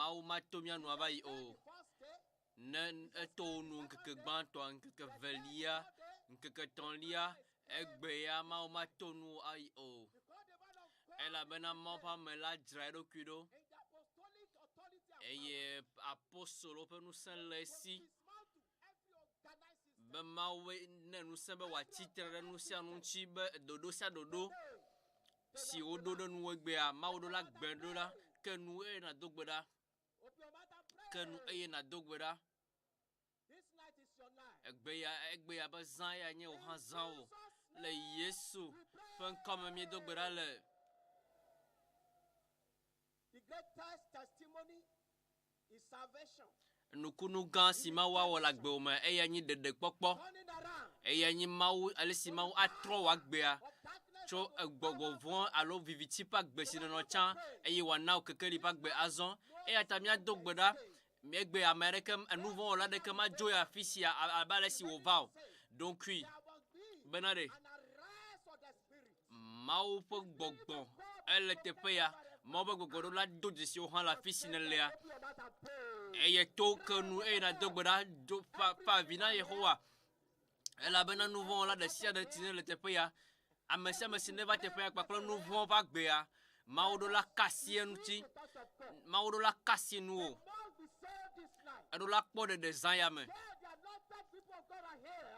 Mawu mato mía nu ava yi o. Ne eto wo nu ŋkeke gbãtɔa, ŋkeke velia, ŋkeke etɔ̃lia, egbe ya Mawu mato nu ayi o. Elabena Mawu ƒe ame la dzra eɖokui ɖo eye apostolowo ƒe ŋusẽ le esi be Mawu ne ŋusẽ be wòatsi tre ɖe nu sia nu ŋuti be ɖoɖo sia ɖoɖo si woɖo ɖe nuwo egbea, Mawu ɖo la gbe ɖo la ke nu eye nàdo gbe ɖa. Ke nu eye nàdo gbe ɖa. Egbe ya egbe ya be zã ya nye wò hã zã wò. Le Yesu ƒe ŋkɔ me míedo gbe ɖa le. The greatest testimony is salvation. Nukunu gã si Mawu awɔ le agbewò me eya nyi ɖeɖekpɔkpɔ. Eya nyi Mawu ale si Mawu atrɔ wò agbea tso gbɔgbɔ vɔ̃ alo viviti ƒe agbe si nènɔ tsã eye wòana wò kekeli ƒe agbe azɔ. Eya ta míado gbe ɖa egbe ame aɖeke enuvɔ̃wɔla aɖeke madzo yi afi sia abe ale si wòva o. Ɖo ŋkui bena ɖe Mawu ƒe gbɔgbɔ ele teƒe ya. Mawu ƒe gbɔgbɔ ɖo la do dzesi wò hã le afi si nèlea. Eye to ke nu eye nàdo gbe ɖa do fa fa avi na Yehowa. Elabena nu vɔ̃ wɔla ɖe sia ɖe si le teƒe ya, ame sia ame si neva teƒe ya kpakple nu vɔ̃ ƒe agbea, Mawu ɖo la ka asi eŋuti. Mawu ɖo la ka asi nuwò. Eɖo la kpɔ ɖeɖe zã ya me.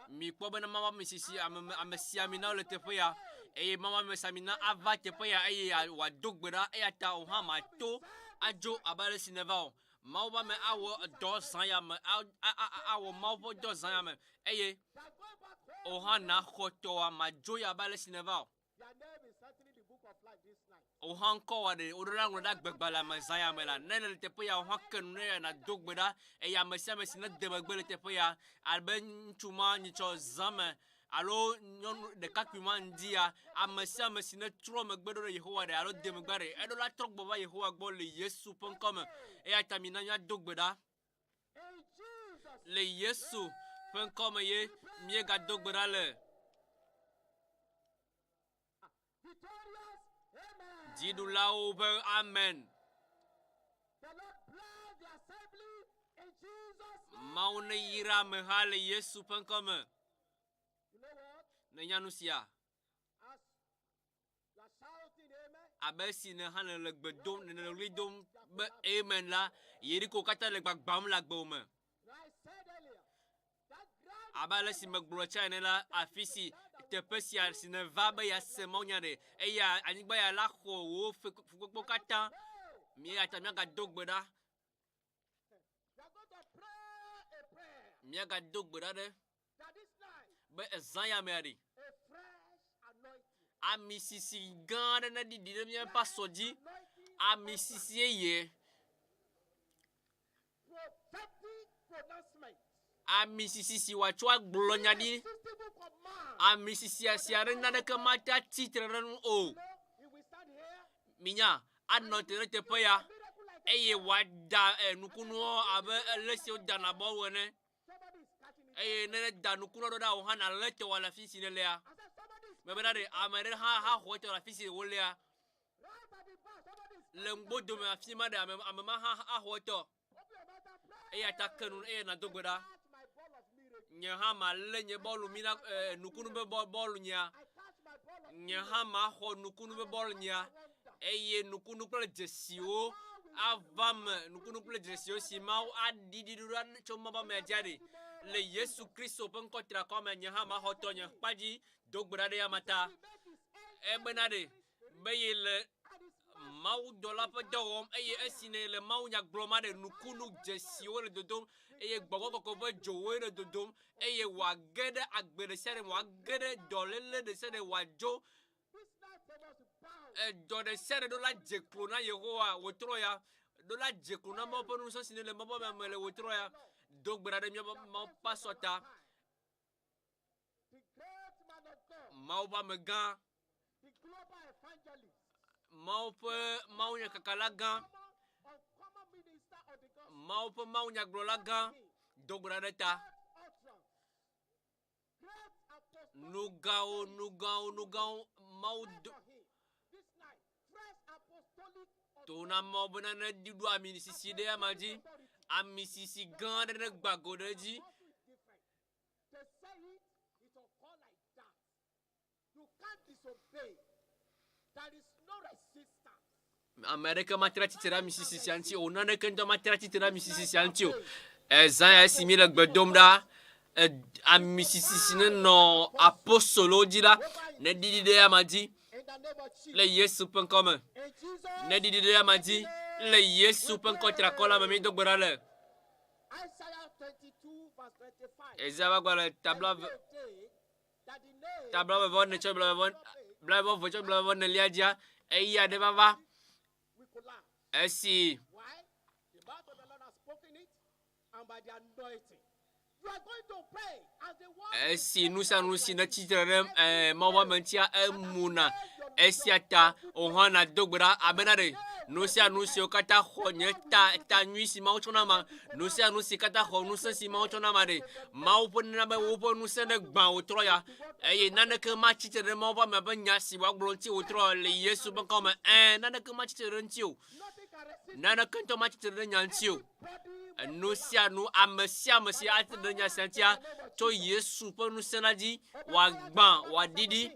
Mikpɔ bena Mawu ame sisi ame amesiaminawo le teƒe ya eye Mawu amesiamina ava teƒe ya eye wòado gbe ɖa eya ta wò hã màto adzo abe ale si nèva o. Mawu ƒe ame awɔ dɔ zã ya me awɔ Mawu ƒe dɔ zã ya me eye wò hã nàxɔ tɔwòa màdzo ya abe ale si nèva o. Wò hã ŋkɔ wɔ ɖe woɖo la ŋlɔ ɖe agbegbalẽa me zã ya me la, ne le teƒe ya wò hã ke nu ne nàdo gbe ɖa eye ame sia ame si nede megbe le teƒe ya abe ŋutsu ma nyitsɔ zã me alo nyɔnu ɖekakpui ma ŋdi ya, ame sia ame si netrɔ megbe ɖo ɖe Yehowa ɖe alo de megbe ɖe, eɖo la trɔ gbɔ va Yehowa gbɔ le Yesu ƒe ŋkɔ me. Eya ta mina míado gbe ɖa. Le Yesu ƒe ŋkɔ me ye míegado gbe ɖa le. Dziɖulawo ƒe amen. Mawu neyra ameha le Yesu ƒe ŋkɔ me. Nènya nu sia? Abe esi nèhã nèle gbe dom, nèle ɣli dom be amen la, Yeriko katã le gbagbam le agbewò me. Abe ale si megblɔ tsã ene la, afi si teƒe sia si nèva be yease mawunya ɖe, eya anyigba ya la xɔ wò fukpekpewo katã. Eya ta míagado gbe ɖa. Míagado gbe ɖa ɖe be ezã ya mea ɖi. Ami sisi gã aɖe neɖiɖi ɖe míaƒe asɔ dzi. Ami sisi yeye. Ami sisi si wòatsɔ agblɔ nya ɖi. Ami sisi sia ɖe naneke mate atsi tre ɖe enu o. Minya, anɔ te ɖe teƒe ya eye wòada eh, nukunuwo abe ale si wodana bɔlu ene. Eye ne eda nukunua ɖo ɖa wò hã nàlé tɔwò le afi si nèlea. Mebena ɖe ame aɖe hã haxɔ etɔ le afi si wòlea. Le ŋgbodome afi ma ɖe ame, ame ma hã axɔ etɔ. Eya ta ke nu eye nàdo gbe ɖa. Nye hã malé nye bɔlu mina eh, nukunu be bɔlu nyea. Nye hã maxɔ nukunu be bɔlu nyea. Eye nukunu kple dzesiwo ava me, nukunu kple dzesiwo si Mawu aɖiɖi ɖo ɖa tso Mawu ƒe amea dzi aɖi. Le Yesu Kristo ƒe ŋkɔ triakɔ me, nye hã maxɔ tɔnye kpa dzi do gbe ɖa ɖe eya ta. Ebena ɖe be yele mawudɔla ƒe dɔ wɔm eye esi nèle mawunya gblɔm aɖe nukunu dzesiwo le dodom eye gbɔgbɔ kɔkɔe ƒe dzowoe le dodom eye wòage ɖe agbe ɖe sia ɖe me, wòage ɖe dɔléle ɖe sia ɖe wòadzo edɔ ɖe sia ɖe ɖo la dze klo na Yehowa wòtrɔ ya ɖo la dze klo na Mawu ƒe ŋusẽ si le Mawu ƒe ame le wòtrɔ ya do gbe ɖa ɖe míaƒe Mawu ƒe asɔ ta. Mawu ƒe amegã, Mawu ƒe mawunyakakala gã, Mawu ƒe mawunyagblɔla gã, do gbe ɖa ɖe ta. Nu gãwo, nu gãwo, nu gãwo, Mawu do. To na Mawu bena neɖiɖo ami sisi ɖe ama dzi. Ami sisi gã aɖe negba go ɖe edzi. They say it, it will call like that. You can't disobey. There is no resistance. Ame aɖeke mate ɖe atsitre ɖe ami sisi sia ŋuti o. Naneke ŋutɔ mate ɖe atsitre ɖe ami sisi sia ŋuti o. Ezã ya esi míele gbe dom ɖa, ami sisi si nenɔ apostolowo dzi la, neɖiɖi ɖe ama dzi In the name of Jesus. le Yesu ƒe ŋkɔ me. In Jesus. Neɖiɖi ɖe ama dzi le Yesu ƒe ŋkɔ triakɔ la me míedo gbe ɖa le. Isaiah 22 verse 25. Ezã ƒe agbalẽ ta blaeve That the name ta blaeve vɔ ene tsɔ blaeve vɔ blaeve vɔ tsɔ blaeve vɔ enelia dzia, eya ɖe vava will collapse. esi Why? The mouth of the Lord has spoken it, and by the anointing. You are going to pray as the word is esi nu sia nu si netsi tre ɖe eh, Mawu ƒe ame ŋutia emuna. Esia ta wò hã nàdo gbe ɖa abena ɖe nu sia nu siwo katã xɔ nye ta ta nyui si Mawu tsɔ na ma, nu sia nu si katã xɔ ŋusẽ si Mawu tsɔ na ma ɖe Mawu ƒe nana be woƒe ŋusẽ ne gbã wòtrɔ ya eye naneke matsi tre ɖe Mawu ƒe ame ƒe nya si wòagblɔ ŋuti wòtrɔ le Yesu ƒe ŋkɔ me. Ɛ̃, naneke matsi tre ɖe ŋuti o. Nothing can resist Naneke ŋutɔ matsi tre ɖe nya ŋuti o. body Nu sia nu, ame sia ame si ate ɖe nya sia ŋutia, tso Yesu ƒe ŋusẽ la dzi, wòagbã, wòaɖiɖi.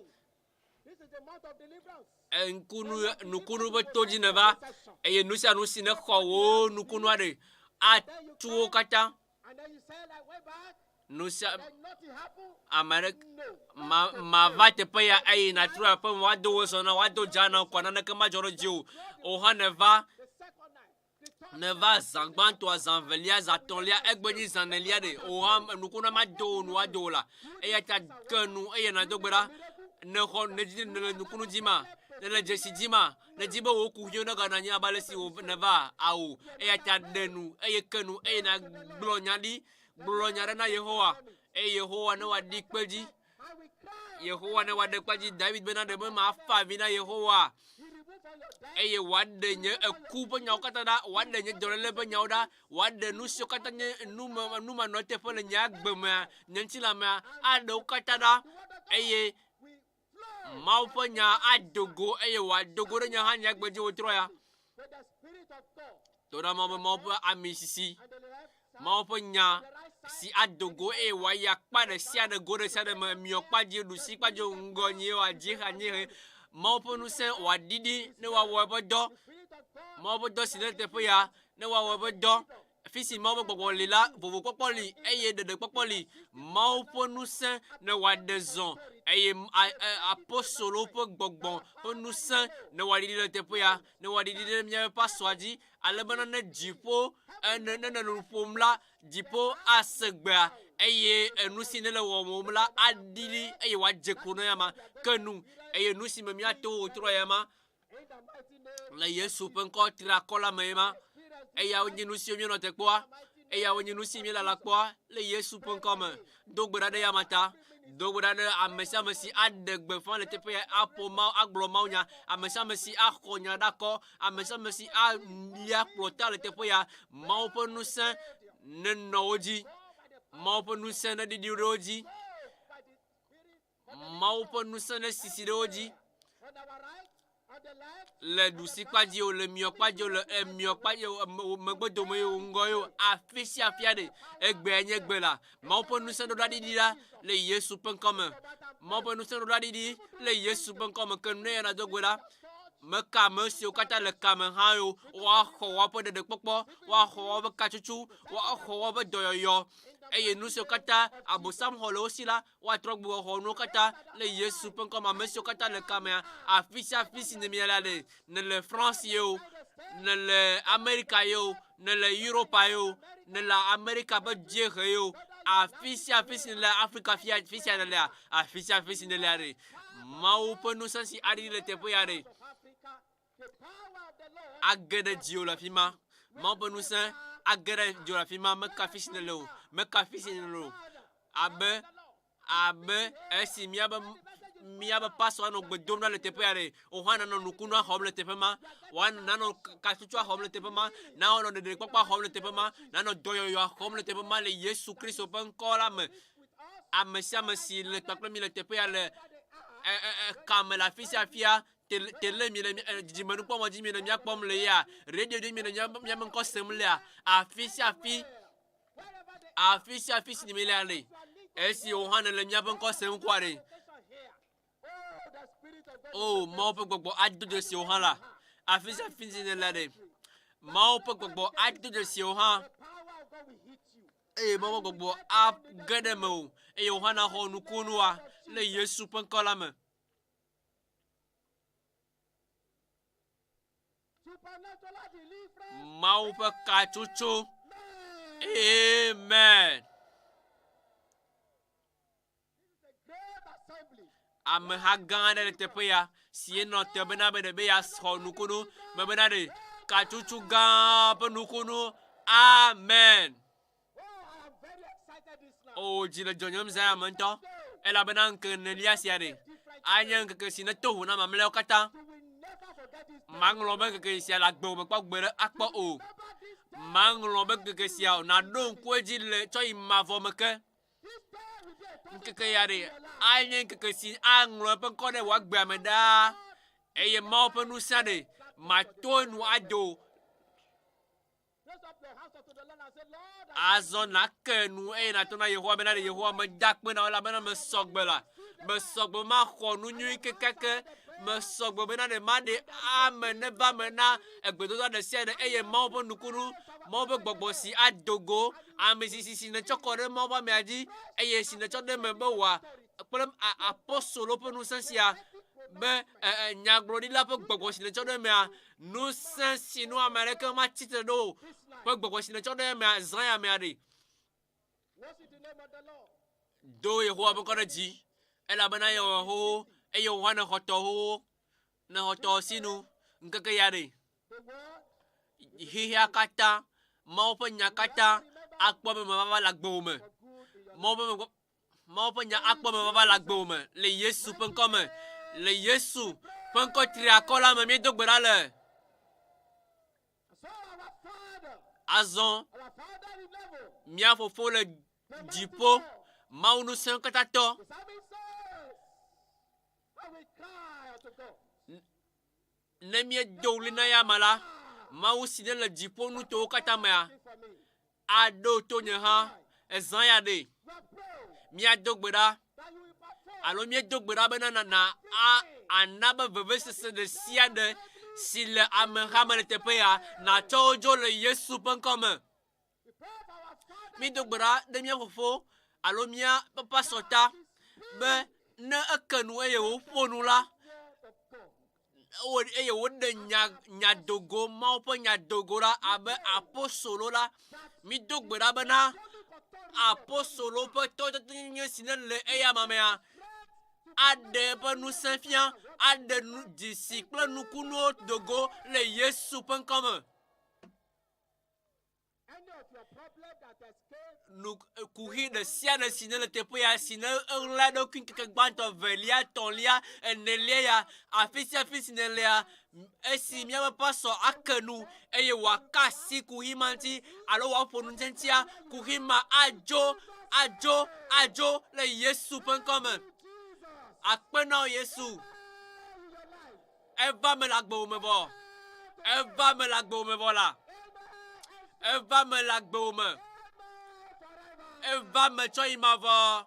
This is the month of deliverance. Ŋkunu, nukunu ƒe to dzi nèva eye nu sia nu si nexɔ wò nukunua ɖe, atu wo katã. And then you said, I went back, Nu sia, then nothing happened. ame aɖe, No. ma, mava teƒe ya eye nàtrɔ aƒe me, woado wò zɔ na, woado dza na wò kɔa naneke madzɔ ɖe dziwò o. Wò hã nèva The second night, the third neva zã gbãtɔa, zã velia, zã tɔ̃lia, egbe nyi zã nelia ɖe, wò hã nukunua mado wò nu woado wò la. Eya ta ke nu eye nàdo gbe ɖa. Nèxɔ, nèdzi, nèle nukunu dzima, nèle dzesi dzima, nèdi be wò kuxiwo neganɔ anyi abe ale si wò nèva ao. Eya ta ɖe nu eye ke nu eye nàgblɔ nya ɖi, gblɔ nya ɖe na Yehowa eye Yehowa ne wòaɖi kpe dzi. I will cry. Yehowa ne wòaɖe kpe dzi. David bena ɖe be mafa avi na Yehowa He removed all your death. eye wòaɖe nye eku ƒe nyawo katã ɖa, wòaɖe nye dɔléle ƒe nyawo ɖa, wòaɖe nu siwo katã nye nume numanɔteƒe le nye agbe mea, nye ŋutilã mea, aɖe wo katã ɖa eye We flow Mawu ƒe nya ado go eye wòado go ɖe nye hã nye agbe dzi wòtrɔ ya. with the Spirit of God To ɖa Mawu be Mawu ƒe ami sisi, and the left side, Mawu ƒe nya the right side. si ado go eye wòayi akpa ɖe sia ɖe go ɖe sia ɖe me, miɔ kpa dzi, ɖusi kpa dzi, ŋgɔ nyi, adziehe, anyiehe. Mawu ƒe ŋusẽ wòaɖiɖi ne wòawɔ eƒe dɔ. The Spirit of God Mawu ƒe dɔ si le teƒe ya, ne wòawɔ eƒe dɔ. Fi si Mawu ƒe gbɔgbɔ li la, vovokpɔkpɔ li eye ɖeɖekpɔkpɔ li. Mawu ƒe ŋusẽ ne wòaɖe zɔ eye apostolowo ƒe gbɔgbɔ ƒe ŋusẽ ne wòaɖiɖi ɖe teƒe ya, ne wòaɖiɖi ɖe míaƒe pasua dzi ale bena ne dziƒo ne ne nɔ nu ƒom la, dziƒo ase gbea eye enu si nele wɔwɔm la aɖiɖi eye wòadze klo na ya ma ke nu eye nu si me míato wòtrɔ ya ma in the mighty name le Yesu ƒe ŋkɔ triakɔ la me ye ma. Eya wonye nu siwo míenɔ te kpɔa, eya wonye nu si míelala kpɔa le Yesu ƒe ŋkɔ me. Do gbe ɖa ɖe ya ma ta. Do gbe ɖa ɖe ame sia ame si aɖe gbeƒã le teƒe ya, aƒo Mawu, agblɔ Mawu nya, ame sia ame si axɔ nya ɖe akɔ, ame sia ame si alia kplɔta le teƒe ya. Mawu ƒe ŋusẽ nenɔ wo dzi. Mawu ƒe ŋusẽ neɖiɖi ɖe wo dzi. Mawu ƒe ŋusẽ nesisi ɖe wo dzi. on our right, on the left, le ɖusi kpa dzi o, le miɔ kpa dzi o, le emiɔ kpa dzi o, eme- megbe dome ye o, ŋgɔ ye o, afi sia afia ɖe, egbea nye gbe la. Mawu ƒe ŋusẽ ɖoɖa ɖiɖi la le Yesu ƒe ŋkɔ me. Mawu ƒe ŋusẽ ɖoɖa ɖiɖi le Yesu ƒe ŋkɔ me. Ke nu ya nàdo gbe ɖa. Meka ame siwo katã le kame hã yo, woaxɔ woaƒe ɖeɖekpɔkpɔ, woaxɔ woaƒe katsutsu, woaxɔ woaƒe dɔyɔyɔ eye nu siwo katã Abosam xɔ le wo si la, woatrɔ gbugbɔ xɔ nuwo katã le Yesu ƒe ŋkɔ me. Ame siwo katã le kamea, afi sia afi si nèmia la le, nèle France ye o, nèle Amerika ye o, nèle Europa ye o, nèle Amerika ƒe dziehe ye o, afi sia afi si nèle Afrika fia, fi sia nèlea, afi sia afi si nèlea ɖe, Mawu ƒe ŋusẽ si aɖiɖi le teƒe ya ɖe, of Africa, the power of the Lord age ɖe dziwò le afi ma. Mawu ƒe ŋusẽ age ɖe dziwò le afi ma. Meka afi si nèle o, meka afi si nèle o. Abe abe esi míabe míabe pastor anɔ gbe dom ɖa le teƒe ya ɖe, wò hã nanɔ nukunua xɔm le teƒe ma, wò hã nanɔ katsutsua xɔm le teƒe ma, nanɔ ɖeɖekpɔkpɔa xɔm le teƒe ma, nanɔ dɔyɔyɔa xɔm le teƒe ma le Yesu Kristo ƒe ŋkɔ la me. Ame sia ame si le kpakple mi le teƒe ya le kame le afi sia afia, Tele, tele mi le dzidzimenukpɔmɔ dzi mi le mía kpɔm le ya, radio dzi mi le mía míaƒe ŋkɔ sem lea, afi sia afi, afi sia afi si mi le le, esi wò hã nèle míaƒe ŋkɔ sem kɔa ɖe. O, Mawu ƒe gbɔgbɔ ado dzesi wò hã la, afi sia afi si nèle ɖe, Mawu ƒe gbɔgbɔ ado dzesi wò hã. Eye Mawu ƒe gbɔgbɔ age ɖe mewò eye wò hã nàxɔ nukunua le Yesu ƒe ŋkɔ la me. Mawu ƒe katsotso. Amen. Ameha gã aɖe le teƒe ya si enɔ te bena be ɖe be yeaxɔ nukunu me bena ɖe katsotso gã ƒe nukunu. Amen. O, dzi le dzɔdzɔm zã ya me ŋutɔ elabena ŋkeke enelia sia ɖe anye ŋkeke si neto vo na mamlɛawo katã. Maŋlɔ be ŋkeke sia le agbe me kpɔ gbeɖe akpɔ o. Maŋlɔ be ŋkeke sia o. Nàɖo ŋku edzi le tsɔ yi mavɔ me ke. Ŋkeke ya ɖe anye ŋkeke si aŋlɔ eƒe ŋkɔ ɖe wò agbea me ɖaa eye Mawu ƒe ŋusẽ ɖe mato enu ado. Azɔ nàke nu eye nàto na Yehowa bena ɖe Yehowa meda akpe na wò elabena mesɔ gbe la. Mesɔ gbe maxɔ nu nyui kekeake. Mesɔ gbe bena ɖe maɖe ame neva eme na egbedodoɖa ɖe sia ɖe eye Mawu ƒe nukunu, Mawu ƒe gbɔgbɔ si ado go ame si si si nètsɔ kɔ ɖe Mawu ƒe amea dzi eye si nètsɔ ɖe eme be wòa kple apostolo ƒe ŋusẽ sia be nyagblɔɖila ƒe gbɔgbɔ si nètsɔ ɖe emea, ŋusẽ si nu ame aɖeke matsi tre ɖo o ƒe gbɔgbɔ si nètsɔ ɖe emea, zã ya amea ɖi. Do Yehowa ƒe ŋkɔ ɖe dzi, elabena yewɔ xoxo eye wò hã nèxɔ tɔwò xoxo, nèxɔ tɔwò sinu ŋkeke ya ɖe. Xexea katã, Mawu ƒe nya katã akpɔ emevava le agbewò me. Mawu ƒe Mawu ƒe nya akpɔ emevava le agbewò me le Yesu ƒe ŋkɔ me. Le Yesu ƒe ŋkɔ triakɔ la me míedo gbe ɖa le. Azɔ mía Fofo le dziƒo, Mawu ŋusẽkatãtɔ, Ne míedo ɣli na eyama la, Mawu si nele dziƒo nutowo katã mea, aɖo to nye hã. Ezã ya ɖe? Míado gbe ɖa alo míedo gbe ɖa bena nana a ana be vevesese ɖe sia ɖe si le ameha me le teƒe ya nàtsɔ wo dzo le Yesu ƒe ŋkɔ me. Mído gbe ɖa ɖe mía fofo alo mía pasɔ ta be ne eke nu eye wòƒo nu la, eye wòɖe nya nya dogo Mawu ƒe nya dogo ɖa abe apostolo la, mído gbe ɖa bena apostolo ƒe tɔtɔtɔnyenye si nele eyama mea aɖe eƒe ŋusẽ fia, aɖe nu dzesi kple nukunuwo dogo le Yesu ƒe ŋkɔ me. Nu, kuxi ɖe sia ɖe si nele teƒe ya si ne eɣla eɖokui ŋkeke gbãtɔ, evelia, etɔ̃lia, enelia ya, afi sia afi si nèlea, esi míaƒe pasɔ ake nu eye wòaka asi kuxi ma ŋuti alo wòaƒo nu ŋutia, kuxi ma adzo, adzo, adzo le Yesu ƒe ŋkɔ me. Akpe na wò Yesu. Eva me le agbewò me vɔ. Eva me le agbewò me vɔ la. Eva me le agbewò me. Eva me tsɔ yi mavɔ.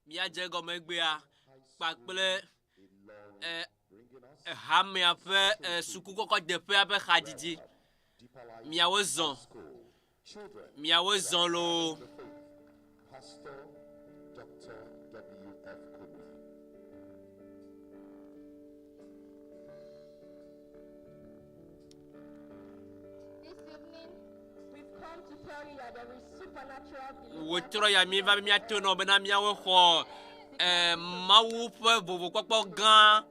Míadze egɔme egbea kpakple hamea ƒe sukukɔkɔdeƒea ƒe xadzidzi. Miawo zɔ, miawo zɔ loo. Wotrɔ ya mi va be míato nɔ bena míawo xɔ eh, Mawu ƒe vovokpɔkpɔ gã.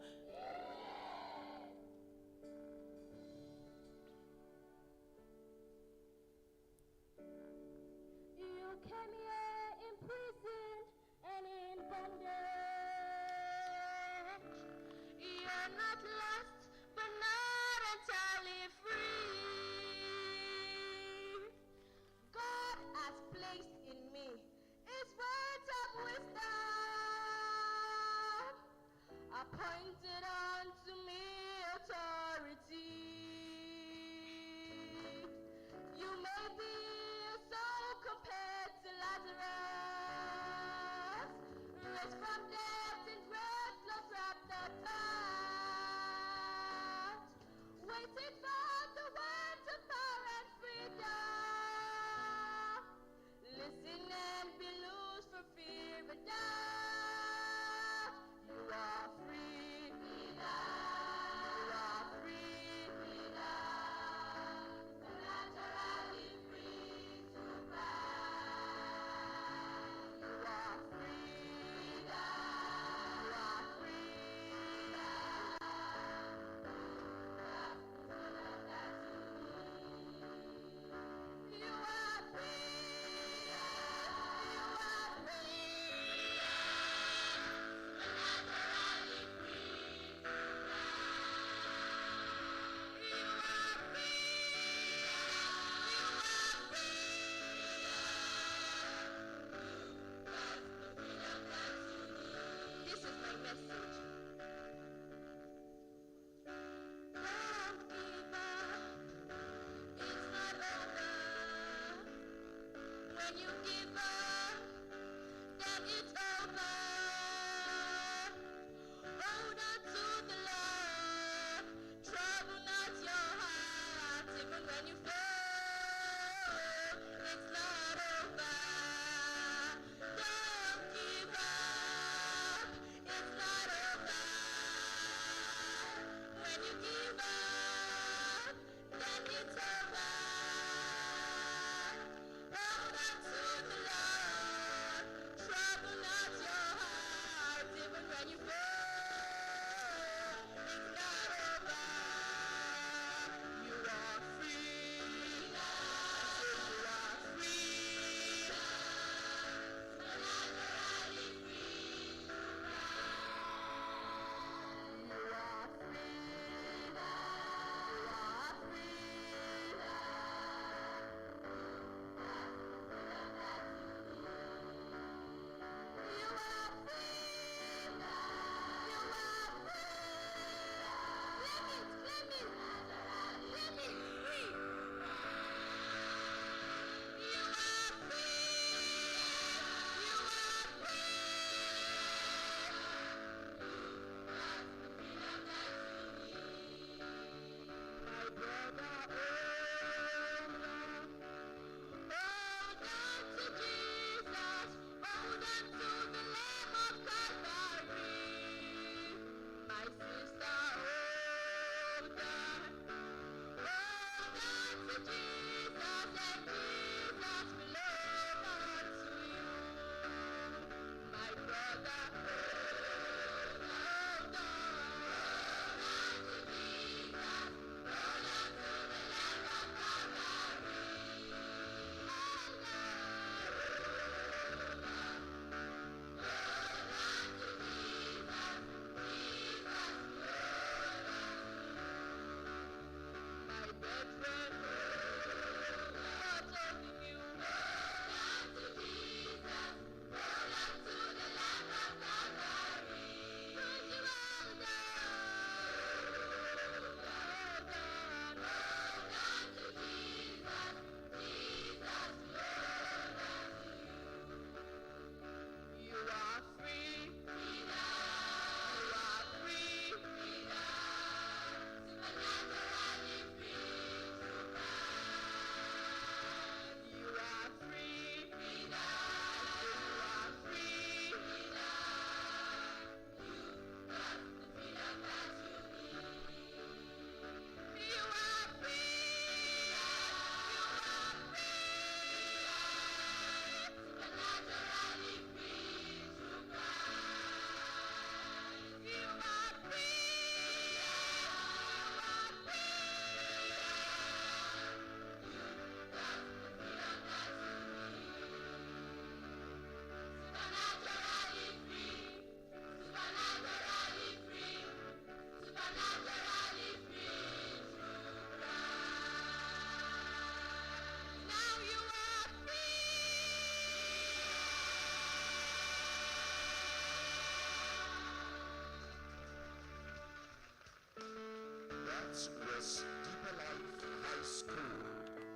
That was Deeper Life High School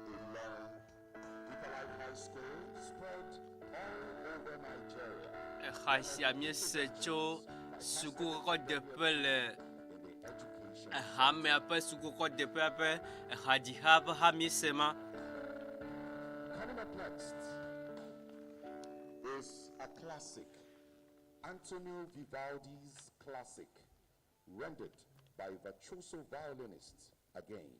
in Deeper Life High School spread all over Nigeria. Exa sia míese tso sukukɔkɔdeƒe le In the education ehamea ƒe sukukɔdeƒea ƒe ehadziha ƒe ha míese ma. Coming up next is a classic, Antonio Vivaldi's classic, rendered by virtuoso violinist, again,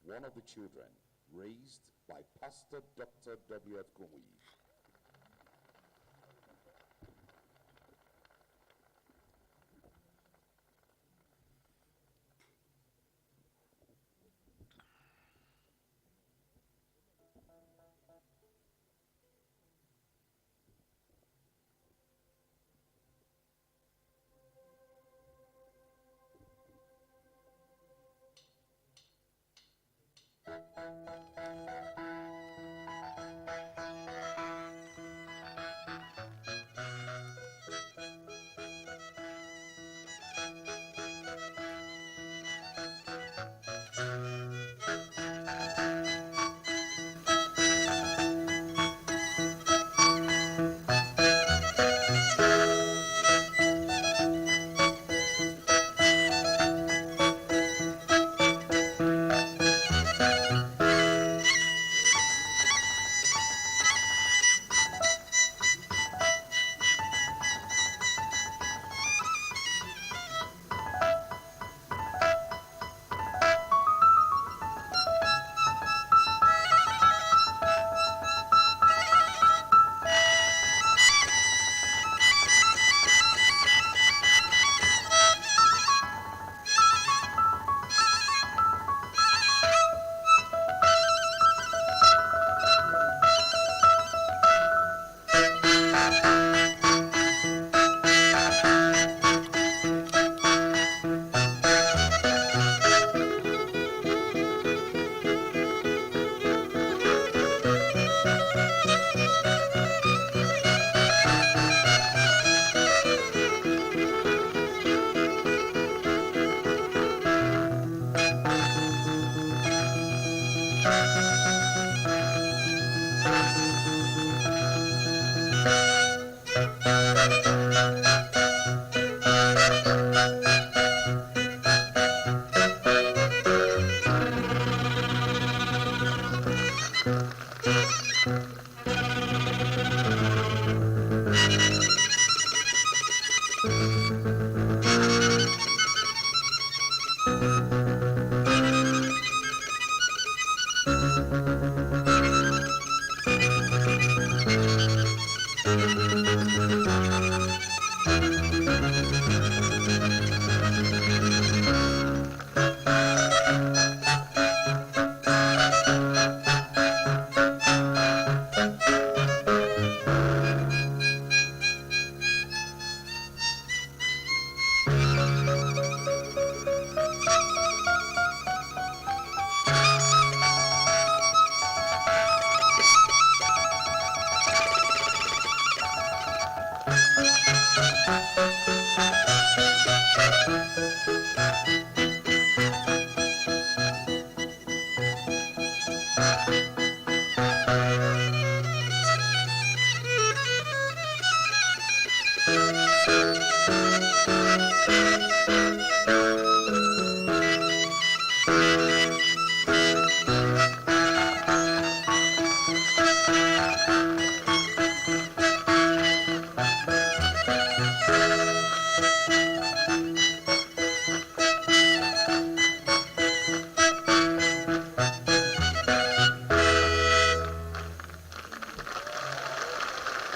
one of the children, raised by Pastor Dr. W.F. Kumuyi.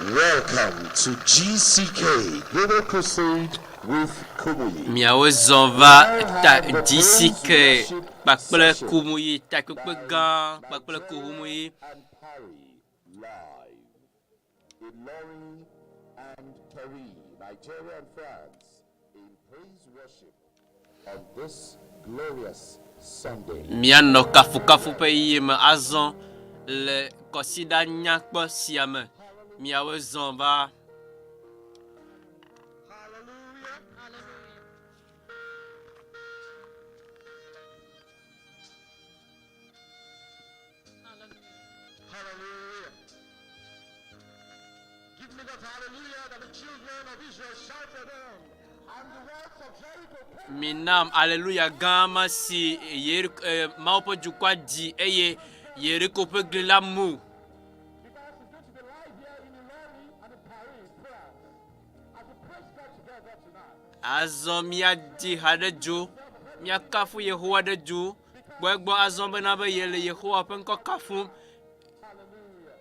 Welcome to GCK Global Crusade with Kumuyi. Miawo zɔ va ta GCK kpakple Kumuyi takpekpe gã kpakple Kumuyi. And Paris live. Ilorin and Kerry, Nigeria and France in praise worship on this glorious Sunday. Míanɔ kafukafu ƒe yiyi me azɔ le kɔsiɖa nyakpɔ sia me. Miawo zɔ va. Hallelujah. Give me that hallelujah that the children of Israel shouted on. And the walls of Jericho came Minam aleluya gã ma si Yeriko, eh, Mawu ƒe dukɔa dzi eye Yeriko ƒe gli la mu. because it's going to be live here in Ilorin and in Paris, France. As we praise God together tonight. Azɔ míadzi ha ɖe dzo, míakafu Yehowa ɖe dzo. Kpɔ egbɔ azɔ bena be yele Yehowa ƒe ŋkɔ kafum. Hallelujah.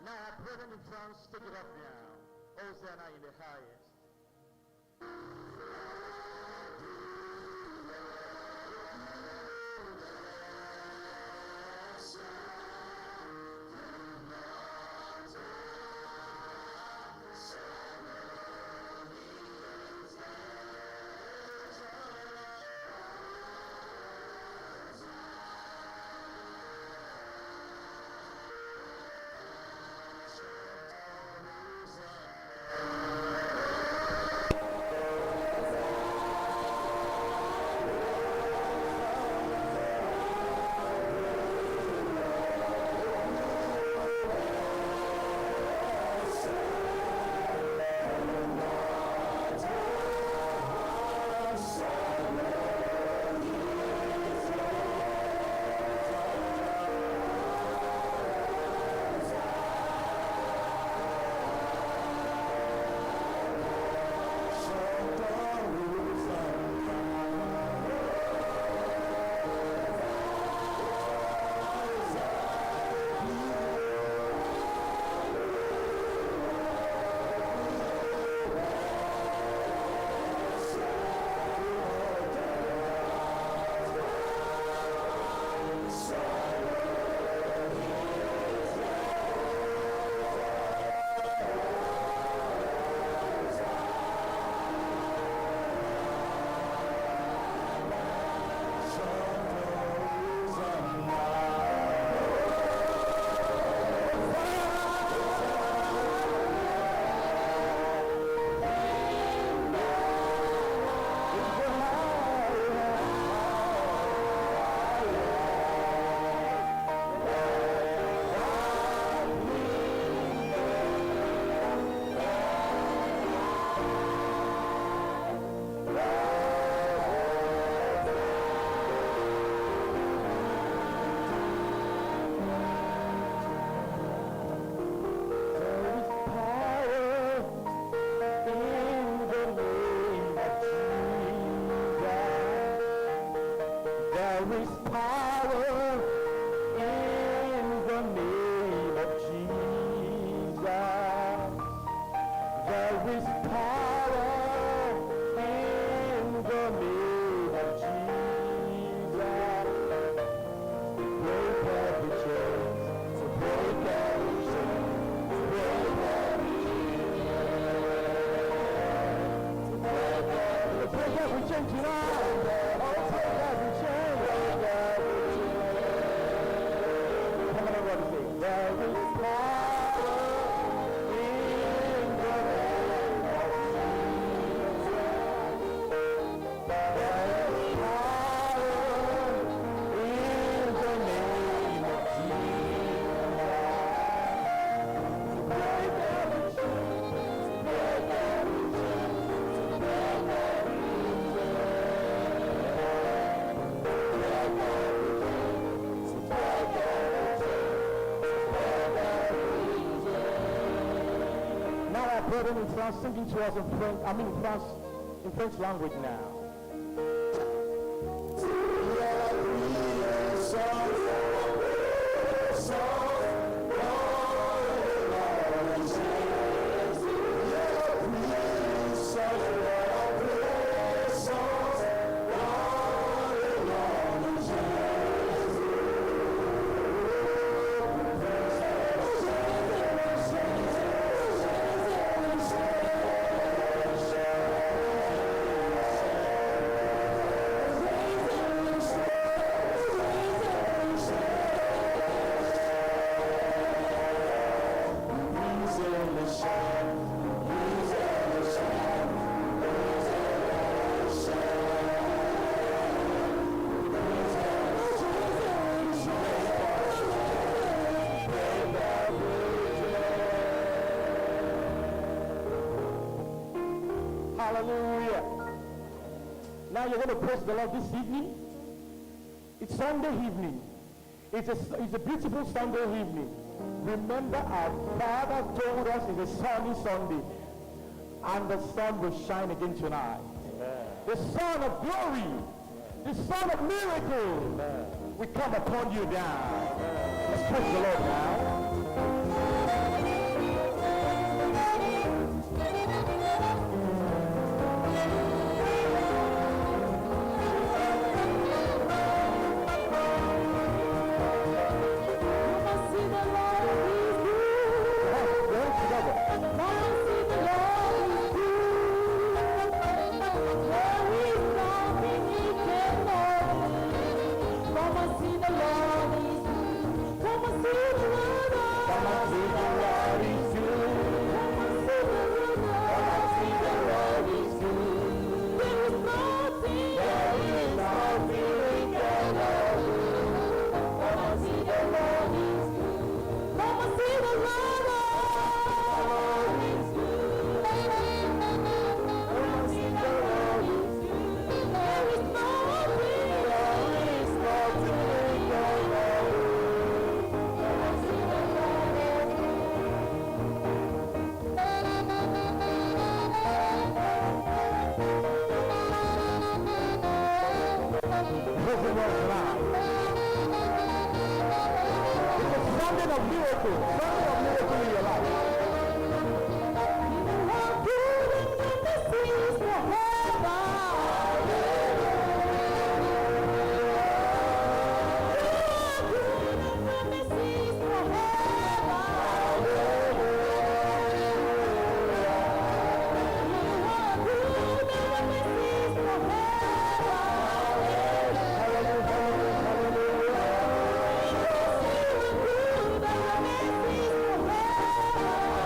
Now, our brethren in France, take it up now. Hosanna in the highest. There is power in the name of Jesus. There is power in the name of Jesus. To break every chain, to break every chain, to break every chain, to break every chain tonight. Oh, break every chain, break every chain. Come on, everybody say, there is power in the name of Jesus. There is power in the name of Jesus. To break every chain, to break every chain, to break every chain. To break every chain, to break every chain, to break every chain. Now our brethren in France singing to us in French, I mean in France, in French language now. Hallelujah. Now you're going to praise the Lord this evening. It's Sunday evening. It's a beautiful Sunday evening. Remember, our Father told us it's a sunny Sunday. And the sun will shine again tonight. Amen. The sun of glory, the sun of miracles, will come upon you now. Let's praise the Lord now. Come and see the Lord is good. Come on, we're all together. Come and see the Lord is good. There is nothing he cannot do. Come and see the Lord is good. Come and see the Lord. Come and see the Lord is good. Come and see the Lord. Come and see the Lord is good. There is nothing. There is nothing he cannot do. Come and see the Lord is good. Come and see the Lord is good. Come and see the Lord is good. There is nothing. There is nothing he cannot do. Come and see the Lord is good. Praise the Lord tonight. It's a Sunday of miracle. Sunday of miracle in your life. You are good and your mercy is forever. You are good and your mercy is forever. You are good and your mercy is forever. Hallelujah, hallelujah, hallelujah. Because you are good and your mercy is forever.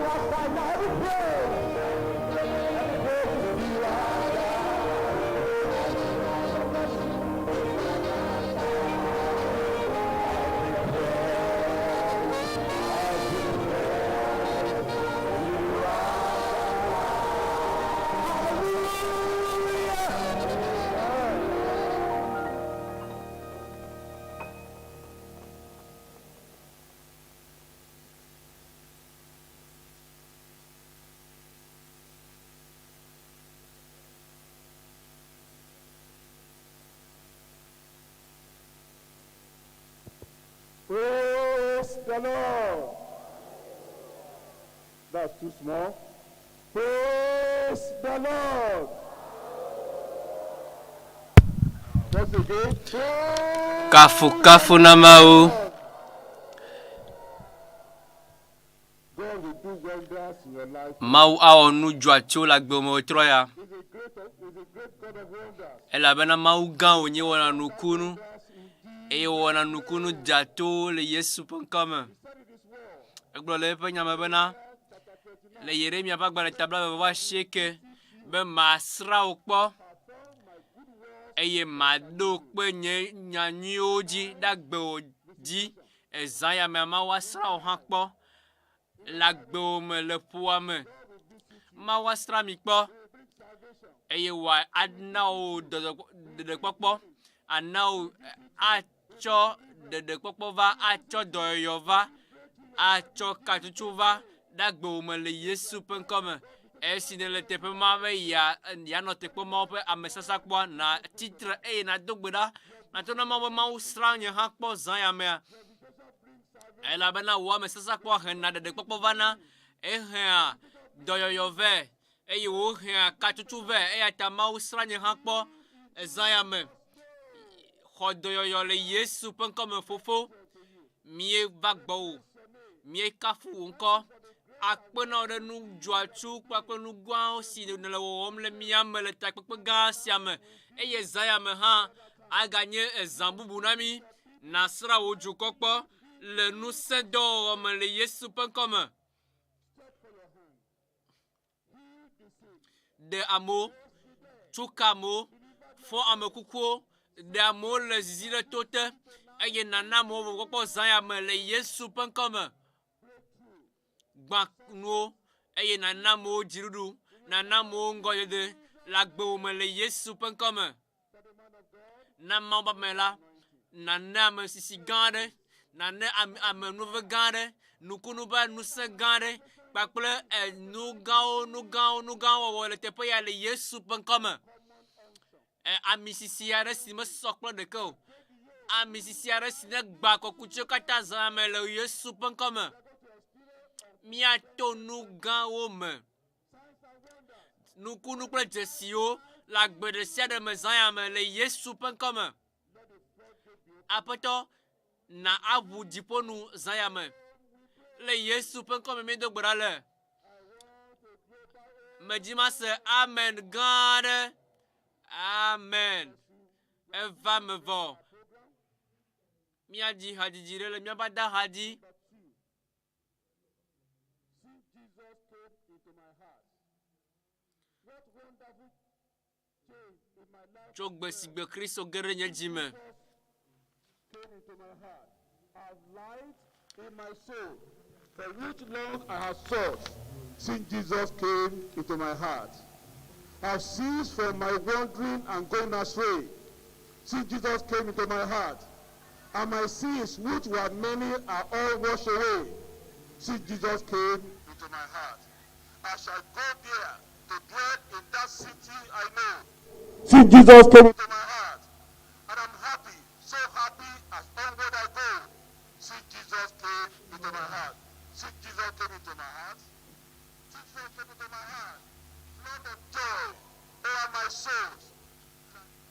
last time now. Every praise. Every praise is you are God. Praise the Lord. That's too small. Praise the Lord. Once again. Praise Kafukafu na Mawu. God will do wonders in your life. Mawu awɔ nu dzɔatsuwo le agbe me wetrɔ ya. He's a great, he's a great God of wonders. Elabena Mawu gã wònye wɔna nukunu Wonders indeed. eye wɔna nukunu dzatowo le Yesu ƒe ŋkɔ me. Said in his word, Egblɔ le eƒe nya me bena chapter 29, le Yeremia ƒe agbalẽ ta 29 be masra wò kpɔ perform my good works eye maɖo kpe nye nya nyuiwo dzi ɖe agbewò dzi. Ezã ya mea Mawu asra wò hã kpɔ le agbewò me le ƒoa me. Mawu asra mi kpɔ eye wòa ana wò ɖeɖekpɔkpɔ, ana wò atsɔ ɖeɖekpɔkpɔ va, atsɔ dɔyɔyɔ va, atsɔ katutu va ɖe agbewò me le Yesu ƒe ŋkɔ me. Esi nèle teƒe ma be ya yeanɔ te kpɔ Mawu ƒe amesasa kpɔa, na tsitre eye nàdo gbe ɖa. Nàto na Mawu be Mawu srã nye hã kpɔ zã ya mea. Elabena wò amesasa kpɔa hena ɖeɖekpɔkpɔ vana, ehea dɔyɔyɔ vɛ eye wòhea katutu vɛ. Eya ta Mawu srã nye hã kpɔ ezã ya me. Xɔ dɔyɔyɔ le Yesu ƒe ŋkɔ me fofo. Míeva gbɔwò. Míekafu wò ŋkɔ. Akpe na wò ɖe nu dzɔatsu kpakple nu gãwo si nèle wɔwɔm le mía me le takpekpe gã sia me. Eye zã ya me hã aganye ezã bubu na mí. Nàsrã wò dukɔ kpɔ le ŋusẽdɔwɔwɔ me le Yesu ƒe ŋkɔ me. Ɖe amewo, tso ka amewo, fɔ ame kukuwo, ɖe amewo le zizi ɖe to te eye nàna amewo vovokpɔkpɔ zã ya me le Yesu ƒe ŋkɔ me. Gbã nuwo eye nàna amewo dziɖuɖu, nàna amewo ŋgɔdede le agbewò me le Yesu ƒe ŋkɔ me. Na Mawu ƒe ame la, nàna ame sisi gã aɖe, nàna ame amenuveve gã aɖe, nukunu ƒe ŋusẽ gã aɖe kpakple enu gãwo, nu gãwo, nu gãwo wɔwɔ le teƒe ya le Yesu ƒe ŋkɔ me. E, ami sisi aɖe si mesɔ kple ɖeke o. Ami sisi aɖe si ne gba kɔkutsiwo katã zã me le Yesu ƒe ŋkɔ me. Míato nu gãwo me. Nukunu kple dzesiwo le agbe ɖe sia ɖe me zã ya me le Yesu ƒe ŋkɔ me. Aƒetɔ, na aʋu dziƒo nu zã ya me. Le Yesu ƒe ŋkɔ me míedo gbe ɖa le. Medzi mase amen gã aɖe. Amen. Eva me vɔ. Míadzi hadzidzi ɖe le míaƒe adaha dzi. Since Jesus came into my heart, what wonderful change in my life Tso gbe si gbe Kristo ge ɖe nye dzi me. came into my heart. I've light in my soul, for which long I have sought, since Jesus came into my heart. I've ceased from my wandering and going astray, since Jesus came into my heart. And my sins, which were many, are all washed away, since Jesus came into my heart. I shall go there to dwell in that city I know. Since Jesus came into my heart, and I'm happy, so happy as onward I go. Since Jesus came into my heart. Since Jesus came into my heart. Since Jesus came into my heart. Flood of joy over my soul.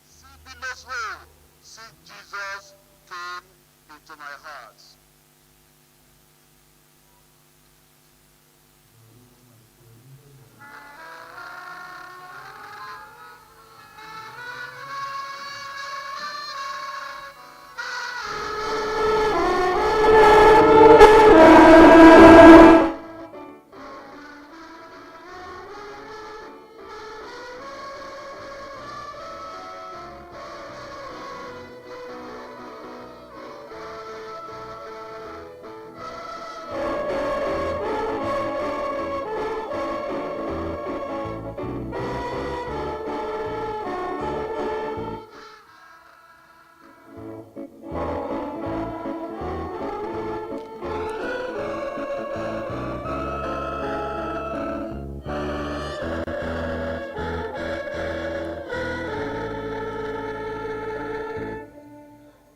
See billows roll. Since Jesus came into my heart.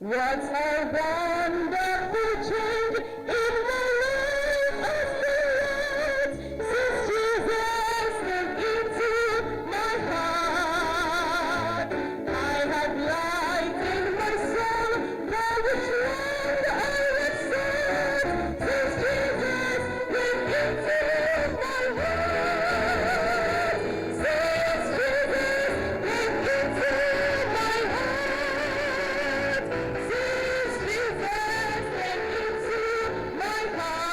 What a wonderful change in my life has been wrought since Jesus came into my heart. I have light in my soul, for which long I have sought since Jesus came into my heart. Since Jesus came into my heart. Since Jesus came into my heart.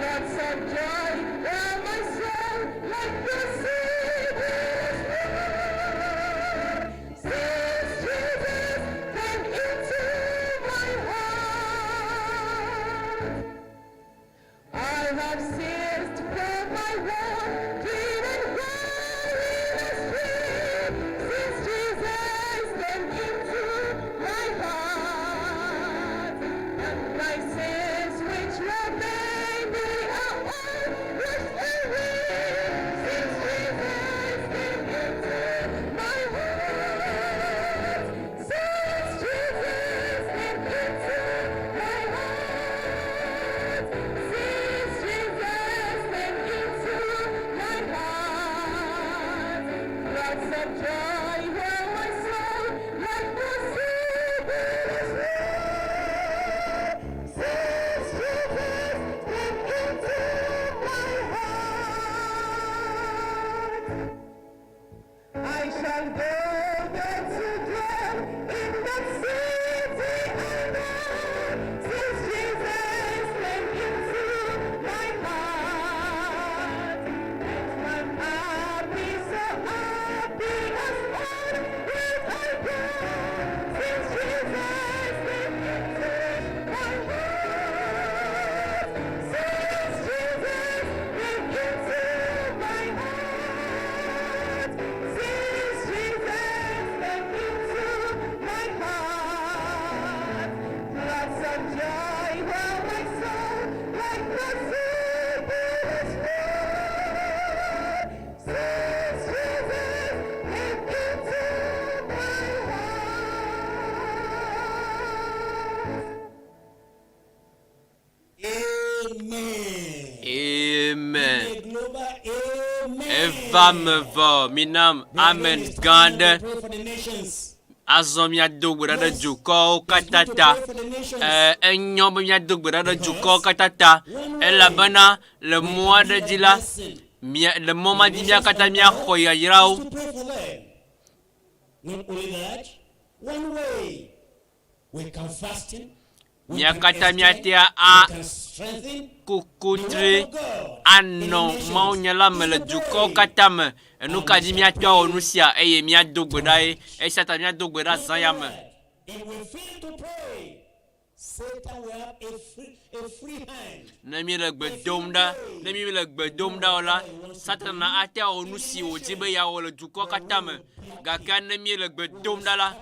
Lots of joy in my soul, like the sea is roar. Since Jesus came into my heart. I have ceased from my wandering and going astray since Jesus came into my heart. And my sins which were many are all washed away since Jesus came into my heart. Since Jesus came into my heart. Since Jesus came into my heart, lots of joy fill my soul, like the sea is roar. Since Jesus came into my heart. I shall go there to dwell in that city I know. Since Jesus came into my heart, and I'm happy, so happy as on earth I go. Since Jesus came into my heart, since Jesus came into my heart, since Jesus came into my heart, lots of joy fill my soul, like the sea is roar. Since Jesus came into my heart. Amen. Amen. A global amen. Eva me vɔ minam amen gã aɖe. Pray for the nations. Azɔ míado gbe ɖa ɖe dukɔwo katã ta. Pray for the nations. Ɛ, enyo be míado gbe ɖa ɖe dukɔwo katã ta elabena le mɔ aɖe dzi la, mía le mɔ ma dzi mía katã míaxɔ yayrawo. To pray for them. Not only that, one way we can fasting, we Mía can katã extend, míatea a we can strengthen kukutri anɔ Mawunya la me le dukɔwo katã me. Enu ka dzi míate awɔ nu sia eye míado gbe ɖa ye. Esia ta míado gbe ɖa zã ya me. If we fail to pray, Satan will have a free hand. Ne míele gbe dom ɖa, ne míele gbe dom ɖa o la, Satana ate awɔ nu si wòdi be yeawɔ le dukɔ katã me. Gake ne míele gbe dom ɖa la,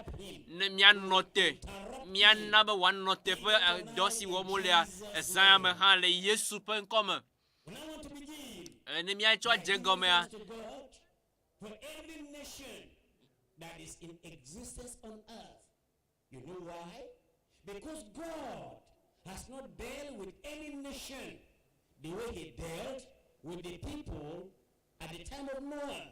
ne míanɔ te, míana be wòanɔ te ƒe dɔ si wɔm wolea ezã ya me hã le Yesu ƒe ŋkɔ me. When I want to begin, Ne míatsɔ adze gɔmea, to God for every nation that is in existence on earth. You know why? Because God has not dealt with any nation the way he dealt with the people at the time of Noah.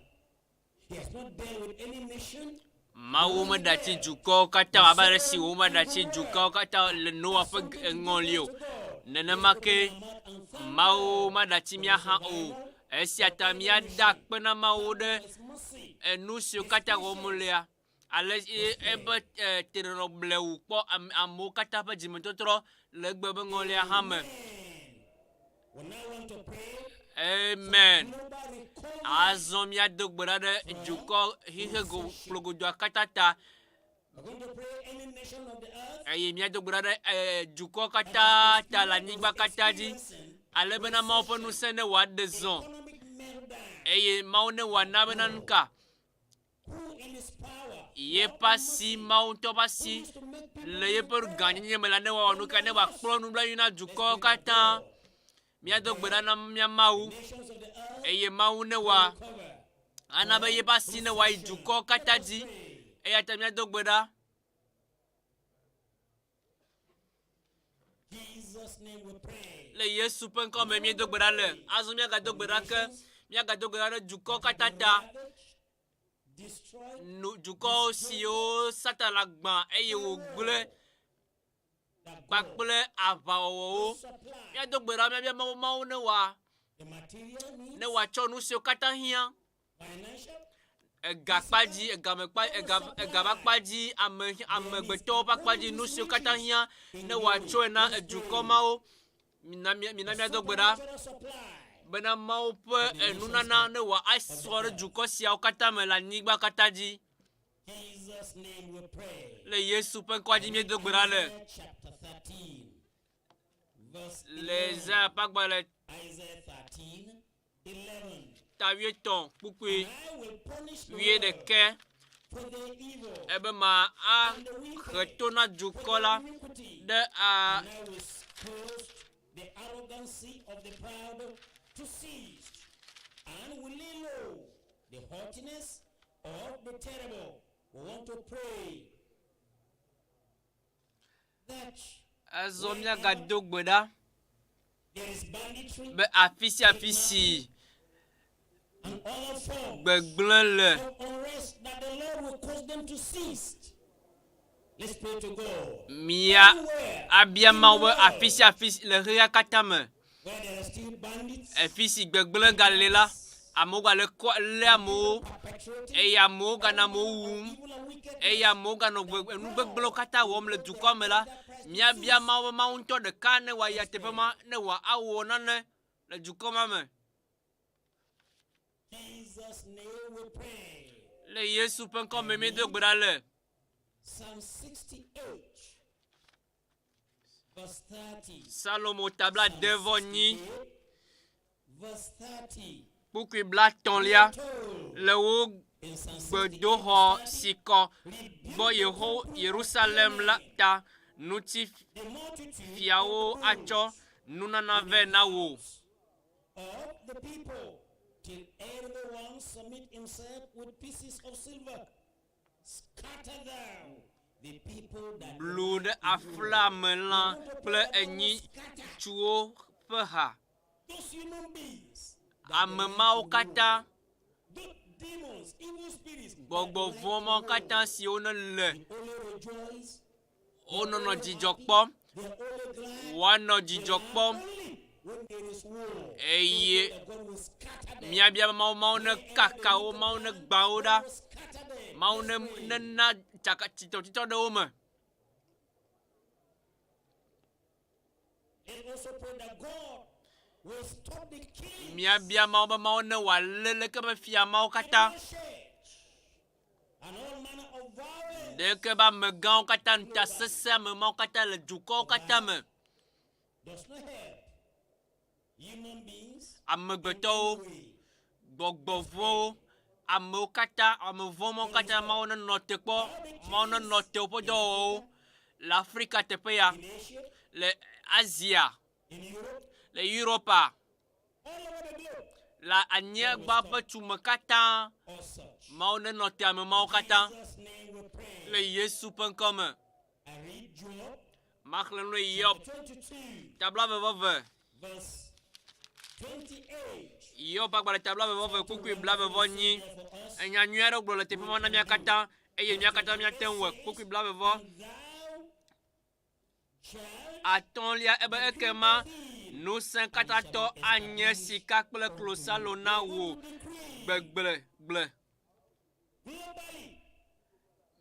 He has not dealt with any nation Mawu meɖe atsi dukɔwo katã abe ale si womeɖe atsi dukɔwo katã le Noa ƒe ŋɔli o. Nenema ke Mawu meɖe atsi mía hã o. Esia ta míada akpe na Mawu ɖe enu siwo katã wɔm wolea ale ebe tenɔnɔ blewu kpɔ amewo katã ƒe dzimetɔtrɔ le egbe be ŋɔlia hã me. When I want to pray, Amen. global recovery Azɔ míado gbe ɖa ɖe dukɔ xixe go kplogodoa katã ta We're going to pray any nation of the earth eye míado gbe ɖa ɖe dukɔ katã ta le anyigba katã dzi ale bena Mawu ƒe ŋusẽ ne wòaɖe zɔ economic meltdown. eye Mawu ne wòana bena nu ka Who in his power yeƒe asi Mawu ŋutɔ ƒe asi to make people le yeƒe gãnyenye me la ne wòawɔ nu ka ne wòakplɔ nublanui na dukɔwo katã. Míado gbe ɖa na mía Mawu nations of the earth eye Mawu ne wòa cover. ana be yeƒe asi ne wòayi dukɔwo katã dzi eya ta míado gbe ɖa. Le Yesu ƒe ŋkɔ me míedo gbe ɖa le. Azɔ míagado gbe ɖa ke. Míagado gbe ɖa ɖe dukɔ katã ta. Nu, dukɔ siwo Satana gbã eye wògblẽ kpakple aʋawɔwɔwo. Míado gbe ɖa míabia Mawu Mawu ne wòa ne wòatsɔ nu siwo katã hiã ega kpa dzi, egame kpa, ega, ega ƒe akpa dzi, ame, amegbetɔwo ƒe akpa dzi, nu siwo katã hiã ne wòatsɔe na edukɔ mawo. Mina, mina míado gbe ɖa bena Mawu ƒe enunana ne wòasɔ ɖe dukɔ siawo katã me le anyigba katã dzi. Le Yesu ƒe ŋkɔa dzi míedo gbe ɖa le. Le Yesaya ƒe agbalẽ ta wuietɔ̃ kpukpui wuiɖekɛ ebe ma ahe to na dukɔ la ɖe a The haughtiness of the terrible. We want to pray that Azɔ míagado gbe ɖa there is banditry be afi sia afi si and other forms gbegblẽ le of unrest that the Lord will cause them to cease. Let's pray to God. mía Everywhere, abia in the Mawu be world, afi sia afi si- le xexea katã me where there are still bandits afi si gbegblẽ gale la amewo gale kɔ lé amewo perpetrating eye amewo ganɔ amewo wum evil and wickedness, eye amewo ganɔ gbe enu gbegblẽwo katã wɔm le dukɔa me la míabia Mawu be Mawu ŋutɔ ɖeka ne wòayi teƒe ma ne wòawɔ nane le dukɔ ma me. Jesus' name we pray. Le Yesu ƒe ŋkɔ me míedo gbe ɖa le. Psalm 68, verse 30. Salomo ta blaade-vɔ-enyi, Verse 30. kpukpui blatɔ̃lia, Told le wò in Psalm 68, gbedoxɔ si kɔ rebuke gbɔ Yeho Yerusalem la ta ŋuti the multitude fiawo of the atsɔ nunana vɛ na wò. of the people till everyone submit himself with pieces of silver. Scatter thou the people that Blu ɖe delight in rule. aflamelã We want to kple pray that God will enyi scatter tsuwo ƒe ha. those human beings that Ame delight mawo in rule. katã, Those demons, evil spirits that gbɔgbɔ delight vɔ̃ in mawo rule. katã siwo ne le They only rejoice, wonɔnɔ dzidzɔ kpɔm, they are only glad, woanɔ they dzidzɔ laugh kpɔm only when there is war. eye That God will scatter them. míabia be Mawu Mawu ne kaka wo, Mawu ne gbã wo ɖa, God will scatter them. Mawu ne Let's pray. nena tsaka tsitɔtsitɔ ɖe wo me. Let's also pray that God will stop the killings, Míabia Mawu be Mawu ne wòalé leke be fia mawo katã, bloodshed, and all manner of violence. ɖeke be amegãwo katã, ŋutasesẽ ame mawo katã le dukɔwo katã me, Does not help human beings amegbetɔwo, in any way. gbɔgbɔ vɔ̃wo, amewo katã, ame vɔ̃ mawo katã, Mawu nenɔ te kpɔ, Mawu nenɔ te woƒe dɔwɔwɔwo le Afrika teƒe ya, In Asia, le Asia, in Europe, le Europa, all over the globe, le anyigba ƒe tume katã. or such. Mawu nenɔ te ame mawo katã Jesus' name we pray. le Yesu ƒe ŋkɔ me. I read Job Maxlẽ nu le Hiob 22, ta blaeve-vɔ-eve. verse 28. Hiob ƒe agbalẽ ta blaeve-vɔ-eve kpukpui blaeve-vɔ-enyi. Enya nyui aɖe gblɔ le teƒe ma na mía katã eye mía katã míate ŋu wɔe. Kpukpui blaeve-vɔ And thou shalt atɔ̃lia ebe ekema ŋusẽkatãtɔ anye sika kple klosalo na wò decree gbegble gble. globally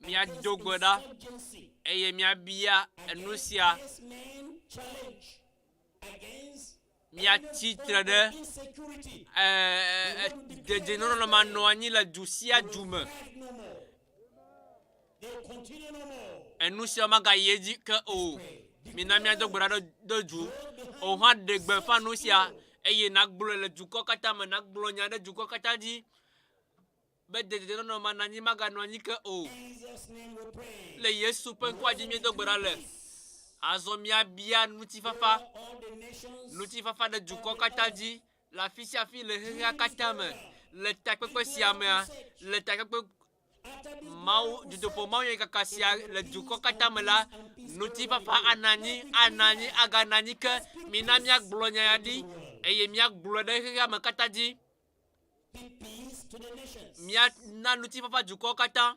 Míado gbe ɖa insurgency eye míabia enu sia. against man challenge against Míatsi tre ɖe insecurity. eh, dedienɔnɔ manɔ anyi le du sia du me. Fight no more. They will continue no more. Enu sia magayi edzi ke o. Mina míado gbe ɖa ɖe ɖe du. O hã ɖe gbeƒã nu sia eye nagblɔe le dukɔ katã me, nagblɔ nya ɖe dukɔ katã dzi be dedienɔnɔ manɔ anyi maganɔ anyi ke o. Jesus' name we pray. Le Yesu ƒe ŋkɔa dzi míedo gbe ɖa le. Azɔ míabia ŋutifafa, All the nations ŋutifafa ɖe dukɔ katã dzi le afi sia afi le xexea katã me le takpekpe sia mea, le takpekpe after this Mawu dutoƒo Mawu kaka sia le dukɔ katã me la, Ŋutifafa anɔ anyi, anɔ anyi, aganɔ anyi ke. Mina míagblɔ nya ya ɖi eye míagblɔe ɖe xexea me katã dzi. Míana ŋutifafa dukɔwo katã.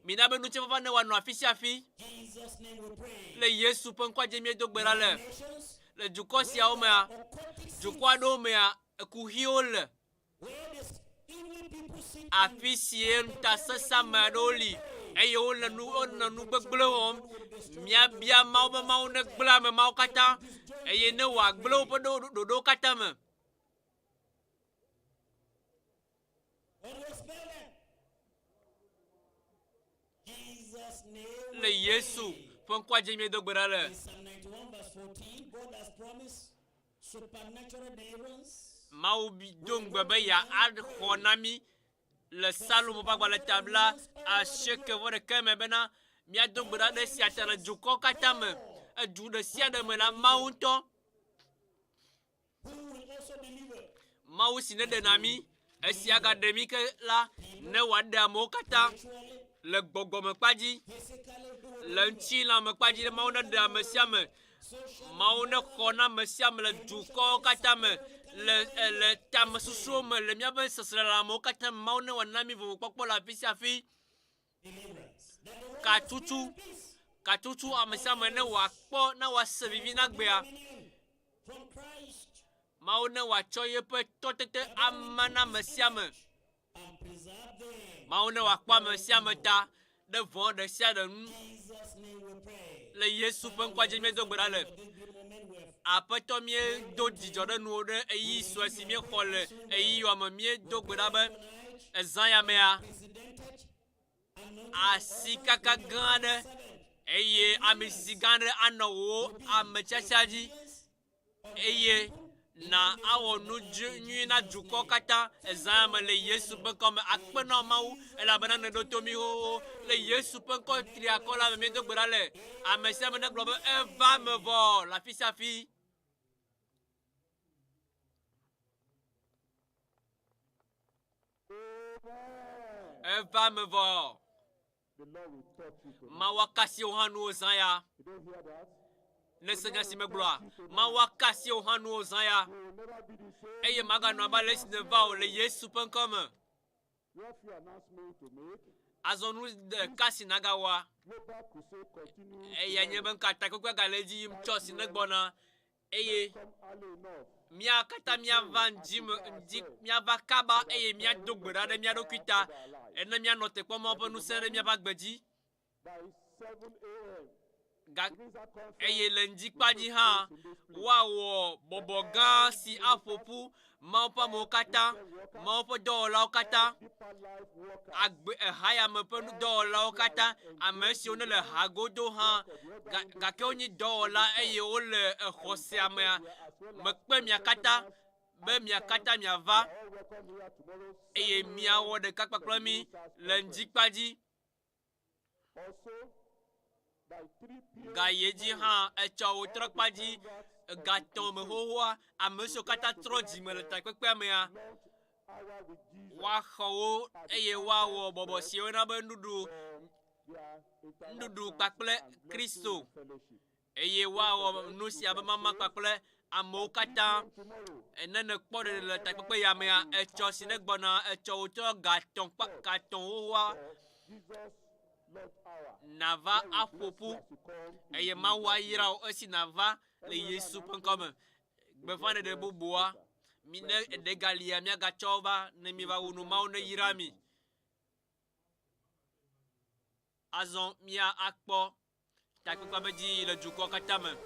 Mina be ŋutifafa ne wòanɔ afi sia afi. Le Yesu ƒe ŋkɔa dzi míedo gbe ɖa le. Le dukɔ siawo mea, dukɔ aɖewo mea, kuxiwo le. Afi sie ŋutasesẽ ame aɖewo li eye wole nu wonɔ nu gbegblẽ wɔm. Míabia Mawu be Mawu negblẽ ame mawo katã eye ne wòagblẽ woƒe ɖoɖowo katã me. Le Yesu ƒe ŋkɔa dzi míedo gbe ɖa le. Mawu do ŋugbe be yeaxɔ na mí le Salomo ƒe agbalẽ ta bla asieke vɔ ɖeka me bena míado gbe ɖa ɖe esia ta le dukɔwo katã me. Edu ɖe sia ɖe me la, Mawu ŋutɔ, Mawu si neɖena mí, esia gaɖe mí ke la, ne wòaɖe amewo katã le gbɔgbɔmekpa dzi, le ŋutilãmekpa dzi, ne Mawu neɖe ame sia ame, Mawu nexɔ na ame sia ame le dukɔwo katã me, le le tamesusuwo me, le míaƒe seselelãmewo katã me. Mawu ne wòana mí vovokpɔkpɔ le afi sia afi. Katutu, katutu ame sia ame ne wòakpɔ, ne wòase vivi na gbea. Mawu ne wòatsɔ yeƒe tɔtete ama na ame sia ame. Mawu ne wòakpɔ ame sia ame ta ɖe vɔ̃ ɖe sia ɖe ŋu. Le Yesu ƒe ŋkɔa dzi míedo gbe ɖa le. Aƒetɔ míedo dzidzɔ ɖe nuwò ɖe ɣeyiɣi sue si míexɔ le ɣeyiɣi me. Míedo gbe ɖa be ezã ya mea, asikaka gã aɖe eye ame sisi gã aɖe anɔ wò ametiatia dzi eye na awɔ nu nyui na dukɔ katã ezã me le Yesu ƒe ŋkɔ me. Akpe na Mawu elabena nèɖo to mí xoxo le Yesu ƒe ŋkɔ triakɔ la me. Míedo gbe ɖa le ame sia ame negblɔ be eva eme vɔ le afi sia afi. Eva eme vɔ. Mawu aka asi wò hã nuwò zã ya. Nèse nya si megblɔa? Mawu aka asi wò hã nuwò zã ya. Eye maganɔ abe ale si nèva o le Yesu ƒe ŋkɔ me. Azɔ nu ɖeka si nàgawɔa, eyae nye be ŋka takpekpea gale edzi yim tsɔ si negbɔna eye mía katã míava ŋdi me ŋdi míava kaba eye míado gbe ɖa ɖe mía ɖokui ta ene míanɔ te kpɔ Mawu ƒe ŋusẽ ɖe míaƒe agbe dzi. Ga eye le ŋdi kpa dzi hã woawɔ bɔbɔ gã si aƒo ƒu Mawu ƒe amewo katã, Mawu ƒe dɔwɔlawo katã, agbe ehayame ƒe dɔwɔlawo katã, ame siwo ne le ha godo hã, gake wonye dɔwɔla eye wole exɔ sia mea, mekpe mia katã be mia katã miava eye miawɔ ɖeka kpakple mí le ŋdikpa dzi. Gayi edzi hã etsɔ wo trɔ kpa dzi gatɔ̃ me xoxoa, ame siwo katã trɔ dzime le takpekpea mea, woaxɔ wo eye woawɔ bɔbɔ si woyɔna be nuɖuɖu, nuɖuɖu kpakple Kristo eye woawɔ nu sia be mama kpakple amewo katã. Ne nèkpɔ ɖeɖe le takpekpe ya mea, etsɔ si negbɔna, etsɔ wòtsɔ gatɔ̃ kpa gatɔ̃ xoxoa nàva aƒo ƒu eye Mawu ayra wò esi nàva le Yesu ƒe ŋkɔ me. Gbeƒãɖeɖe bubua, mi ne eɖe galia, míagatsɔ va ne míva wu nu. Mawu neyra mi. Azɔ mía akpɔ takpekpea ƒe dziyiyi le dukɔ katã me.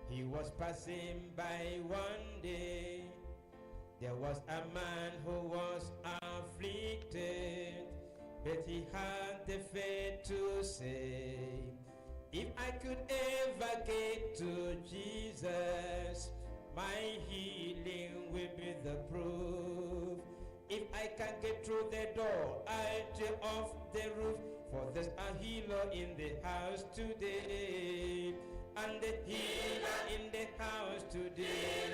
He was passing by one day. There was a man who was afflicted, but he had the faith to say, If I could ever get to Jesus, my healing will be the proof. If I can get through the door, I'll tear off the roof. For there's a healer in the house today. And the healer in the house today.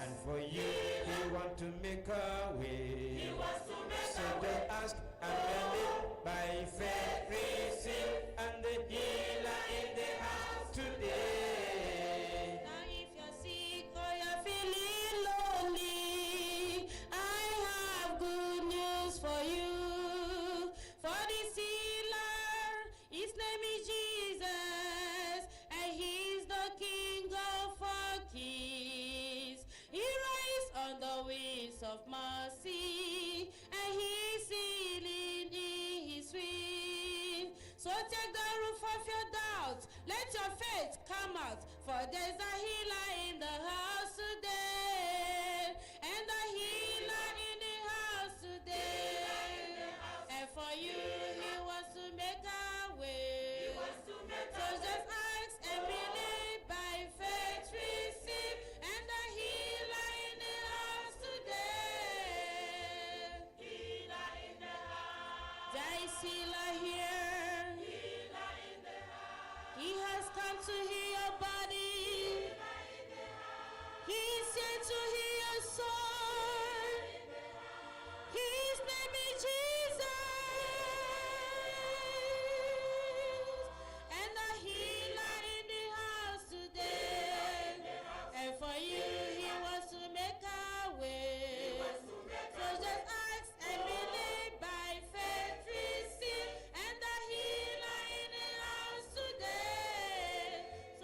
And for you, he want to make a way. He wants to make So a way. just ask and believe by faith receive. And the healer in the house today. Now if you're sick or you're feeling lonely, I have good news for you. For this healer, his name is Jesus, and he's the King of all kings. He rides on the wings of mercy, and he's healing in his wings. So take the roof off your doubts, let your faith come out, for there's a healer in the house today, and a healer in the house today. And for you, he wants to make a way. So just ask and believe by faith receive, and the healer in the house today. There is healer here. He has come to heal your body. He is here to heal your soul. His name is Jesus. And the healer in the house today. And for you, he wants to make a way. So just ask and believe by faith receive. And the healer in the house today.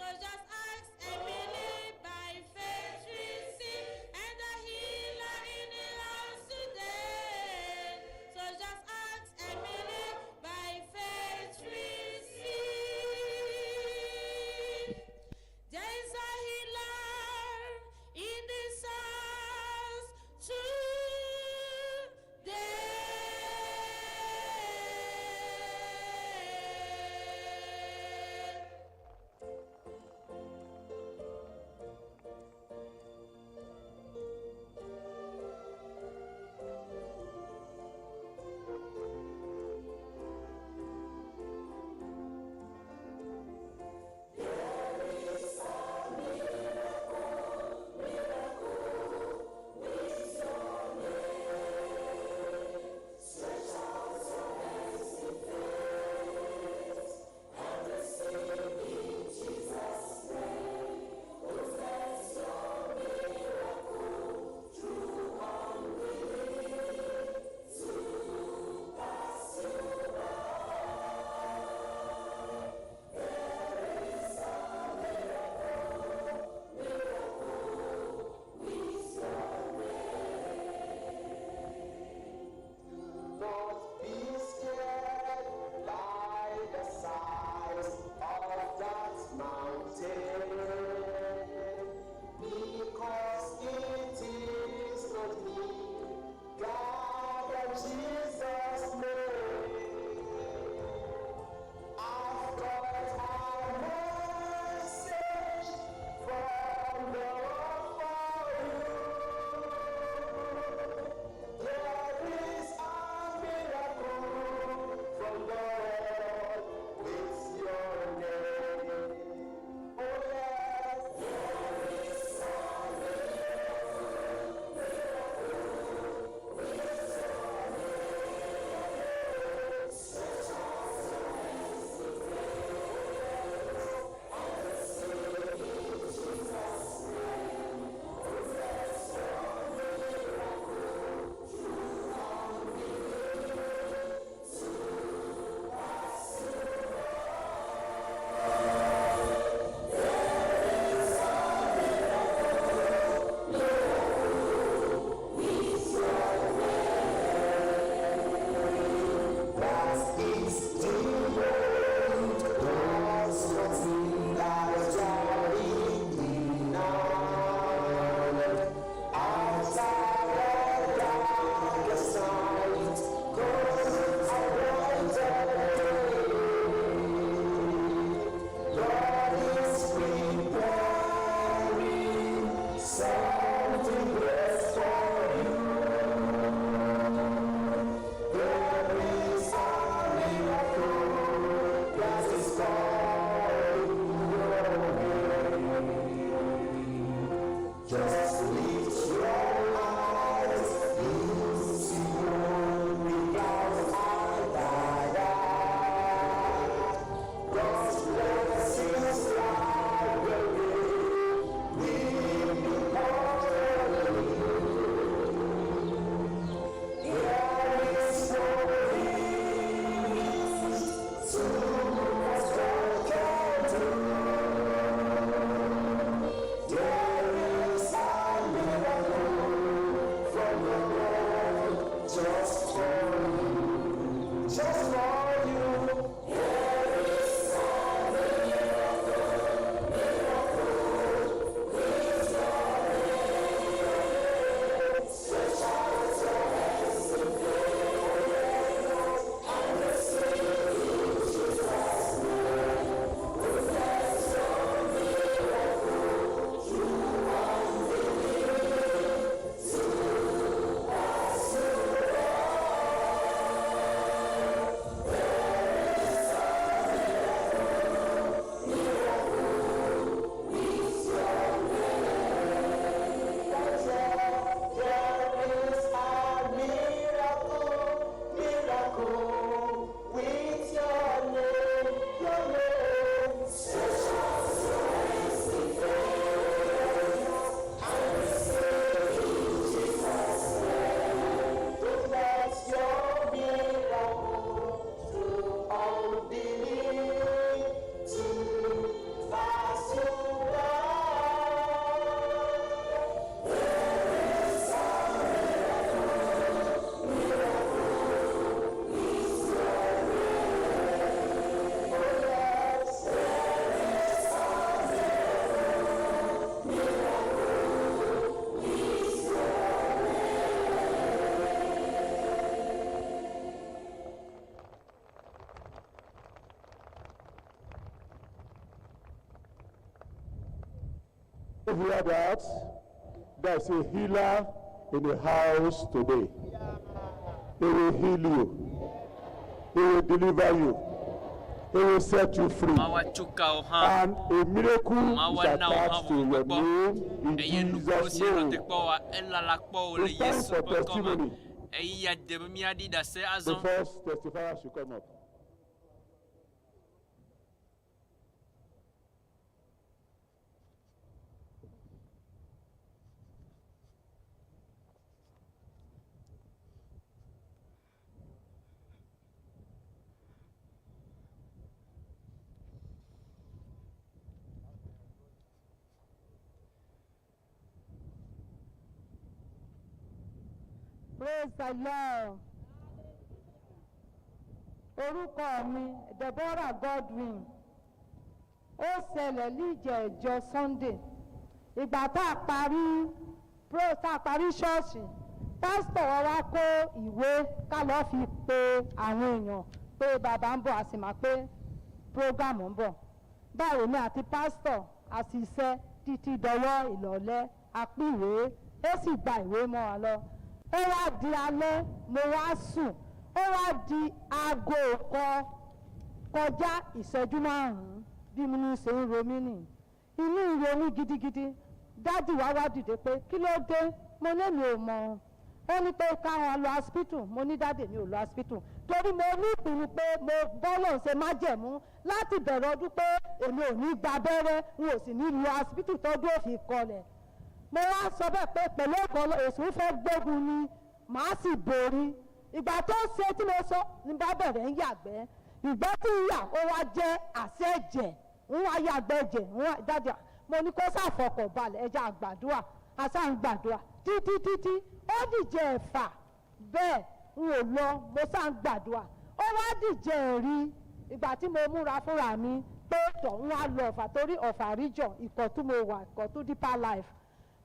You hear that? There's a healer in the house today. He will heal you. He will deliver you. He will set you free. Mawu atso ka wò hã. And a miracle Mawu is ana wò hã attached to your vovogbɔ. name in Eye nukunu Jesus' si nɔ name. te kpɔ wa, elala kpɔ wò le It's time Yesu for ƒe ŋkɔ me. testimony. Eyi ya de be míaɖi ɖase The azɔ. first testifier should come up. Praise the Lord. Orúkọ mi Deborah Godwin. Ó ṣẹlẹ̀ níjẹ̀ẹ́jọ Sunday. Ìgbà tá a parí pro tá a parí ṣọ́ọ̀ṣì, pásítọ̀ wa wá kó ìwé ká lọ́ọ́ fi pe àwọn èèyàn pé bàbá ń bọ̀ a sì máa pé prógámù ń bọ̀. Báwo ni àti pásítọ̀ a sì ṣe títí dọwọ́ ìlọ́lẹ́ a pín ìwé ó sì gba ìwé mọ́ wa lọ. Ó wá di alẹ́ mo wá sùn ó wá di aago kan kọjá ìṣẹ́jú márùn-ún bí mo ní ṣe ń ro mí nì inú ń ro mí gidigidi dádì wá wá dìde pé kí ló dé mo lémi ò mọ̀ ó ní pé káwọn lọ hospital mo ní dádì mi ò lọ hospital torí mo ní ìpinnu pé mo bọ́lọ̀ ṣe májẹ̀mú láti bẹ̀rẹ̀ ọdún pé èmi ò ní gba abẹ́rẹ́ n ò sì ní lọ hospital tọ́jú òfin kọlẹ̀ mo wá sọ bẹ́ẹ̀ pé pẹ̀lú ọ̀pọ̀ èsù fẹ́ gbógun ni màá sì borí ìgbà tó ṣe tí mo sọ ní bá bẹ̀rẹ̀ ń yàgbẹ́ ìgbẹ́ tí ń yà ó wá jẹ́ àṣẹ ẹ̀jẹ̀ ń wá yàgbẹ́ ẹ̀jẹ̀ ń wá jáde mo ní kó ṣàfọkàn balẹ̀ ẹja àgbàdua àṣà ń gbàdúrà títí títí ó dìje ẹ̀fà bẹ́ẹ̀ n ò lọ mo ṣà ń gbàdúrà ó wá dìje ẹ̀rí ìgbà tí mo múra fúnra mi pé tọ̀hún wá lọ ọ̀fà torí ọ̀fà ríjọ ìkọ̀tún mo wà ìkọ̀tún deeper life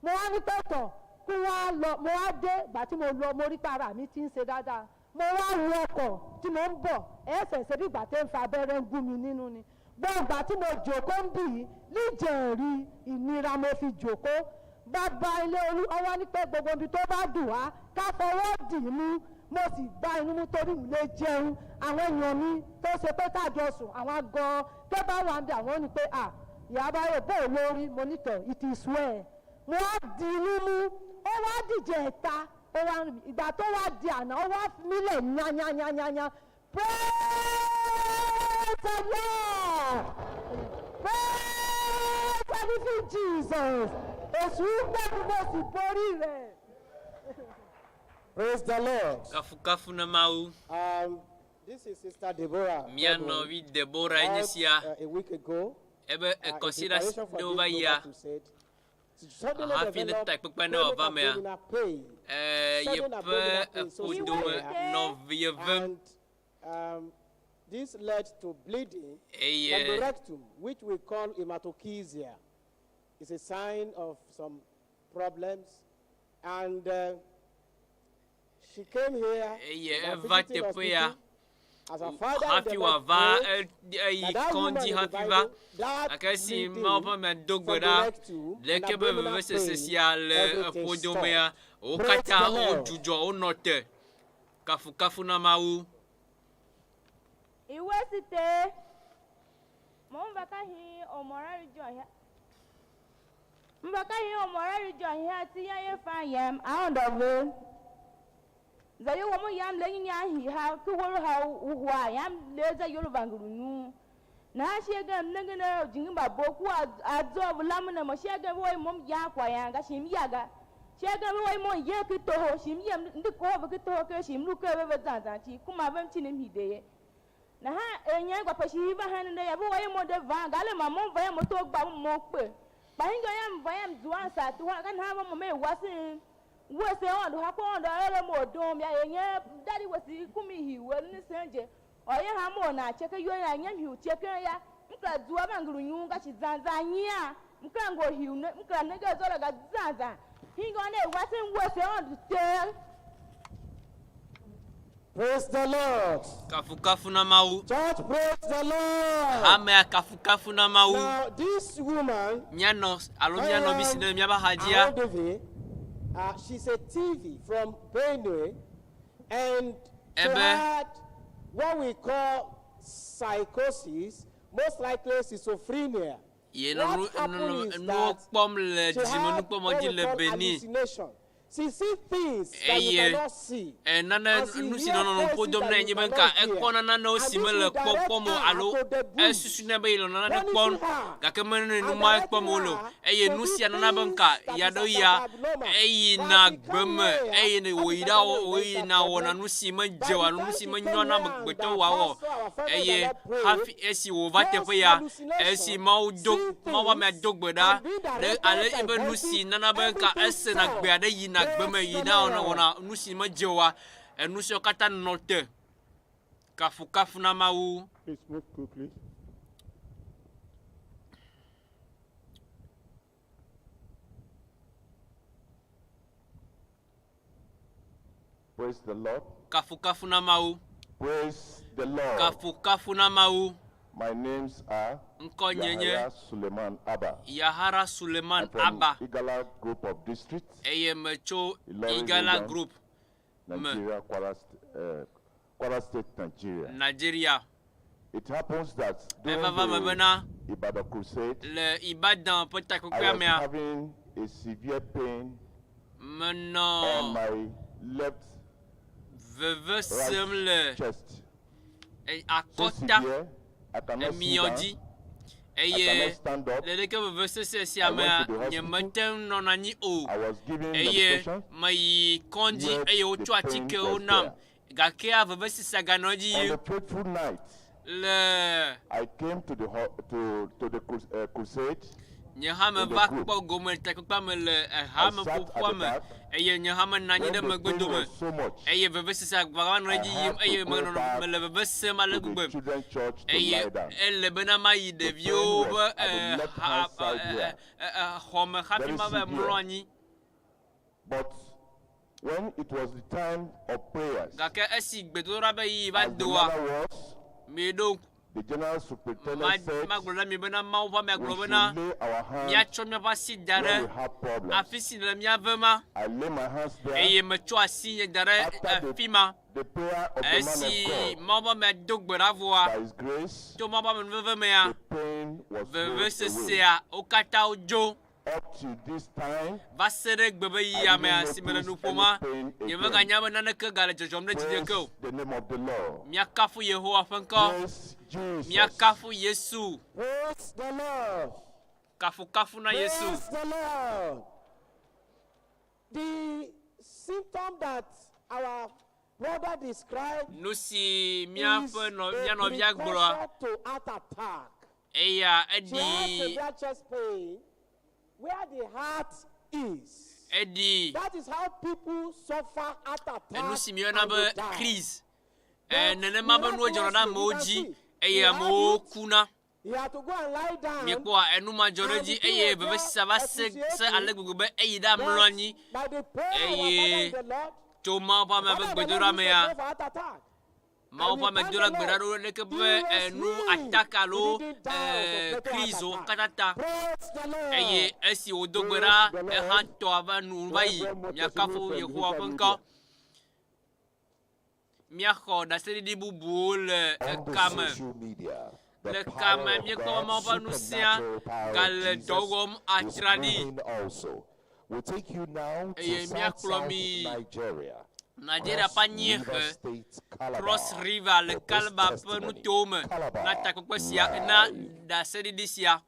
mo wá ní pẹ̀tọ̀ kí wọ́n á lọ mo wá dé ìgbà tí mo lọ mo rí para mi ti ń ṣe dáadáa mo wá wọ ọkọ̀ tí mo ń bọ̀ ẹsẹ̀ ṣe bí ìgbà tó ń fa abẹ́rẹ́ ń gún mi nínú ni gbọ́ ìgbà tí mo jòkó ń bì í níjẹ̀rí ìnira mo fi jòkó bàbá ilé olú ọwọ́ ní pé gbogbo ibi tó bá dùn wá ká fọwọ́ dì í mú mo sì gba inú mú torí mi lè jẹun àwọn èèyàn mi tó ṣe pé káàjọ sùn àwọn gan tó bá wà ń bẹ àwọn ò ní pé à ìyá báyọ̀ bó o lórí mo nítọ̀ it is well mo wá di inú mú ó wá dìje ẹ̀ta ó wá rìn mí ìgbà tó wá di àná ó wá mílẹ̀ yányányányányá praise the lord praise the living jesus èṣù gbẹ̀rù mo sì borí rẹ̀. Praise the Lord. Kafukafu na Mawu. This is Sister Deborah. Mía Godwin. nɔvi Deborah nye About, sia. a week ago, Ebe in ekɔsi ɖe preparation for ɖewo this va yia. global crusade, she suddenly Hafi ne developed ta kpekpe ne chronic wòava mea, abdominal pain. eh, Sudden yeƒe abdominal pain, so eƒodome severe. nɔ yevem And this led to bleeding eye from the rectum, which we call hematochezia. It's a sign of some problems. And she came here eye to our eva visiting teƒe ya hospital as her father in hafi the Lord wòava prayed eyi that that woman kɔdzi in the hafi va Bible, that gake esi bleeding Mawu ƒe ame do gbe from the ɖa rectum and leke be abdominal vevesese pain, sia le everything eƒodomea stopped. wo Praise katã the Lord. wodzudzɔ wonɔ te kafukafu na Mawu. Iwe site mo mbaka hi omora region hia ti ya ye fa yam aondove zayo wo mo yam le nyinya hi ha ku woro ha uhwa yam le za yoro vanguru nu na she ga mnenge na jingi ba boku azo lamna mo she ga wo mo ya kwa ya ga shim ya ga she ga wo mo ye ki to ho shim yam ndi ko ho ki to ho ke shim lu ke be zan zan chi kuma bem chi ni mi de ye na ha enya gba pesi iva ha ne ya bo wo mo de van ga le ma mo va ya mo to gba mo pe pa hingo ya mva ya mzuan sa tu ha kan ha mo me wa sin wo se on do ha ko on do ele mo dom ya enye daddy wo si kumi hi we ni senje oye ha mo na cheke yo ya nya mi cheke ya mkra zuwa ba nguru nyu ga chi zanza nya mkra ngo hi ne mkra ne ga zo ga zanza hingo ne wa sin wo se on do te. Praise the Lord. Kafukafu na Mawu. Church, praise the Lord. Hamea kafukafu na Mawu. Now, this woman, Míanɔ alo mía nɔvi si ne míaƒe axadzia, Ahodove, she's a TV from Benue, and she Ebe. had what we call psychosis, most likely schizophrenia. ye nɔ nu What happened nɔ is nuwo that kpɔm le she had dzimenukpɔmɔ what dzi we le call Benin. hallucination. She see things that you Eye cannot see. e nane And she nu si hear nɔ nɔ nuƒo voices dom that na you nye be cannot nka hear. ekpɔna nanewo And si this mele will direct kpɔkpɔm o her alo to the bush. esusu be yele nane Punishing kpɔm her gake mele and nu ma directing kpɔm wole o her eye to nu do sia nana be things nka that ya is ɖo ya abnormal. eyina But she gbe come me here, eye ne that wòyi is ɖa another wòyina mental wɔna problem. nu si medze By o the alo nu time si she menyo came na here and amegbetɔ the wòawɔ pastor, our father, the eye Lord prayed, hafi esi wòva those teƒe ya esi hallucinations, Mawu do seeing Mawu ƒe amea things, do gbe ɖa and being ɖe directed ale by ebe nu voices, si nana be nka everything esena gbe stopped. aɖe yina gbe me Praise the yina wɔna Lord. wɔna nu si medze oa enu siawo katã nɔ te kafukafu na Mawu. Please move quickly. Praise the Lord. Kafukafu na Mawu. Praise the Lord. Kafukafu na Mawu. My names are Ŋkɔ nye nye Yahaya Suleiman Abba. Yahara Suleiman I'm from Abba Igala Group of Districts, eye metso Ilorin Igala Region. Group me Nigeria, Kwara, Kwara State, Nigeria. Nigeria. It happens that during Eva va me the bena Ibadan Crusade, le Ibadan ƒe I takpekpea was mea having a severe pain on menɔ my left veve sem le right chest. e- So akɔta severe, I cannot sit emiɔ down, dzi I eye cannot stand up. le ɖeke veve sese sia I went mea to the nye hospital. mete ŋu nɔna anyi o I was given eye medication. meyi kɔdzi Yet eye the wotsɔ pain atikewo was nam there. gakea veve sesea ganɔ edzi On yim the fateful night, le I came to the to the crusade. nye hã In the meva group. kpɔ gome le takpekpea me le ehame I sat at ƒoƒoa the me back. eye nye hã menɔ anyi When ɖe the megbe pain dome was so much, eye vevesesea va nɔ I edzi had yim to eye go menɔ back mele veve sem ale to the gbegbe children's church to eye lie down. ele bena mayi The pain ɖeviwo was ƒe at the left hand side here, xɔme hafi very mava severe. mlɔ anyi But when it was the time of prayers, gake esi gbedodoɖa be yiyi va as the doa manner was, mieɖo the general superintendent said magblɔ na mi bena Mawu ƒe amea we gblɔ should bena lay our hands míatsɔ míaƒe asi da where we ɖe have problems. afi si le mía vema I lay my hands there. eye metsɔ asi nye da ɖe After the, afi ma the prayer of the man esi of God, Mawu ƒe amea do gbe ɖa vɔa by his grace, to Mawu ƒe amenuveve mea the pain was rolled away. vevesesea wo katã wodzo Up to this time, va se ɖe gbe be I yiyia mea didn't si mele notice nu any ƒoma pain nye again. meganya be naneke gale dzɔdzɔm ɖe dzinye ke o Praise the name of the Lord. míakafu Yehowa ƒe ŋkɔ Praise Jesus. míakafu Yesu Praise the Lord. kafukafu na Yesu Praise the Lord. The symptom that our brother described nu si is míaƒe nɔ a mía nɔvia gblɔa precursor to heart attack. eya She has eɖi severe chest pain where the heart is. eɖi That is how people suffer heart attack enu si míeyɔna and be they die. crise But nenema be nuwo dzɔna ɖe miraculously, amewo you can dzi see, eye he had amewo it. kuna He had to go and lie down. míekpɔa enu ma dzɔ ɖe And dzi the eye people were vevesesea va se se appreciating ale gbegbe be eyi ɖe amlɔ But anyi by the prayer of our eye Father in the Lord, tso Mawu ƒe amea ƒe Father in the gbedoɖa Lord used to mea pray for heart attack. Mawu And ƒe we ame thank doɖa the gbe ɖa Lord. ɖo leke He be was enu healed. ataka He alo didn't die of suspected heart kriziwo attack. katã ta Praise the Lord. eye esi wòdo gbe ɖa eha tɔa va nu va yi Reverend Motesimi míakafu from Yehowa Digital ƒe ŋkɔ Media. míaxɔ ɖaseɖiɖi bubuwo le On the ekame social media, the le power kame of míekpɔ God, Mawu ƒe ŋusẽa supernatural power of gale dɔ Jesus wɔm is atraɖii moving also. We'll take you now to eye South míakplɔ South mi Nigeria, Nigeria Cross ƒe River anyiehe State, Cross Calabar, River le for this Calabar ƒe testimony. nutowo me na Calabar takpekpe sia na live. ɖaseɖiɖi sia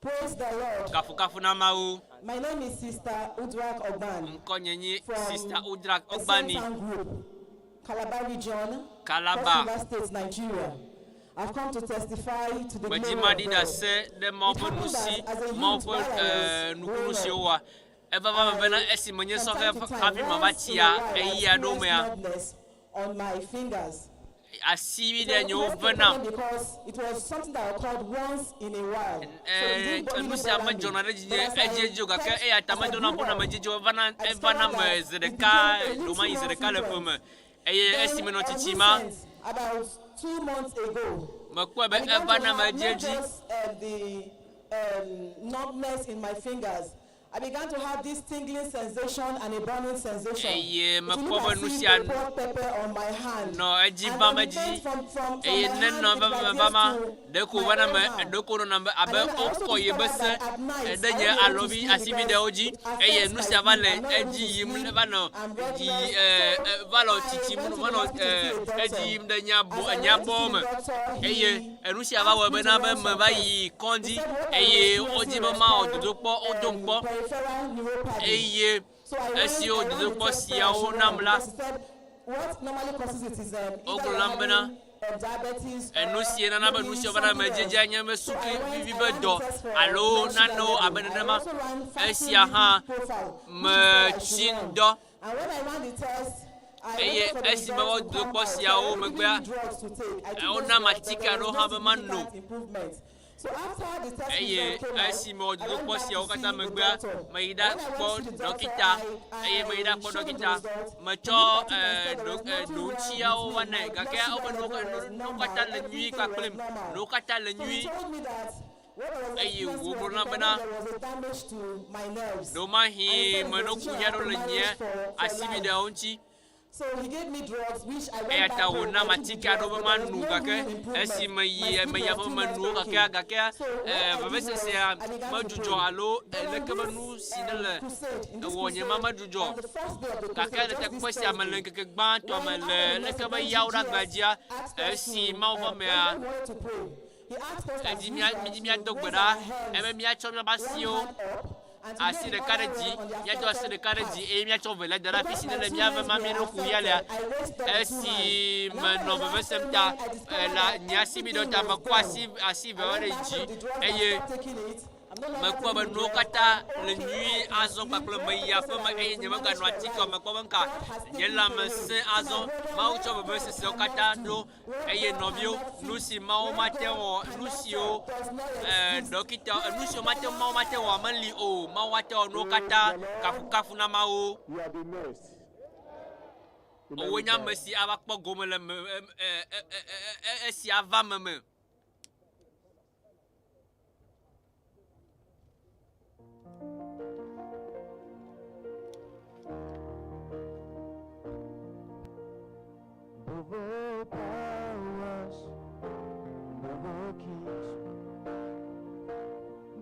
Praise the Lord. kafukafu na Mawu My name is Sister Udrak Ogban ŋkɔ nye nyi from Sister Udrak the Ogbani Santan Group, Calabar Region, Cross Calabar River State, Nigeria. I've come to testify to the glory medzi of maɖi God. ɖase ɖe Mawu It ƒe happened nu si that as a Mawu youth ƒe while I was nukunu growing siwo up, wɔa eva va me bena I, esi menye from sɔhɛ time to time, hafi mava once in a tsia while, I ɣeyiɣi aɖewo experienced mea numbness on my fingers. asi It ɖe was nyewo not a venam problem because it was something that occurred once in a while. So it didn't enu really sia bother me. medzɔna ɖe But dzinye as I edziedzi o gake kept, eya ta as I medona grew ƒo na up, me dzidzi o evana I evana discovered me that zi it ɖeka became a ɖomayi little zi more ɖeka le ƒe frequent. me Eye Then, esi menɔ of tsitsi ma, recent, about 2 months ago, mekpɔe be I began eva to nam have not edziedzi. just the numbness in my fingers. I began to have this tingling sensation and a burning sensation. Eye It will mekpɔ look be as nu if sia they poured pepper on my hand. nɔ edzi And vam then it edzi. went from Eye my ne hand, nɔ it vava vama, radiates to ɖeko my va other na me hand. ɖeko nɔna be And abe then I also wokɔ ye be discovered se that at night, ɖe I nye won't be able to alɔvi sleep asibi because ɖewo dzi it eye affects nu my sia va sleep. le I'm not able edzi to yim sleep. va nɔ I'm dzi restless. e So e va nɔ I tsitsim went to va the nɔ hospital to see a e doctor. edzi yim ɖe nye abɔ As I nye went to abɔwo see me the doctor, eye he enu sia va asked wɔe me bena to be run some meva tests. yi He kɔdzi said what I was eye wodzi experiencing be was mawɔ called dodokpɔ wodom kpɔ peripheral neuropathy. Eye So I went, esi I wo ran the dodokpɔ test that I siawo should nam run la because he said what normally causes it is either wogblɔ you're nam bena having diabetes enu or sie nana be nu maybe siwo va na something me else. dzedzea nye be So I sukli went, vivi I be ran dɔ the test for alo blood sugar nanewo level. abe I nenema also ran fasting esia hã lipid profile, which is what I should metsi run. ŋdɔ And when I ran the test, I eye waited for the esi results mewɔ to come dodokpɔ out. So siawo they were giving megbea me drugs to take. I took those wonam drugs, but atike there aɖewo was hã no be mano. significant improvement. So after the test Eye result came out, esi mewɔ I went dodokpɔ back siawo to katã see the megbea doctor. meyi When ɖa I went kpɔ to see the doctor, dɔkita I, eye meyi ɖa I kpɔ showed him the dɔkita result. He metsɔ looked at it and e said there ɖo was e nothing wrong ɖoŋutsiawo with va me. nɛ My blood gake sugar wobe nuwo level was nuwo normal. katã le nyui Everything was kpakplim normal. nuwo katã le So he nyui told me that what I was eye experiencing was wògblɔ nam because bena there was a damage to my nerves. ɖewomahi And he said it menɔ was kuxi due aɖewo to le nye marriage for asibi life. ɖewo ŋuti. So he gave me drugs, which I Eya went ta back home. wònam I took the atike drugs, aɖewo be but there was mano no gake real improvement. esi My meyi sleep meyi was aƒe still me not nuwo okay. gakea gakea So what e I did was vevesesea I began to medzudzɔ pray. alo Then on leke be this nu si ne le crusade, in this ewɔ nye ma crusade, medzudzɔ on the first day of the gake crusade, le just teƒe this sia me le Thursday, ŋkeke gbãtɔ me when le after the leke message, be when yawo ɖe GGS agbadzia asked us esi to, Mawu ƒe when amea we wanted to pray, he asked us as edzi mía Israel mídi to míado gbe raise ɖa our hands, ebe míatsɔ míaƒe one asiwo hand up, and to asi lay the ɖeka ɖe other dzi one on the míatsɔ asi affected ɖeka ɖe dzi part. eye míatsɔ velia da ɖe afi Because si my ne le two míaƒe hands ma were míaɖo kuxia lea affected, I raised up the two esi hands. And after menɔ the veve last sem ta amen, I discovered la that nye asibi ɖewo everything ta was mekɔ gone. asi asi I vewo went ɖe back dzi home, the drugs, I eye stopped taking it. I'm no longer mekpɔ be taking the nuwo drugs. katã I'm le okay. nyui I can azɔ sleep. kpakple When meyi the aƒe person me I eye was nye to manage meganɔ my atike life, mekpɔ be ŋka God has nye taken it lãme away. sẽ So my azɔ brother, Mawu what tsɔ God vevesesewo cannot katã do, ɖo what eye God nɔviwo cannot nu fix, si Mawu what mate God wɔ nu cannot siwo solve does not e exist. dɔkita nu Praise siwo the mate Mawu mate wɔ meli o Mawu ate wɔ nuwo Praise katã the Lord. kafukafu na Mawu. You are the next. In Woe nye ame America. si ava kpɔ gome le me e e e e esi ava me me. Above all powers, above all kings,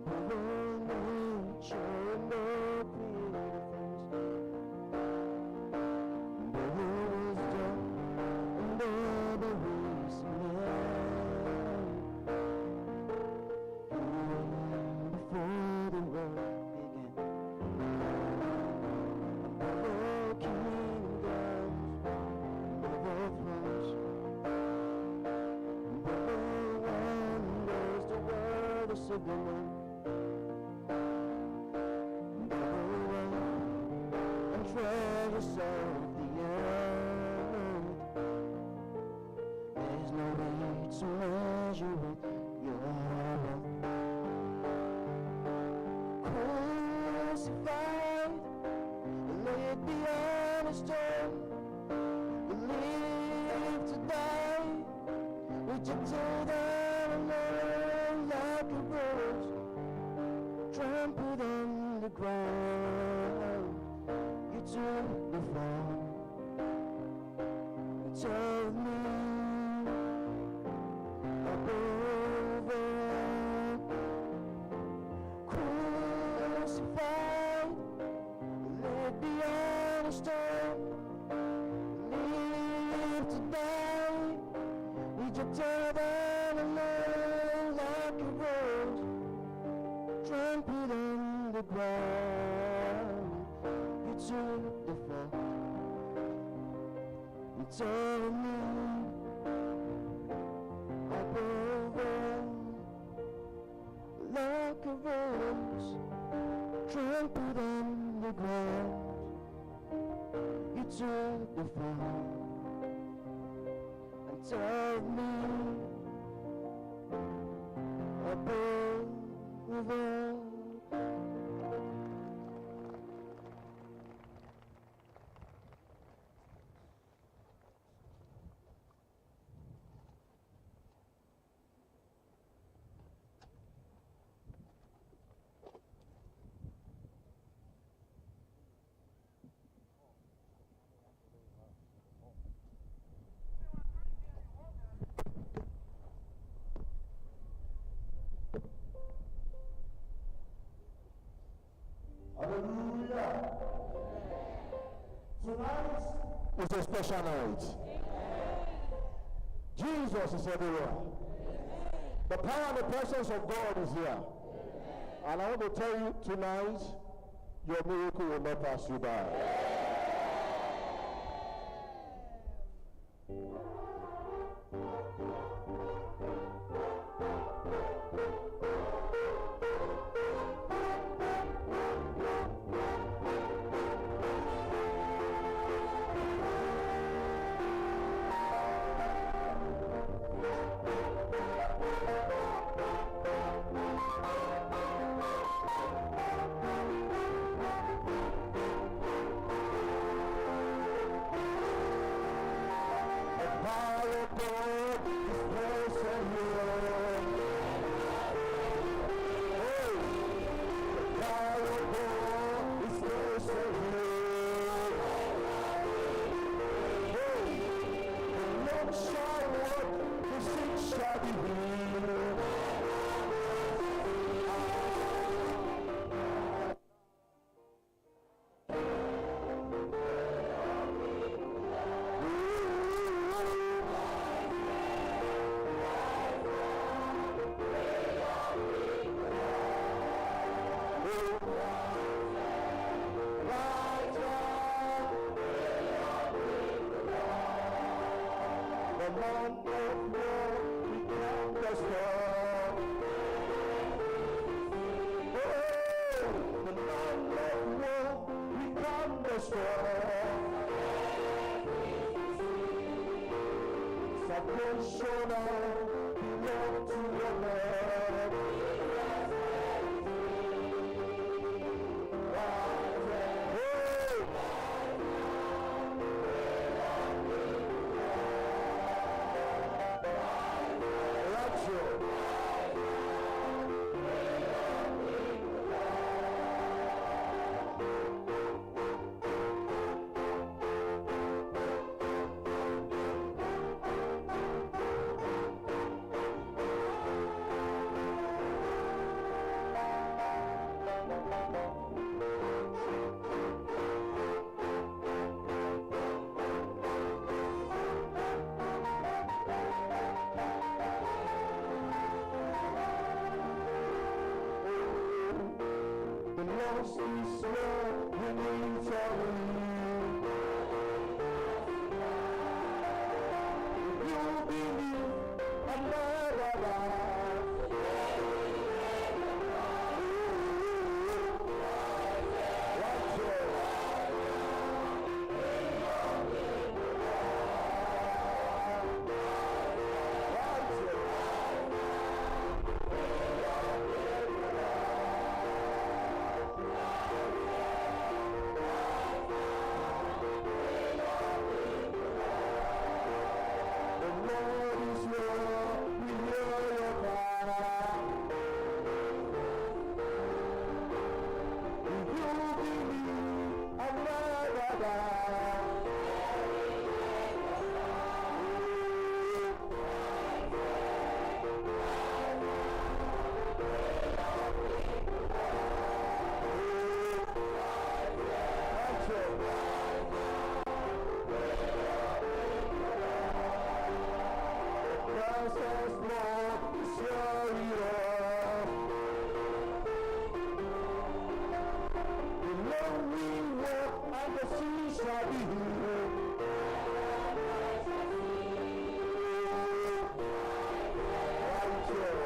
above all nature and all created things, above all wisdom and all the ways of man, you were before the world began. Above all kingdoms, above all thrones, above all wonders the world has ever known, above all wealth and treasures of the earth, there's no way to measure it, your wealth. Crucified, laid beyond a stone, believed to die, rejected and alone like a rose, trampled on the ground. You took the fall and told me above all. Crucified, laid beyond a stone, live to die, rejected and alone like a rose, trampled on the ground. You took the fall and told me above all, like a rose, trampled on the ground. You took the fall and told me above all. It's a special night. Jesus is everywhere. The power and the presence of God is here. And I want to tell you tonight, your miracle will not pass you by. The power of God is present here. Hey, the power of God is present here. Hey, the Lord shall walk, the sick shall be healed. The man of war become the storm. Oh, the man of war become the storm. Salvation belong to the Lord. Hey! Rapture. The lost is where we need to live. If you believe another life. Rapture. Rapture. The Lord is here, we hear your cry. If you believe, I'll never die. Rapture. Precious Lord is here with us. The lonely walk and the sea shall be healed. Rapture.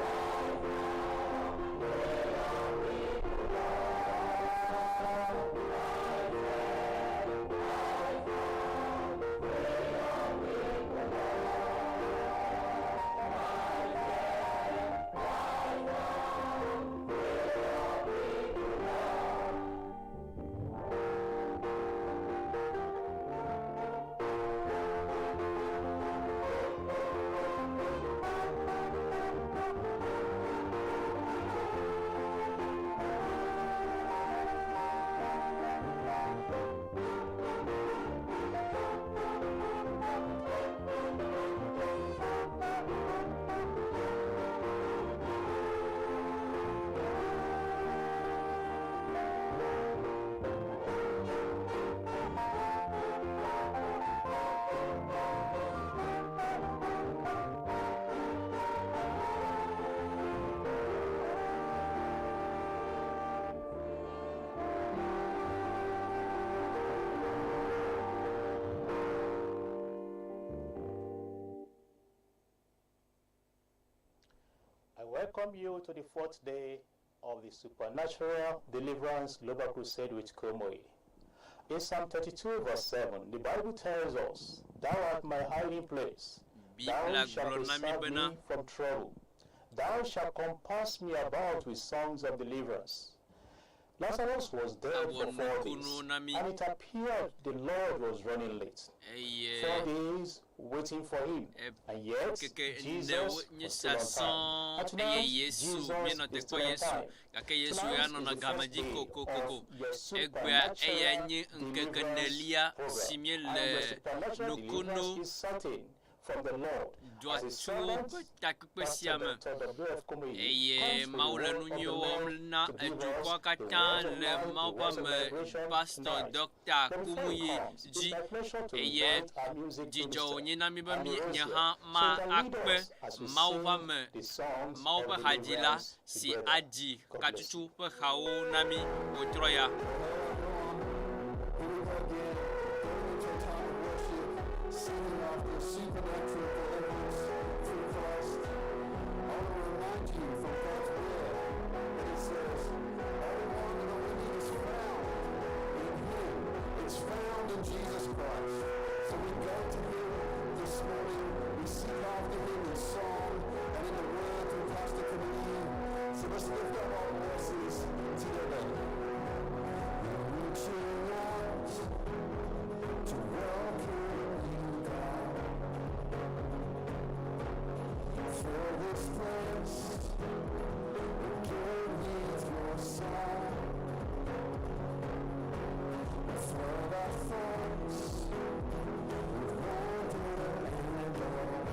welcome you to the fourth day of the Supernatural Deliverance Global Crusade with Kumuyi. In Psalm 32, verse 7, the Bible tells us, Thou art my hiding place. Thou Biblia shalt gblɔ na mí preserve bena me from trouble. Thou shalt compass me about with songs of deliverance. Lazarus was dead Awɔ for 4 nukunu days, na mí and it appeared the Lord was running late. eye 4 days waiting for him, and yet keke Jesus newo nye was still on time. sasɔ̃ And eye tonight, Yesu Jesus míenɔ is te still kpɔ on Yesu time. gake Yesu Tonight ya is nɔna the game first dzi day kokokoko. of your Egbea eya supernatural nye ŋkeke deliverance nelia si program, and míele your supernatural nukunu deliverance is certain from the Lord. As his dɔatuwo servant, ƒe takpekpe Pastor sia me Dr. W.F. Kumuyi eye comes with the Mawu le word nu of the nyuiwo wɔm Lord na to give us edukɔa the katã words of le life, the Mawu ƒe words of ame liberation Pastor tonight. Dr. But before he Kumuyi comes, it's dzi my pleasure to eye invite our music dzidzɔ minister, wònye na mí be Andy mí nye Rozier, hã so ma he can lead akpe us as we Mawu ƒe sing ame the songs Mawu of ƒe hadzila deliverance si together. adzi God bless katutu you. ƒe hawo na mí wòtrɔ ya. Here we go again, going into a time of worship, singing of the supernatural deliverance through Christ. I want to remind you from God's word that it says, all we want and all we need is found in Him. It's found in Jesus Christ. So we go to Him this morning. We seek after Him in song and in the word through Pastor Kumuyi. So let's lift up our voices together. Reaching out to welcome you, God. Fill this place again with your song. Flood our thoughts with wonder and awe.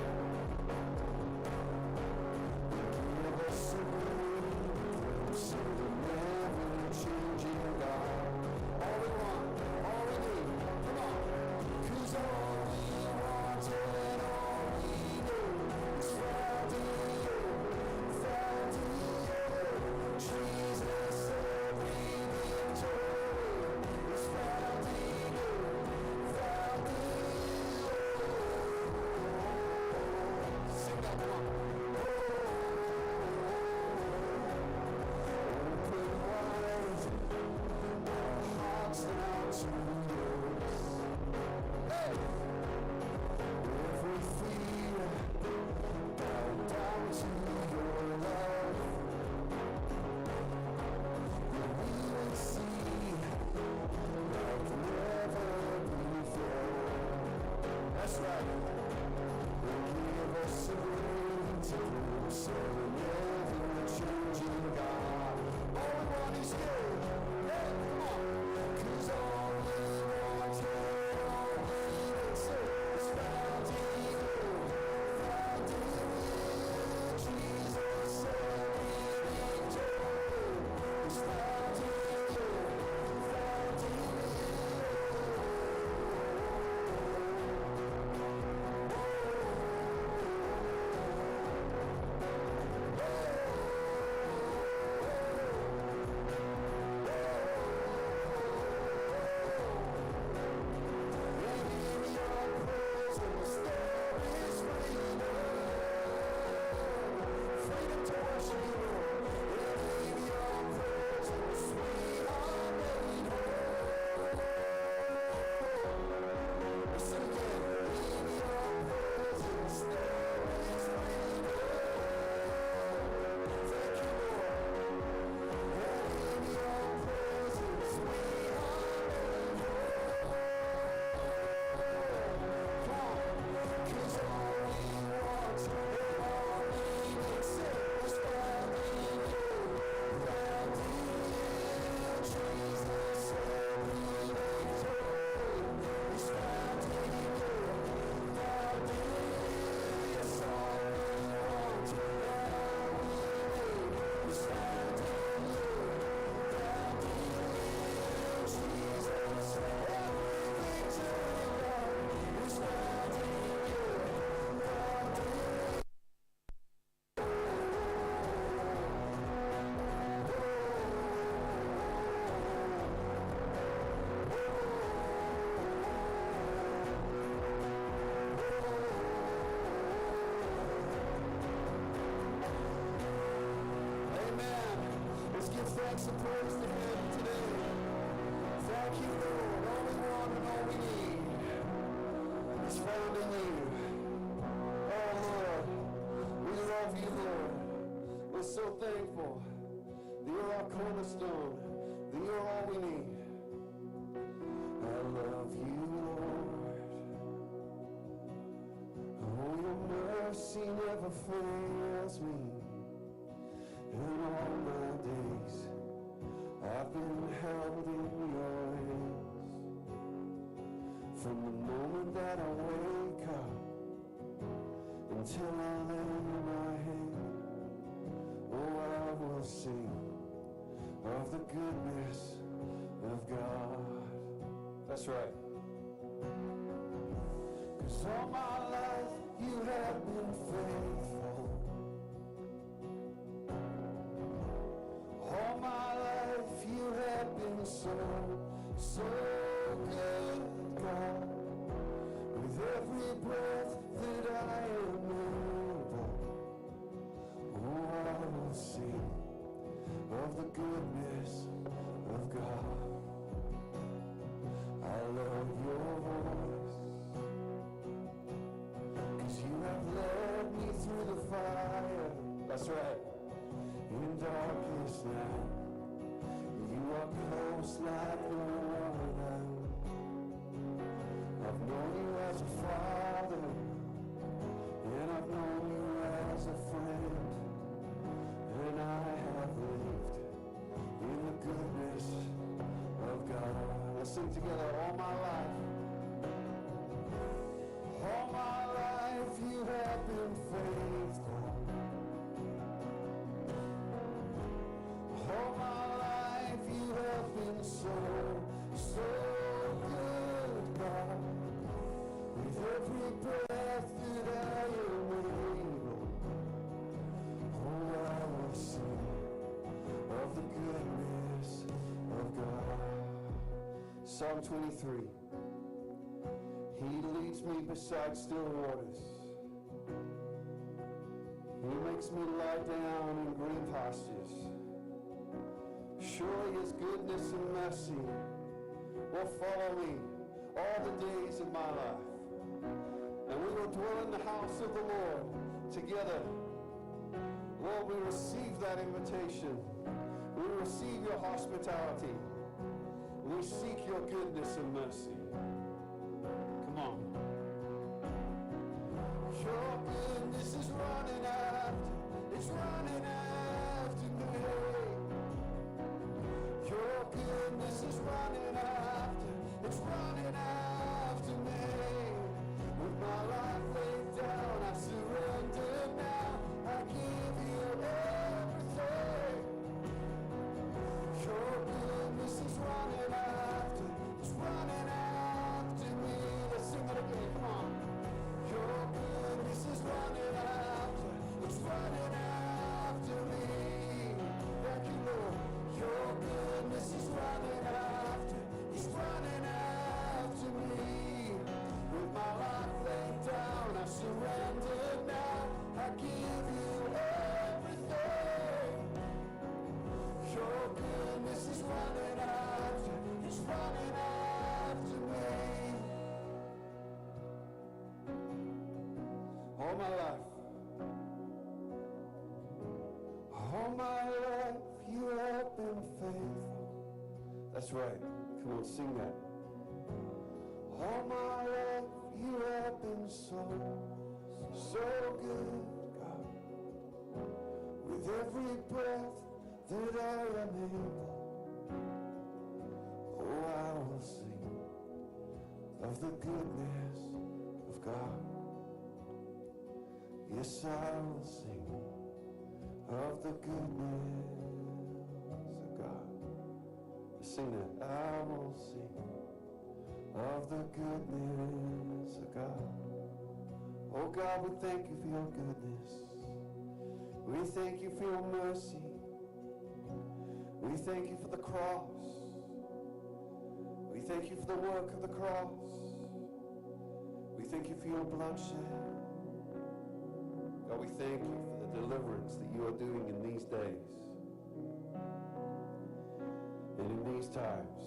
Give us a glimpse of the never-changing God. All we want, all we need, come on. 'Cause all we want and all we need is found in you, found in you. Jesus, every victory is found in you, found in you. Sing that, come on. Open wide our hearts now to yours. Hey! Every fear bow down to your love. And we will see like never before. That's right. Give us a great thanks and praise to Him today. Thank you, Lord. All we want and all we need is found in you. Oh, Lord, we love you, Lord. We're so thankful that you're our cornerstone, that you're all we need. I love you, Lord. Oh, your mercy never fails me. In all my days, I've been held in your hands. From the moment that I wake up until I lay my head, oh, I will sing of the goodness of God. That's right. 'Cause all my life you have been faithful. All my life you have been so, so good, God. With every breath that I am able, oh, I will sing of the goodness of God. I love your voice, 'cause you have led me through the fire. That's right. In darkest night, you are close like no other. I've known you as a father, and I've known you as a friend, and I have lived in the goodness of God. Let's sing together. All my life. All my life you have been faithful. All my life you have been so, so good, God. With every breath that I am able, oh, I will sing of the goodness of God. Psalm 23. He leads me beside still waters. He makes me lie down in green pastures. Surely his goodness and mercy will follow me all the days of my life. And we will dwell in the house of the Lord together. Lord, we receive that invitation. We receive your hospitality. We seek your goodness and mercy. Come on. Your goodness is running after, it's running after me. Your goodness is running after, it's running after me. With my life laid down, I surrender now. I give you everything. Your goodness is running after, it's running after me. Let's sing it again, come on. Your goodness is running after, it's running after me. Thank you, Lord. Your goodness is running after, it's running after me. With my life laid down, I surrender now. I give you everything. Your goodness is running after, it's running after me. All my life, all my life, you have been faithful. That's right. Come on, sing that. All my life, you have been so, so good, God. With every breath that I am able, oh, I will sing of the goodness of God. Yes, I will sing of the goodness of God. Let's sing that. I will sing of the goodness of God. Oh God, we thank you for your goodness. We thank you for your mercy. We thank you for the cross. We thank you for the work of the cross. We thank you for your bloodshed. God, we thank you for the deliverance that you are doing in these days. these times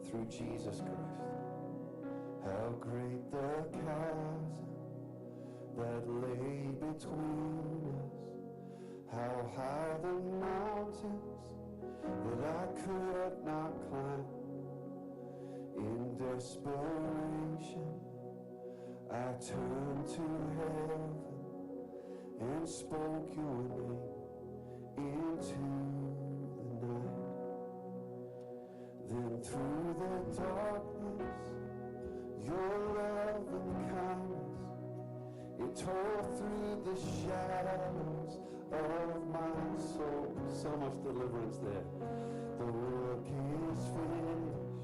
through Jesus Christ. How great the chasm that lay between us. How high the mountains that I could not climb. In desperation, I turned to heaven and spoke your name into the night. Then through the darkness, your love and kindness, it tore through the shadows of my soul. So much deliverance there. The work is finished.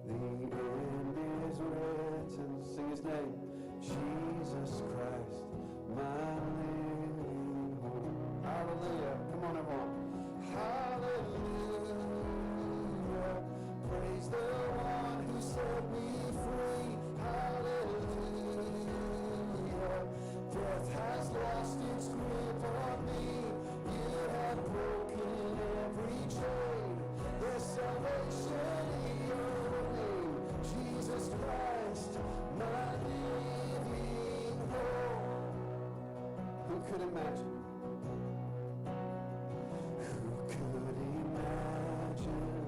The end is written. Sing his name. Jesus Christ, my living hope. Hallelujah. Come on, everyone. Hallelujah. Praise the one who set me free. Hallelujah. Death has lost its grip on me. You have broken every chain. There's salvation in your name. Jesus Christ, my living hope. Who could imagine? Who could imagine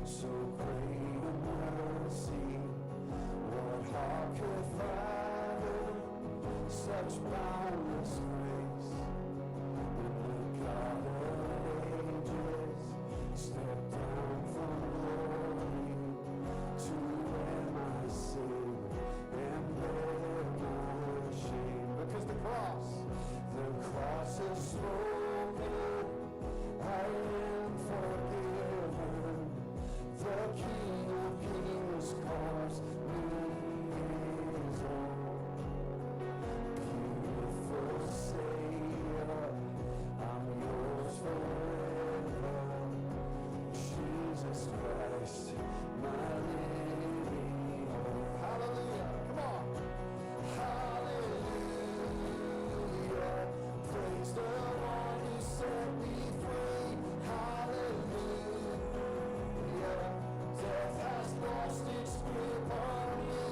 so great a mercy? What heart could fathom such boundless grace? When the God of ages stepped down from glory to bear my sin and bear my shame. Because the cross has spoken, I am forgiven. The King of Kings calls me his own. Beautiful Savior, I'm yours forever. Jesus Christ, my living hope. Hallelujah. Come on. Hallelujah. Praise the one who set me free. Hallelujah. Death has lost its grip on me.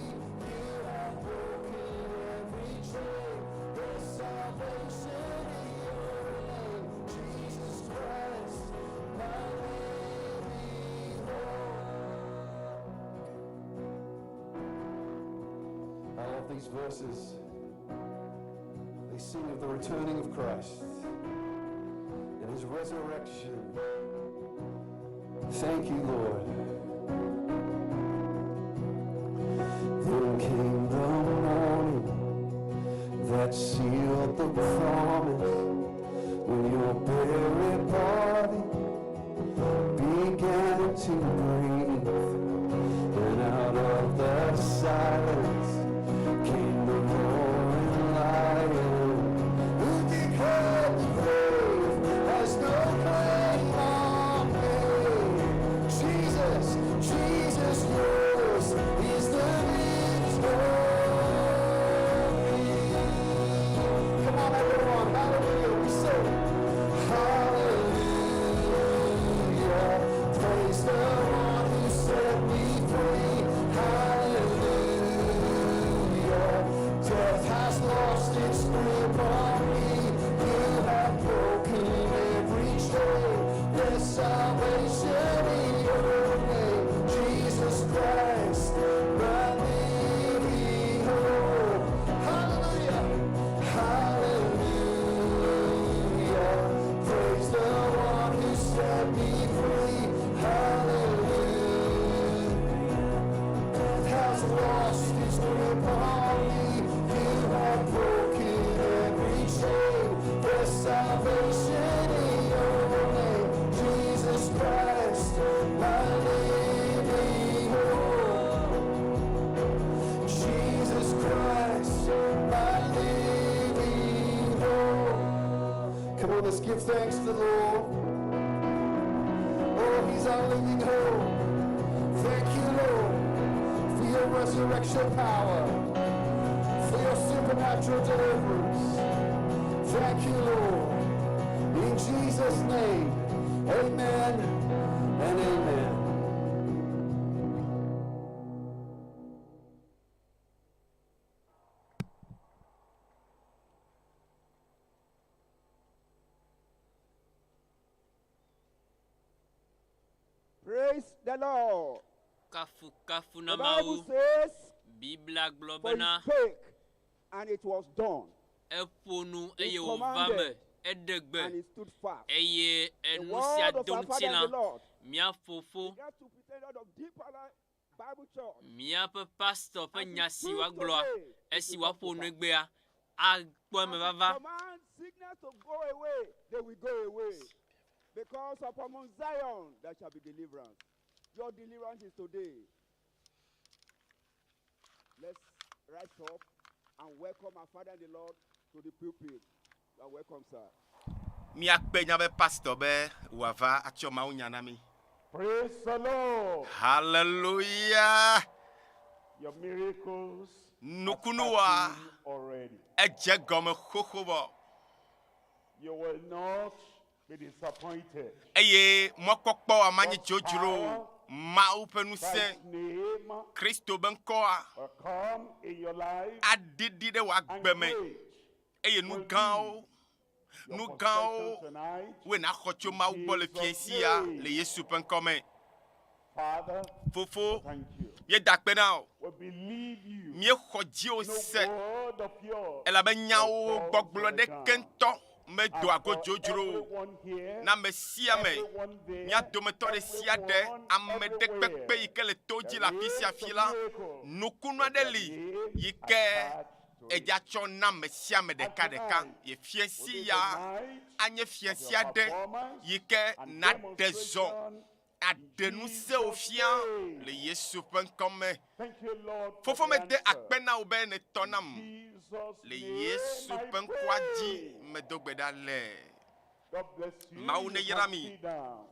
You have broken every chain. There's salvation in your name. Jesus Christ, my living hope. I love these verses. They sing of the returning of Christ and his resurrection. Thank you, Lord. Then came the morning that sealed the promise, when your buried body began to breathe, and out of the silence came the roaring lion, who declared the grave has no claim on me. Jesus, Jesus, yours is the victory. Come on, everyone, hallelujah. We sing, hallelujah. Praise the one who set me free. Hallelujah. Death has lost its grip on me. You have broken every chain. There's salvation in your name. Jesus Christ, my living hope. Hallelujah. Hallelujah. Praise the one who set me free. Hallelujah. Death has lost its grip on me. You have broken every chain. There's salvation in your name. Jesus Christ, my living hope. Jesus Christ, my living hope. Come on, let's give thanks to the Lord. Oh, he's our living hope. Thank you, Lord, for your resurrection power, for your supernatural deliverance. Thank you, Lord. In Jesus' name, Amen and amen. Praise the Lord. Kafukafu na The Bible Mawu. says, Biblia gblɔ For he bena spake, and it was done. eƒo nu He eye wòva me, commanded, eɖe gbe and it stood fast. eye The enu sia word of do our ŋuti Father lã. in the Lord. Mía fofo, The superintendent of Deeper Life Bible Church. míaƒe pastor ƒe As he nya si speaks woagblɔa, today, it esi will come woaƒo to nu pass. egbea, akpɔ eme As he vava. commands sickness to go away, they will go away. Because upon Mount Zion there shall be deliverance. Your deliverance is today. Let's rise up and welcome our Father in the Lord to the pulpit. You are welcome, sir. Míakpe míaƒe pastor be wòava atsɔ Mawu nya na mí. Praise the Lord. Hallelujah. Your miracles are Nukunuwoa starting already. edze gɔme xoxo vɔ You will not be disappointed. eye mɔkpɔkpɔ amanyi God's dzodzro power, Mawu ƒe ŋusẽ Christ's name Kristo be ŋkɔa will come in your life aɖiɖi ɖe wò and agbe me great eye nu will be gãwo your nu possession gãwo tonight. woe naxɔ tso In Mawu gbɔ le Jesus' fiẽ sia name. le Yesu ƒe ŋkɔ me. Father, Fofo, thank you. míeda akpe na wò. We believe you. Míexɔ dziwò No se word of yours elabe will nyawo fall gbɔgblɔ to the ɖeke ground. ŋutɔ medoa And go for dzodzro o. everyone here, Na ame sia ame, everyone there, mía dometɔ ɖe sia ɖe, everyone ame ɖe kpekpe yi everywhere, ke le to dzi there le afi sia is afi a la, miracle nukunu with aɖe your li name yi ke attached to it. edza tsɔ na ame sia ame And ɖeka ɖeka. tonight Ye will fiẽsi be the ya night anye of your fiẽsi aɖe performance yi ke and naɖe zɔ demonstration aɖe in ŋusẽwo Jesus' fia name. le Yesu ƒe ŋkɔ me. Thank you, Lord, for Fofo the mede answer. akpe na wò be nètɔ In nam Jesus' le name Yesu I ƒe ŋkɔa dzi pray. medo gbe ɖa le. God bless you. Mawu You neyra can mi. sit down.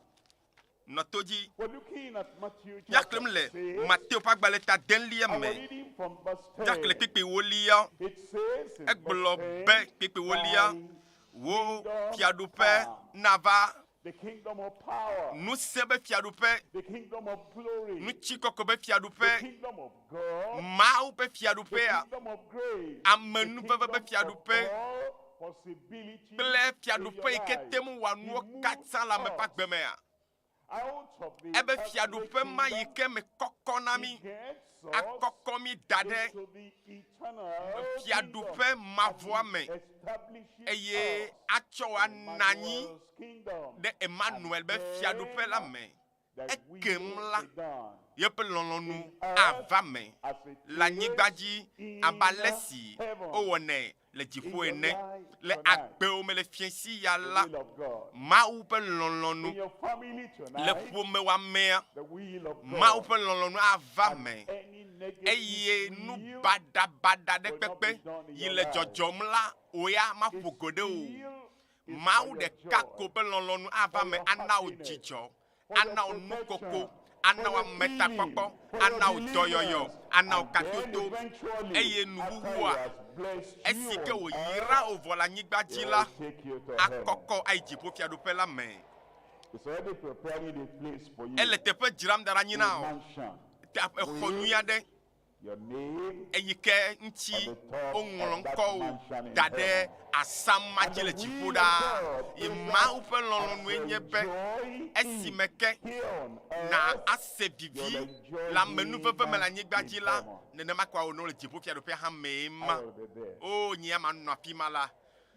Nɔ to dzi. We're looking at Matthew chapter Míaxlẽm le 6 Mateo ƒe agbalẽ ta delia and me. we're reading from verse Míaxlẽ 10. kpekpe wolia. It says in verse Egblɔ 10, be kpekpe wolia, Thy wò kingdom fiaɖuƒe come, nava. the kingdom of power, Ŋusẽ be fiaɖuƒe, the kingdom of glory, ŋutikɔkɔ be the fiaɖuƒe, kingdom of God, Mawu ƒe the fiaɖuƒea, kingdom of grace, the amenuveve kingdom ƒe of fiaɖuƒe all possibilities kple in your fiaɖuƒe yi ke life. te ŋu wɔa He nuwo moves katã le ame ƒe us agbe mea. out of the Ebe earthly fiaɖuƒe ma yi kingdom. ke me kɔkɔ na He mí, gets us akɔkɔ mí da ɖe into the eternal kingdom fiaɖuƒe and mavɔa he me establishes eye us atsɔ in ana anyi Emmanuel's kingdom. ɖe And Emmanuel be fiaɖuƒe la then me. thy Ekem will la, be done yeƒe lɔlɔ̃nu in earth ava me as it le anyigba is dzi in abe ale si heaven. wowɔnɛ le In dziƒo your ene. life Le tonight, agbewo me le fiẽsi ya the la, will of God. Mawu ƒe In lɔlɔ̃nu your family le tonight, ƒomewɔamea, the will of Mawu God. ƒe lɔlɔ̃nu ava And me any negative eye nu will baɖabaɖa ɖe will not be kpekpe done in yi your le life. dzɔdzɔm la, wò ya maƒo His go ɖe o. will is for Mawu your ɖeka joy, ko ƒe lɔlɔ̃nu ava for me your ana wò happiness, dzidzɔ, for your ana wò nukoko, protection, ana for wò your ametakpɔkpɔ, healing, for your ana wò dɔyɔyɔ, deliverance. ana wò And then katoto eventually, eye after he nuwuwua has blessed you esi ke on wòyra earth, wò vɔ le anyigba he dzi will la, take you to heaven. akɔkɔ ayi dziƒo fiaɖuƒe la me. He's already preparing a place for you, Ele teƒe dzram da ɖe anyi a na wò. mansion Exɔ nyui with aɖe your name eyi ke ŋuti at the top woŋlɔ of that ŋkɔwò mansion in da ɖe heaven. asama And dzi the le dziƒo will of ɖaa. God Ye is that Mawu ƒe as lɔlɔ̃nue you nye be enjoy esime it ke here on na earth, ase you'll vivi enjoy le amenuveve me le him anyigba in dzi la, heaven. nenema ke wòawɔ ne wole dziƒo fiaɖuƒea hã mee I ma. will be there. O nye ya manɔ afi ma la,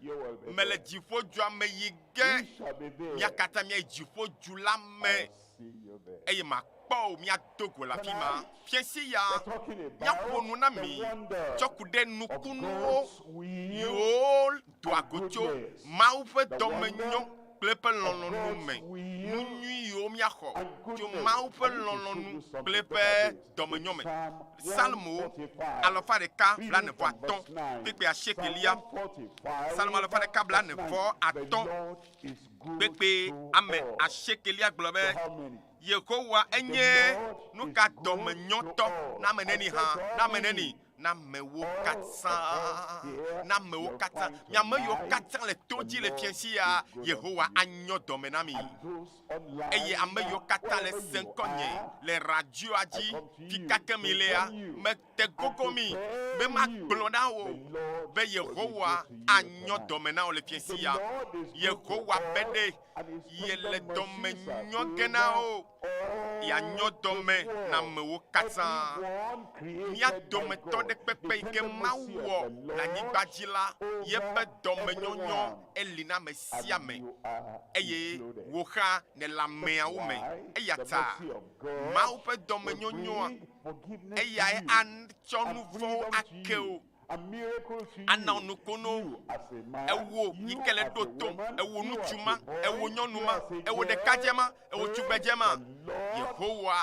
You will be mele there. dziƒodzua me yi ge. We shall be Mía there. katã míayi dziƒodzu la me I'll see you there. eye makpɔ wò míado go le afi ma. Tonight, Fiẽsi ya, we're talking míaƒo about nu na the mi wonder tsɔ ku ɖe of nukunuwo God's will yiwo doa and go tso goodness. Mawu ƒe The dɔmenyo wonder kple eƒe of lɔlɔ̃nu God's me. Nu will nyui yiwo míaxɔ and tso goodness. Mawu ƒe I need to show lɔlɔ̃nu you kple something. Look eƒe at this. In dɔmenyo me. Psalm Salmo 145, alafa ɖeka reading blaene vɔ from atɔ̃ verse 9. kpekpe Psalm asiekelia. 145, Salmo alafa ɖeka verse blaene 9. vɔ The atɔ̃ Lord is good kpekpe to ame all. asiekelia gblɔ To be how many? Yehowa The enye Lord nu is ka good to dɔmenyɔtɔ all. na ame I neni said hã to how na ame many? neni Na amewo katã, na amewo katã, mi ame yiwo katã le to dzi le fiẽ sia, Yehowa anyɔ dɔme na mi. Eye ame yiwo katã le se ŋkɔnye le radioa dzi, fika ke mi lea, mete gogo mi be magblɔ na wò be Yehowa anyɔ dɔme na wò le fiẽ sia. Yehowa be ɖe yele dɔme nyɔ ge na wò. Yeanyɔ dɔme na amewo katã. Mía dometɔ ɖe kpekpe yi ke Mawu wɔ le anyigba dzi la, yeƒe dɔmenyɔnyɔ eli na ame sia ame, eye wò hã nèle ameawo me. Eya ta Mawu ƒe dɔmenyɔnyɔa, eyae atsɔ nu vɔ̃wo ake wò. Ana wò nukunu, ewò yi ke le ɖo tom, ewò ŋutsu ma, ewò nyɔnu ma, ewò ɖekadze ma, ewò tugbedze ma. Yehowa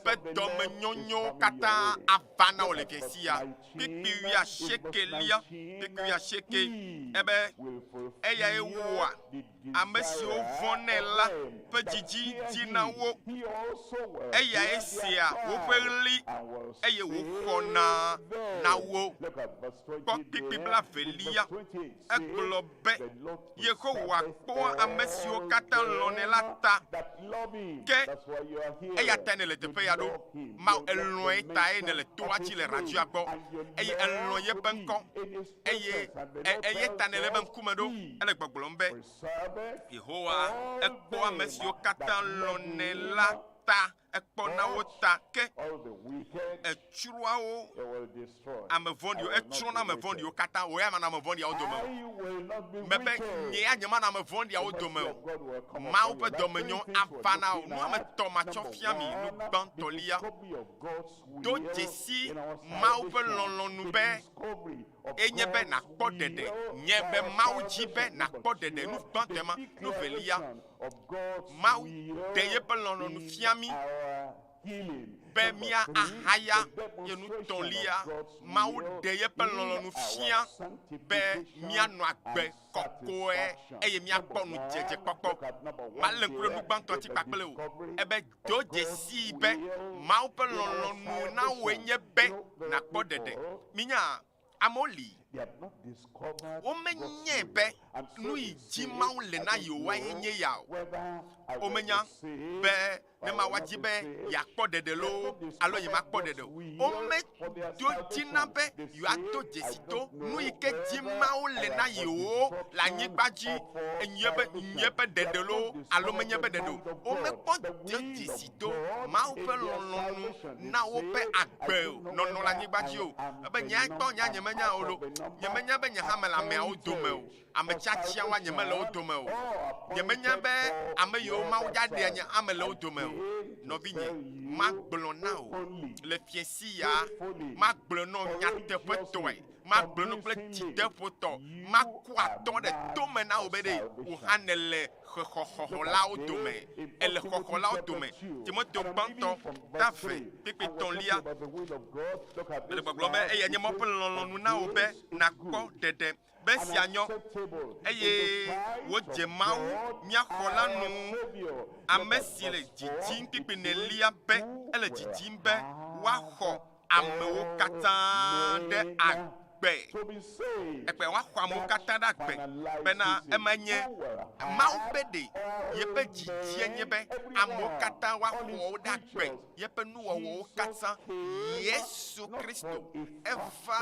ƒe dɔmenyonyo katã ava na wò le fiẽ sia. Kpukpui wuiasiekelia, kpukpui wuiasieke, ebe, Eyae wɔa ame siwo vɔ̃nɛ la ƒe dzidzi dzi na wo. Eyae sea woƒe ɣli eye wòxɔna na wo. Kpɔ kpukpui blaevelia. Egblɔ be, Yehowa kpɔa ame siwo katã lɔ̃nɛ la ta. Ke eya tae nèle teƒe ya ɖo. Mawu, èlɔ̃e tae nèle toa dzi le radioa gbɔ eye èlɔ̃ yeƒe ŋkɔ. eye eye ta nèle eƒe ŋkume ɖo. Ele gbɔgblɔm be, Yehowa, ekpɔ ame siwo katã lɔ̃nɛ la ta, ekpɔna wo ta, ke etsrɔ̃a wo, ame vɔ̃ɖiwo, etsrɔ̃na ame vɔ̃ɖiwo katã. Wò ya mànɔ ame vɔ̃ɖiawo dome o. Mebe, nye ya nyemanɔ ame vɔ̃ɖiawo dome o. Mawu ƒe dɔmenyo ava na wò. Nu ame etɔ̃ matsɔ fia mi. Nu gbãtɔlia, Do dzesi Mawu ƒe lɔlɔ̃nu be enye be nàkpɔ ɖeɖe. Nye be Mawu dzi be nàkpɔ ɖeɖe. Nu gbãtɔe ma. Nu velia, Mawu ɖe yeƒe lɔlɔ̃nu fia mí be mía ahaya ye nu tɔ̃lia, Mawu ɖe yeƒe lɔlɔ̃nu fia be míanɔ agbe kɔkɔe eye míakpɔ ŋudzedzekpɔkpɔ. Malé ŋku ɖe nu gbãtɔa dzi kpakple wò. Ebe Do dzesii be Mawu ƒe lɔlɔ̃nu na wòe nye be nàkpɔ ɖeɖe. Minya, amewo li, womenyae be nu yi dzi Mawu le na yewoae nye ya o. Womenya be ne Mawu adi be yeakpɔ ɖeɖe loo alo yemakpɔ ɖeɖe o. Womedo dzi na be yewoado dzesi to nu yi ke dzi Mawu le na yewo le anyigba dzi, enye be nye be ɖeɖe loo alo menye be ɖeɖe o. Womekpɔ de dzesi to Mawu ƒe lɔlɔ̃nu na woƒe agbe nɔnɔ le anyigba dzi o. Ebe nye ŋutɔ nye nyemenya o lo. Nyemenya be nye hã mele ameawo dome o. Ame tiatiawoa nyemele wo dome o. Nyemenya be ame yiwo Mawu dza ɖea nye hã mele wo dome o. Nɔvinye, magblɔ na wò le fiẽsi ya, magblɔe nɔ nyateƒetɔe, magblɔe nɔ kple dzideƒotɔ, maku atɔ ɖe tome na wò be ɖe wò hã nèle xɔxɔlawo dome. Èle xɔxɔlawo dome. Timoteo gbãtɔ, ta ve, kpukpui etɔ̃lia. Mele gbɔgblɔm be eyae nye Mawu ƒe lɔlɔ̃nu na wò be nàkpɔ ɖeɖe. Be esia nyɔ, eye wòdze Mawu, mía Xɔla nu, ame si le dzidzim kpikpi nelia be ele dzidzim be woaxɔ amewo katã ɖe agbe. Ekpe woaxɔ amewo katã ɖe agbe bena ema nye Mawu ƒe ɖe yeƒe dzidzie nye be amewo katã woaxɔ wo ɖe agbe. Yeƒe nuwɔwɔwo katã. Yesu Kristo eva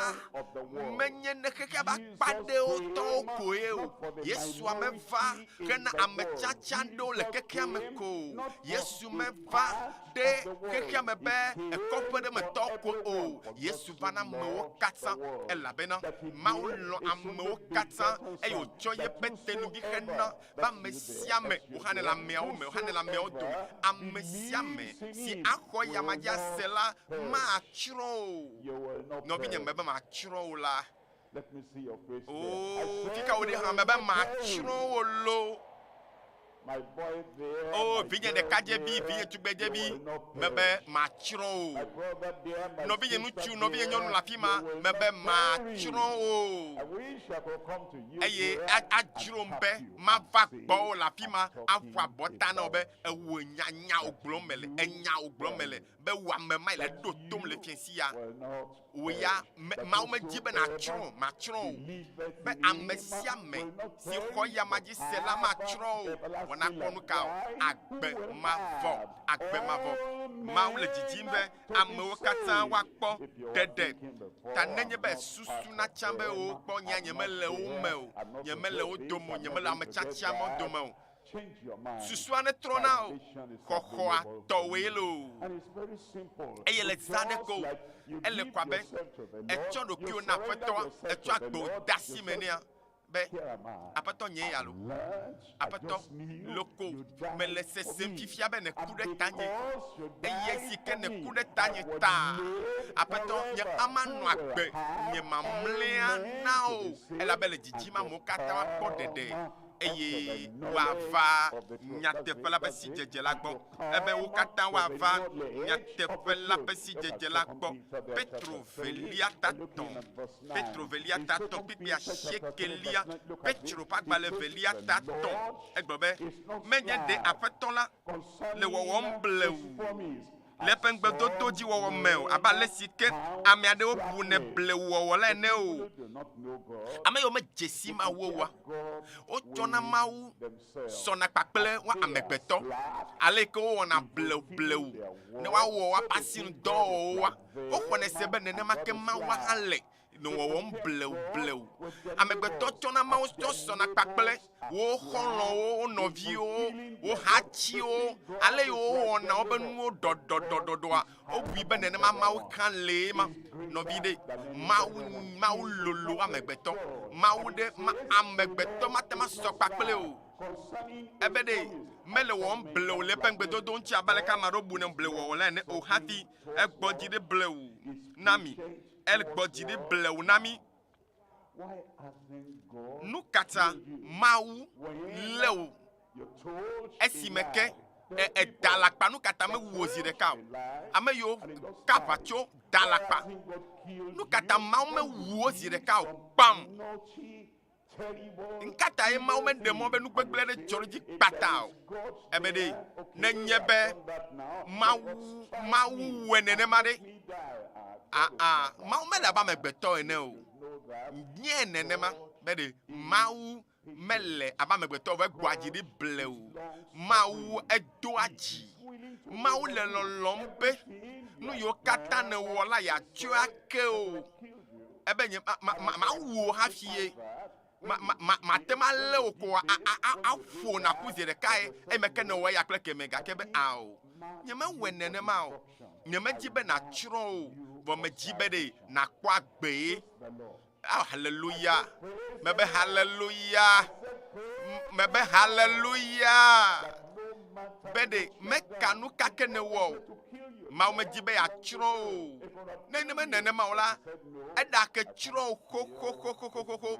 menye ne xexea ƒe akpa ɖewo tɔwo koe o. Yesua meva hena ame tiatia ɖewo le xexea me ko o. Yesu meva ɖe xexea me be ekɔƒe ɖe me tɔwo ko o. Yesu va na amewo katã elabena Mawu lɔ̃ amewo katã eye wòtsɔ yeƒe tenuvi hena be ame sia ame, wò hã nèle ameawo me, wò hã nèle ameawo dome, ame sia ame si axɔ eyama dzi ase la matsrɔ̃ o. Nɔvinye, mebe matsrɔ̃ wò la. Oo, fika wò ɖe hã, mebe matsrɔ̃ wò lo. Oo, vinye ɖekadzevi, vinye tugbedzevi, mebe matsrɔ̃ wò. Nɔvinye ŋutsu, nɔvinye nyɔnu le afi ma, mebe matsrɔ̃ wò. Eye adzrom be mava gbɔwò le afi ma aƒo abɔta na wò be ewò nya nyawo gblɔm mele, enyawo gblɔm mele be wò ame mae le ɖo tom le fiẽ sia. Wò ya, me, Mawu medi be nàtsrɔ̃ o, matsrɔ̃ o. Be ame sia ame si xɔ eyama dzi se la matsrɔ̃ o, vɔ nakpɔ nu ka o? Agbe mavɔ, agbe mavɔ. Mawu le didim be amewo katã woakpɔ ɖeɖe. Ta nenye be èsusuna tsã be wokpɔ nyea, nyemele wo me o, nyemele wo dome o, nyemele ame tiatia mawo dome o, Susua netrɔ na wò, xɔxɔa tɔwòe loo. Eye le zã ɖe ko ele ko abe ètsɔ ɖokuiwò na Aƒetɔa, ètsɔ agbewo de asi me nɛa, be, Aƒetɔ, nyee ya lo. Aƒetɔ, loko mele sesem fifia be nèku ɖe tanye. Eye esi ke nèku ɖe tanye taa, Aƒetɔ, nye hã manɔ agbe nye mamlɛa na wò, elabe le didim amewo katã woakpɔ ɖeɖe. eye woava nyateƒe la ƒe sidzedze la gbɔ. Ebe wo katã woava nyateƒe la ƒe sidzedze la gbɔ. Petro velia ta tɔ̃, Petro velia ta tɔ̃ kpikpi asiekelia, Petro ƒe agbalẽ velia ta tɔ̃. Egblɔ be, Menye ɖe Aƒetɔ la le wɔwɔm blewu le eƒe ŋugbedodo dzi wɔwɔ me o, abe ale si ke ame aɖewo bunɛ blewuwɔwɔ la ene o. Ame yiwo medze si Mawu oa, wotsɔna Mawu sɔna kpakple wo amegbetɔ, ale yi ke wowɔna blewublewu ne woawɔ woaƒe asinudɔwɔwɔwoa, woxɔnɛ se be nenema ke Mawua hã le. nɔ wɔwɔm blewublewu. Amegbetɔ tsɔna Mawu tsɔ sɔna kpakple wo xɔlɔ̃wo, wo nɔviwo, wo hatiwo, ale yi wowɔna woƒe nuwo ɖɔɖɔɖɔɖɔa, wobui be nenema Mawu hã lee ma. Nɔvi ɖe, Mawu, Mawu lolo amegbetɔ. Mawu ɖe, ma, amegbetɔ mate ŋu asɔ kpakple o. Ebe ɖe, mele wɔwɔm blewu le eƒe ŋugbedodo ŋuti abe aleke ame aɖewo bunɛ blewuwɔwɔ la ene o hafi egbɔ dzi ɖi blewu na mi. Egbɔ dzi ɖi blewu na mí. Nu ka ta Mawu lé wò esime ke èda alakpa? Nu ka ta mewu wò zi ɖeka o? Ame yiwo ka aʋatso da alakpa. Nu ka ta Mawu mewu wo zi ɖeka o? Kpam! Ŋkatae Mawu meɖe mɔ be nu gbegblẽ ɖe dzɔ ɖe edzi kpata o? Ebe ɖe nenye be Mawu Mawu wɔe nenema ɖe? Aa, Mawu mele abe amegbetɔ ene o. Nye nenema be ɖe Mawu mele abe amegbetɔ o, egbɔa dzi ɖi blewu. Mawu edoa dzi. Mawu le lɔlɔ̃m be nu yiwo katã nèwɔ la yeatsɔe ake o. Ebe nye ma ma ma mawu wò hafi ye. Ma ma ma mate ŋu alé wò ko a a a aƒo nàku zi ɖeka ye eyime ke nèwɔ eya kple kemɛ gake be ao. Nyemewɔe nenema o. Nyemedi be nàtsrɔ̃ o, vɔ medi be ɖe nàkpɔ agbe ye. Ah, haleluya. Mebe haleluya. Mebe haleluya. Be ɖe meka nu ka ke nèwɔ o. Mawu medi be yeatsrɔ̃ o. Ne ne me nenema o la, eɖake tsrɔ̃ o xoxoxoxoxoxo.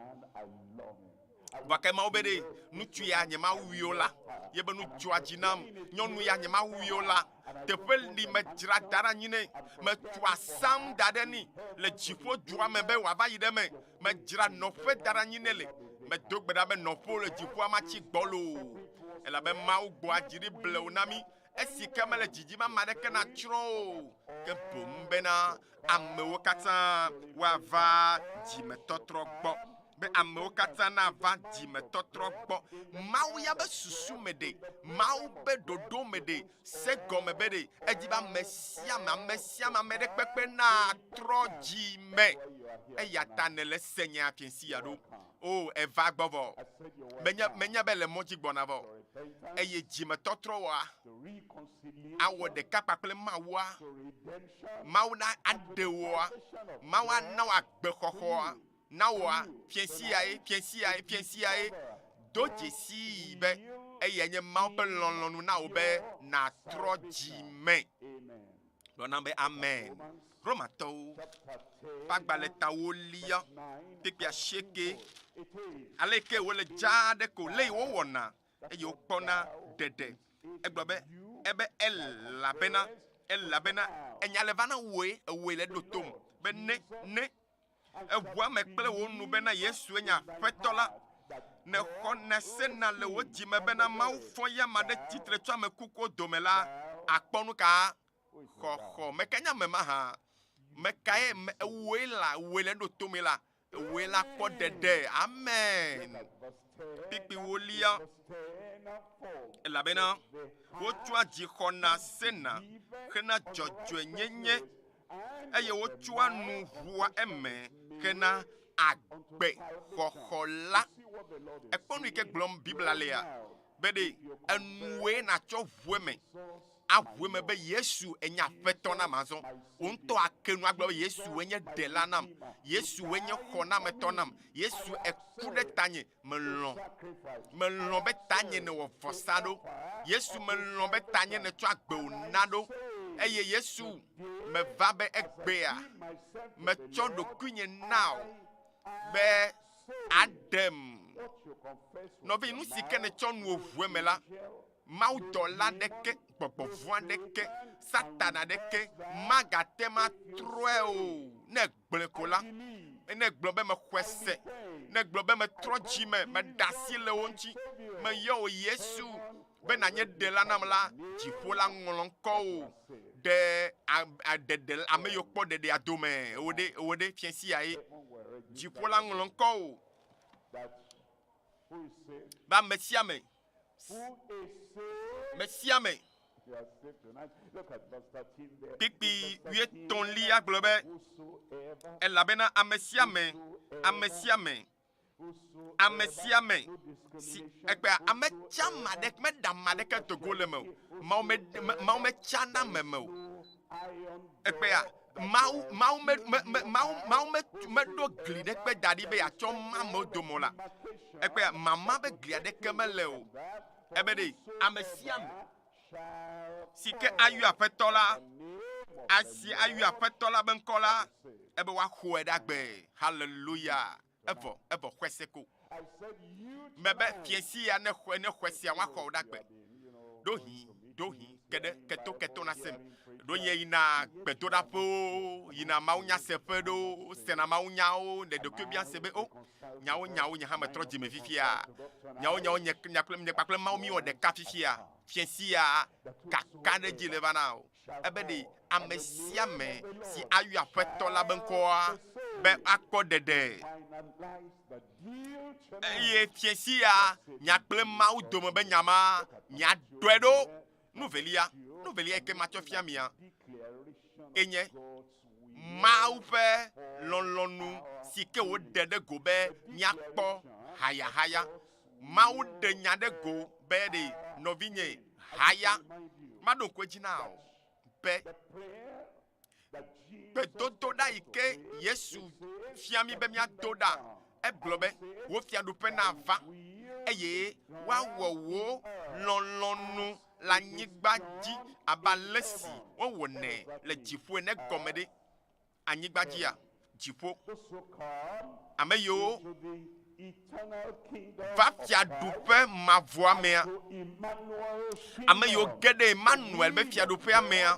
Vɔ ke Mawu be ɖe ŋutsu ya nyemawui o la, ye be nu dzɔa dzi nam. Nyɔnu ya nyemawui o la, teƒe li medzra da ɖe anyi nɛ. Metu asam da ɖe nɛ le dziƒo dua me be wòava yi ɖe eme. Medzra nɔƒe da ɖe anyi nɛ le. Medo gbe ɖa be nɔƒewo le dziƒoa matsi gbɔlo o. Elabe Mawu gbɔa dzi ɖi blewu na mí esi ke mele didim ame aɖeke natsrɔ̃ o, ke boŋ bena amewo katã woava dzimetɔtrɔ gbɔ, be amewo katã nava dzimetɔtrɔ gbɔ. Mawu ya be susu me ɖe, Mawu be ɖoɖo me ɖe, se gɔme be ɖe, edi be ame sia ame, ame sia ame, ame ɖe kpekpe natrɔ dzi me. Eya ta nèle se nye afiɛsi ya ɖo. O, eva gbɔ vɔ. Menye, menye be le mɔ dzi gbɔna vɔ. Eye dzimetɔtrɔ wɔa, awɔ ɖeka kpakple Mawua. Mawu na aɖe wòa, Mawu ana wò agbexɔxɔa, na wòa fiɛsi yae, fiɛsi yae, fiɛsi yae. Do dzesii be eyae nye Mawu ƒe lɔlɔ̃nu na wò be nàtrɔ dzi me. Gblɔ nam be amen. Romatɔwo ƒe agbalẽ tawolia kpekpe asieke. Ale ke wole dzaa ɖe ko le wowɔna eye wokpɔna ɖeɖe. Egblɔ be ebe elabena elabena enya le va na wòe ewòe le ɖo tom be ne ne Eʋua me kple wò nu bena Yesue nye Aƒetɔ la. Nèxɔ nèsena le wò dzi me bena Mawu fɔ eyama ɖe tsitre tso ame kukuwo dome la, àkpɔ nu ka? Xɔxɔ. Meke nye ame mahã? Mekae me ewoe la woe le ɖo tome la ewoe la kpɔ ɖeɖe. Amen. Kpikpi wolia elabena wotsɔa dzixɔna sena hena dzɔdzɔenyenye eye wotsɔa nu ʋua eme hena agbe xɔxɔ la. Ekpɔ nu yi ke gblɔm Biblia lea be ɖe enue natsɔ ʋu eme aʋu eme be Yesu enye aƒetɔ nam azɔ. Wò ŋutɔ ake nu agblɔ be Yesu enye ɖela nam. Yesu enye xɔnametɔ nam. Yesu eku ɖe tanye. Melɔ̃. Melɔ̃ be tanye nèwɔ vɔsa ɖo. Yesu melɔ̃ be tanye nètsɔ agbe wò na ɖo. Eye Yesu meva be egbea metsɔ ɖokuinye na wò be aɖem. Nɔvi, nu si ke nètsɔ nuwò ʋu eme la, mawudɔla aɖeke, gbɔgbɔ vɔ̃ aɖeke, Satana aɖeke magate ŋu atrɔe o. Ne egblɔe ko la, ne egblɔ be mexɔe se, ne egblɔ be metrɔ dzi me, meɖe asi le wo ŋuti, meyɔ wò Yesu be nànye ɖela nam la, dziƒo la ŋlɔ ŋkɔwò ɖe ɖeɖe ame yiwo kpɔ ɖeɖea dome. Ewɔ ɖe, ewɔ ɖe fiẽ sia ye. Dziƒo la ŋlɔ ŋkɔwò be ame sia ame me sia me. Kpikpi wuietɔ̃lia gblɔ be, elabena ame sia ame, ame sia ame, ame sia ame si egbea ame tsa ame aɖeke meɖe ame aɖeke do go le eme o. Mawu me Mawu metsana ame me o. Egbea Mawu Mawu me me me Mawu Mawu me meɖo gli ɖe kpe da ɖi be yeatsɔ ma amewo dome o la. Egbea mama be gli aɖeke mele o. Ebe ɖe ame sia ame si ke ayɔ Aƒetɔ la, asi ayɔ Aƒetɔ la be ŋkɔ la, ebe woaxɔe ɖe agbe. Haleluya. Evɔ, evɔ xɔe se ko. Mebe fiẽsi ya ne xɔe ne xɔe sia woaxɔ wò ɖe agbe. Ɖohi, ɖohi, ke ɖe keto keto na sem. Ɖo ye yina gbedoɖaƒewo, yina mawunyaseƒe ɖewo, sena mawunyawo, le ɖokuiwo bia se be, o, nyawo nyawo nye hã metrɔ dzime fifia. Nyawo nyawo nye nye kple nye kpakple Mawu míwɔ ɖeka fifia. Fiẽsi ya kakaɖedzi le va na wò. Ebe ɖe ame sia ame si ayɔ Aƒetɔ la be ŋkɔa be akpɔ ɖeɖe. Eye fiẽ sia mia kple Mawu dome be nya ma miaɖɔe ɖo. Nu velia, nu velia yi ke matsɔ fia mia enye Mawu ƒe lɔlɔ̃nu si ke wòɖe ɖe go be míakpɔ hayahaya. Mawu ɖe nya ɖe go be ɖe nɔvinye haya. Maɖo ŋku edzi na wò be gbedodoɖa yi ke Yesu fia mí be míado ɖa, egblɔ be, Wò fiaɖuƒe nava, eye woawɔ wò lɔlɔ̃nu le anyigba dzi abe ale si wowɔnɛ le dziƒo ene gɔme ɖe. Anyigba dzia? Dziƒo. Ame yiwo va fiaɖuƒe mavɔa mea, ame yiwo ge ɖe Emmanuel be fiaɖuƒea mea,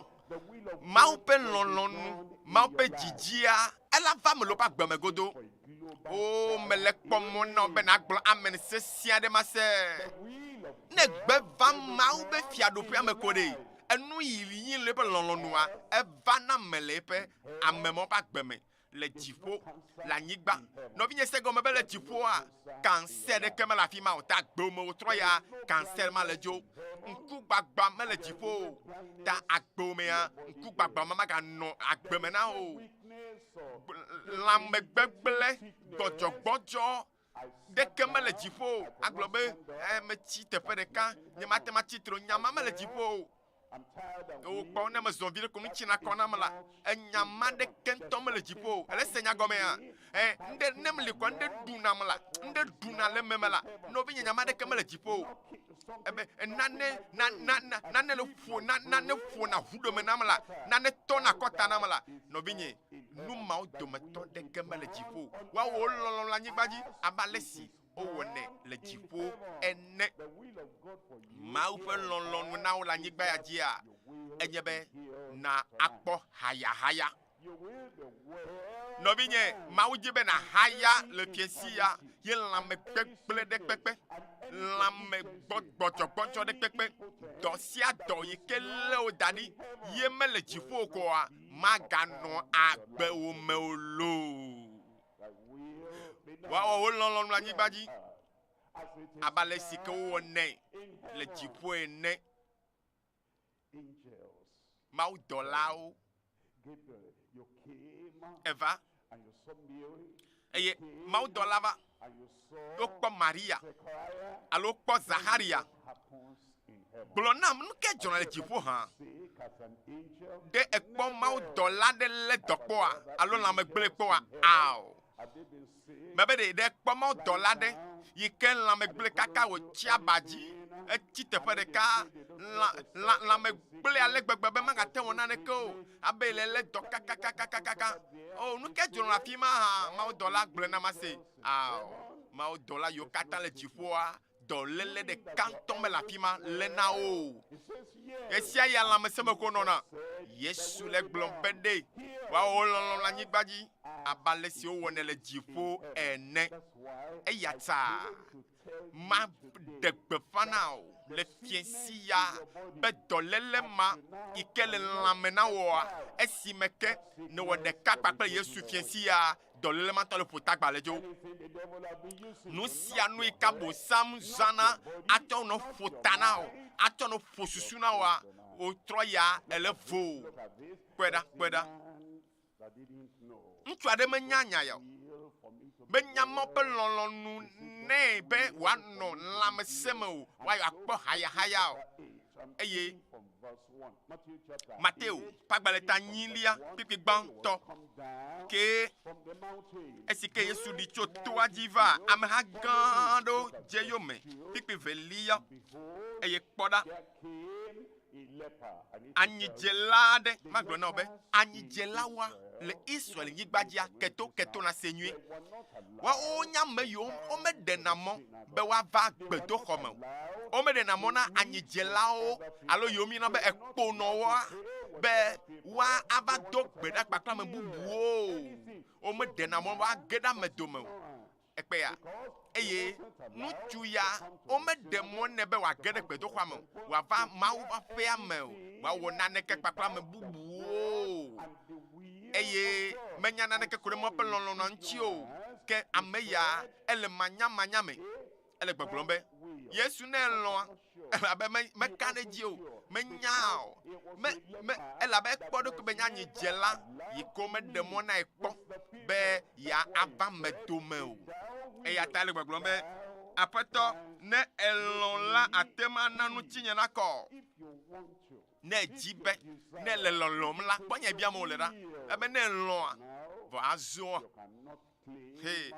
Mawu ƒe lɔlɔ̃nu, Mawu ƒe dzidzia, ela va eme le woƒe agbe me godo. O, mele kpɔ mɔ na wò be nàgblɔ amen sesĩe aɖe mase. Ne gbe va Mawu ƒe fiaɖuƒea me ko ɖe, enu yi yi le eƒe lɔlɔ̃nua, eva na ame le eƒe amemɔ ƒe agbe me. le dziƒo, le anyigba. Nɔvinye se gɔme be le dziƒoa, kansɛ ɖeke mele afi ma o, ta agbewo me wotrɔ ya, kansɛ ma le dzo. Ŋkugbagba mele dziƒo o, ta agbewo mea, ŋkugbagba ma maganɔ agbe me na o. Lãmegbegblẽ, gbɔdzɔgbɔdzɔ ɖeke mele dziƒo o. Agblɔ be, e, metsi teƒe ɖeka, nyemate ŋu atsi tre o. Nya ma mele dziƒo o. Wokpɔ ne mezɔ vi ɖe ko nu tsina kɔ nam la, enya ma ɖeke ŋutɔ mele dziƒo o. Ele se nya gɔmea? Ɛ, ŋɖe ne meli kɔ ŋɖe ɖunam la, ŋɖe ɖuna le meme la, nɔvinye nya ma ɖeke mele dziƒo o. Ebe nane na na na nane le ƒo na nane ƒona ʋu ɖome nam la, nane tɔna kɔta nam la, nɔvinye nu mawo dometɔ ɖeke mele dziƒo o. Woawɔ wo lɔlɔ̃ le anyigba dzi abe ale si wowɔnɛ le dziƒo ene. Mawu ƒe lɔlɔ̃nu na wo le anyigba ya dzia, enye be na akpɔ hayahaya. Nɔvinye, Mawu dzi be nàhaya le fiẽsi ya ye lãme gbegblẽ ɖe kpekpe, lãme gbɔdzɔgbɔdzɔ ɖe kpekpe, dɔ sia dɔ yi ke lé wò da ɖi ye mele dziƒo o koa, maganɔ agbe wo me o loo. Woawɔ wò lɔlɔ̃nu le anyigba dzi abe ale si ke wowɔnɛ le dziƒo ene. Mawudɔlawo eva eye mawudɔla va wokpɔ Maria alo wokpɔ Zaxaria gblɔ nam nu ke dzɔna le dziƒo hã. Ɖe ekpɔ mawudɔla ɖe lé dɔ kpɔa alo lãmegblẽ kpɔa? Ao. Mebe ɖe ɖe kpɔ mawudɔla ɖe yi ke lãmegblẽ kaka wòtsi aba dzi etsi teƒe ɖeka lã lã lãmegblẽ ale gbegbe be magate wɔ naneke o abe le lé dɔ kakakakakaka. O nu ke dzɔna le afi ma hã mawudɔla gblɔe na mase. Ao mawudɔla yiwo katã le dziƒoa dɔléle ɖeka ŋutɔ mele afi ma le na wo o. Ɣesiaɣi lãmesẽ me ko nɔna. Yesu le gblɔm be ɖe woawɔ wo lɔlɔ̃ le anyigba dzi abe ale si wowɔnɛ le dziƒo ene. Eya ta maɖe gbeƒã na wò le fiẽsi ya be dɔléle ma yi ke le lãme na wòa, esime ke nèwɔ ɖeka kpakple Yesu fiẽsi ya, dɔléle ma tɔ le ƒotagbalẽ dzo. Nu sia nu yi ke Abosam zãna atsɔ nɔ ƒo ta na wò, atsɔ nɔ ƒo susu na wòa, wòtrɔ ya ele vo. Kpɔe ɖa, kpɔe ɖa. Ŋutsu aɖe menya nya ya o. Menya Mawu ƒe lɔlɔ̃nu nɛ be wòanɔ lãmesẽ me o, wòayi akpɔ hayahaya o. Eye Mateo ƒe agbalẽ ta nyilia kpukpui gbãtɔ kee esi ke Yesu ɖi tso toa dzi va, ameha gã aɖewo dze eyome kpukpui velia eye kpɔ ɖa, Anyidzela aɖe, magblɔ na wò be, anyidzelawoa le Israel nyigba dzia, keto, keto nase nyuie. Woawo nye ame yiwo womeɖena mɔ be woava gbedoxɔ me o. Womeɖena mɔ na anyidzelawo alo yiwo míeyɔna be ekponɔwoa be woava do gbe ɖa kpakple ame bubuwo o. Womeɖena mɔ be woage ɖe ame dome o. Ekpea, eye ŋutsu ya womeɖe mɔ nɛ be wòage ɖe gbedoxɔa me o, wòava Mawu ƒe aƒea me o, wòawɔ naneke kpakple ame bubuwo o, eye menya naneke ku ɖe Mawu ƒe lɔlɔ̃nua ŋuti o. Ke ame ya ele manyamanya me. Ele gbɔgblɔm be, Yesu ne elɔ̃a, elabe me, meka ɖe edzi o, menya o. Me, me, elabe ekpɔ eɖokui be nye anyidzela yi ke womeɖe mɔ nae kpɔ be yeava ame dome o. Eya ta ele gbɔgblɔm be, Aƒetɔ, ne èlɔ̃ la, àte ŋu ana ŋutinye nakɔ. Ne èdi be, ne èle lɔlɔ̃m la, kpɔ nye biam wòle ɖa. Ebe ne èlɔ̃a, vɔ azɔa. He,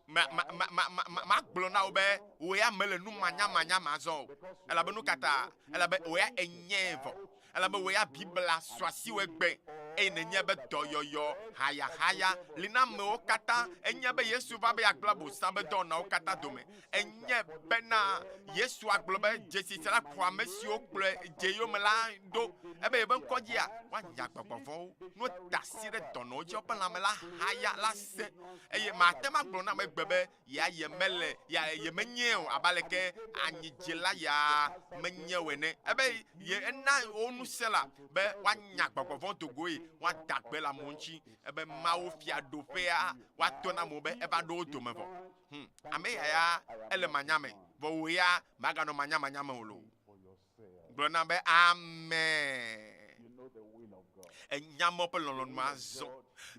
ma, ma, ma, ma, ma, ma, magblɔ na wò be wò ya mele nu manyamanya me azɔ o. Elabe nu ka ta? Elabe wò ya ènyãe vɔ. Elabe wò ya Biblia su asiwò egbe eye nènyae be dɔyɔyɔ hayahaya li na amewo katã. Ènyae be Yesu va be yeagblẽ Abosam ƒe dɔwɔnawo katã dome. Ènyae bena Yesu agblɔ be dzesi sia la kplɔ ame siwo kplɔe dze yome la ɖo. Ebe yeƒe ŋkɔ dzia, woanya gbɔgbɔ vɔ̃wo. Ne woda asi ɖe dɔnɔwo dzi, woƒe lãme la haya la sẽ. Eye mate ŋu agblɔ na ame egbe be ya yemele, ya yemenyae o, abe aleke anyidzela ya menye o ene. Ebe ye ena wo ŋusẽ la be woanya gbɔgbɔ vɔ̃ do goe, woada gbe le amewo ŋuti. Ebe Mawu fiaɖuƒea woato na amewo be eva ɖo wo dome vɔ. Hm, ame ya ya ele manya me, vɔ wò ya màganɔ manyamanya me o loo. Gblɔ na be amen. Enya Mawu ƒe lɔlɔ̃nu azɔ.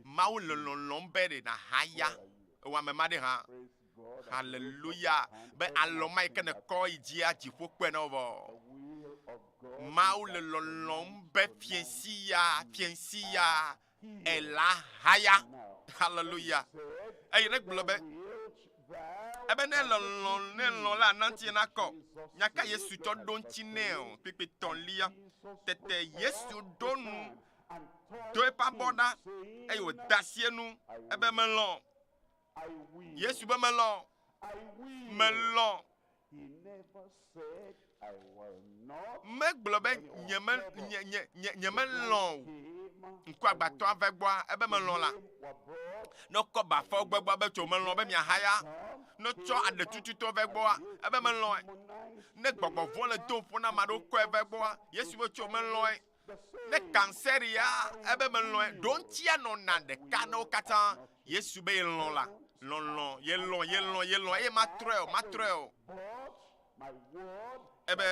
Mawu le lɔlɔ̃m be ɖe nàhaya. Ewɔ ame ma ɖe hã. Haleluya. Be alɔ ma yi ke nèkɔ yi dzia, dziƒo kpɔe na wò vɔ. Mawu le lɔlɔ̃m be fiẽsi ya, fiẽsi ya, ela haya. Haleluya. Eye ne gblɔ be, ebe ne lɔlɔ̃ ne lɔ̃ la na ŋuti nakɔ. Nya ka Yesu tsɔ ɖo ŋuti nɛ o? Kpikpi tɔ̃lia. Tete Yesu ɖo nu, do eƒe abɔ ɖa eye wòde asi enu ebe melɔ̃. Yesu be melɔ̃. Melɔ̃. Megblɔ be nyeme, nye, nye, nye, nyemelɔ̃ o. Ŋkuagbãtɔ ave gbɔa, ebe melɔ̃ la. Ne wokɔ bafawo gbe gbɔa, ebe tso melɔ̃ be miahaya. Ne wotsɔ aɖetututɔ ve gbɔa, ebe melɔ̃e. Ne gbɔgbɔ vɔ̃ le dom ƒo na ame aɖewo kɔe ve gbɔa, Yesu be tso melɔ̃e. Ne kanser ya ebe melɔ̃e ɖoŋtsia nɔna ɖeka na wo katã. Yesu be yelɔ̃ la, lɔlɔ̃, yelɔ̃, yelɔ̃, yelɔ̃ eye matrɔe o, matrɔe o. Ebe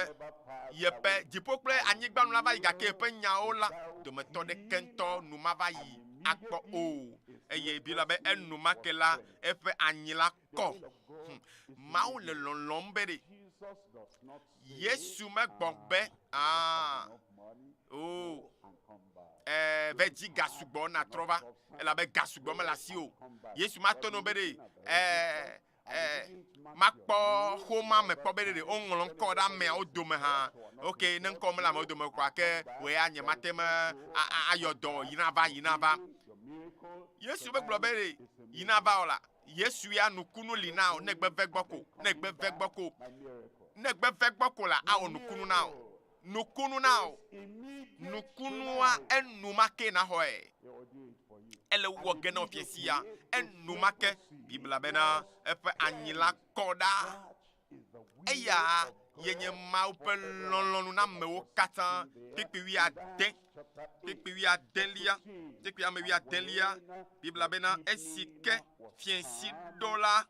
yeƒe dziƒo kple anyigba nu la va yi gake yeƒe nyawo la dometɔ ɖeke ŋutɔ nu mava yi akpɔ o. Eye Biblia be enumake la eƒe anyi la kɔ. Hm. Mawu le lɔlɔ̃m be ɖe. Yesu megbɔ be aa o ɛɛ ve dzi ga sugbɔ natrɔ va elabe ga sugbɔ mele asi o. Yesu matɔ no be ɖe ɛɛ ɛɛ makpɔ xoma me kpɔ be ɖe woŋlɔ ŋkɔ ɖe ameawo dome hã. Ok, ne ŋkɔ mele amewo dome koa ke wò ya nye mate me ayɔ dɔ yina va yina va. Yesu megblɔ be ɖe yina va o la. Yesu ya nukunu li na wò ne gbe ve gbɔ ko, ne gbe ve gbɔ ko, ne gbe ve gbɔ ko la awɔ nukunu na wò. Nukunu na wò. Nukunua enumake naxɔe. Ele wɔ ge na wò fiasi ya enumake. Biblia bena eƒe anyi la kɔ ɖa. Eya ye nye Mawu ƒe lɔlɔ̃nu na amewo katã. Kpukpui wuiade, kpukpui wuiadelia, kpukpui ame wuiadelia. Biblia bena esi ke fiẽsi ɖo la,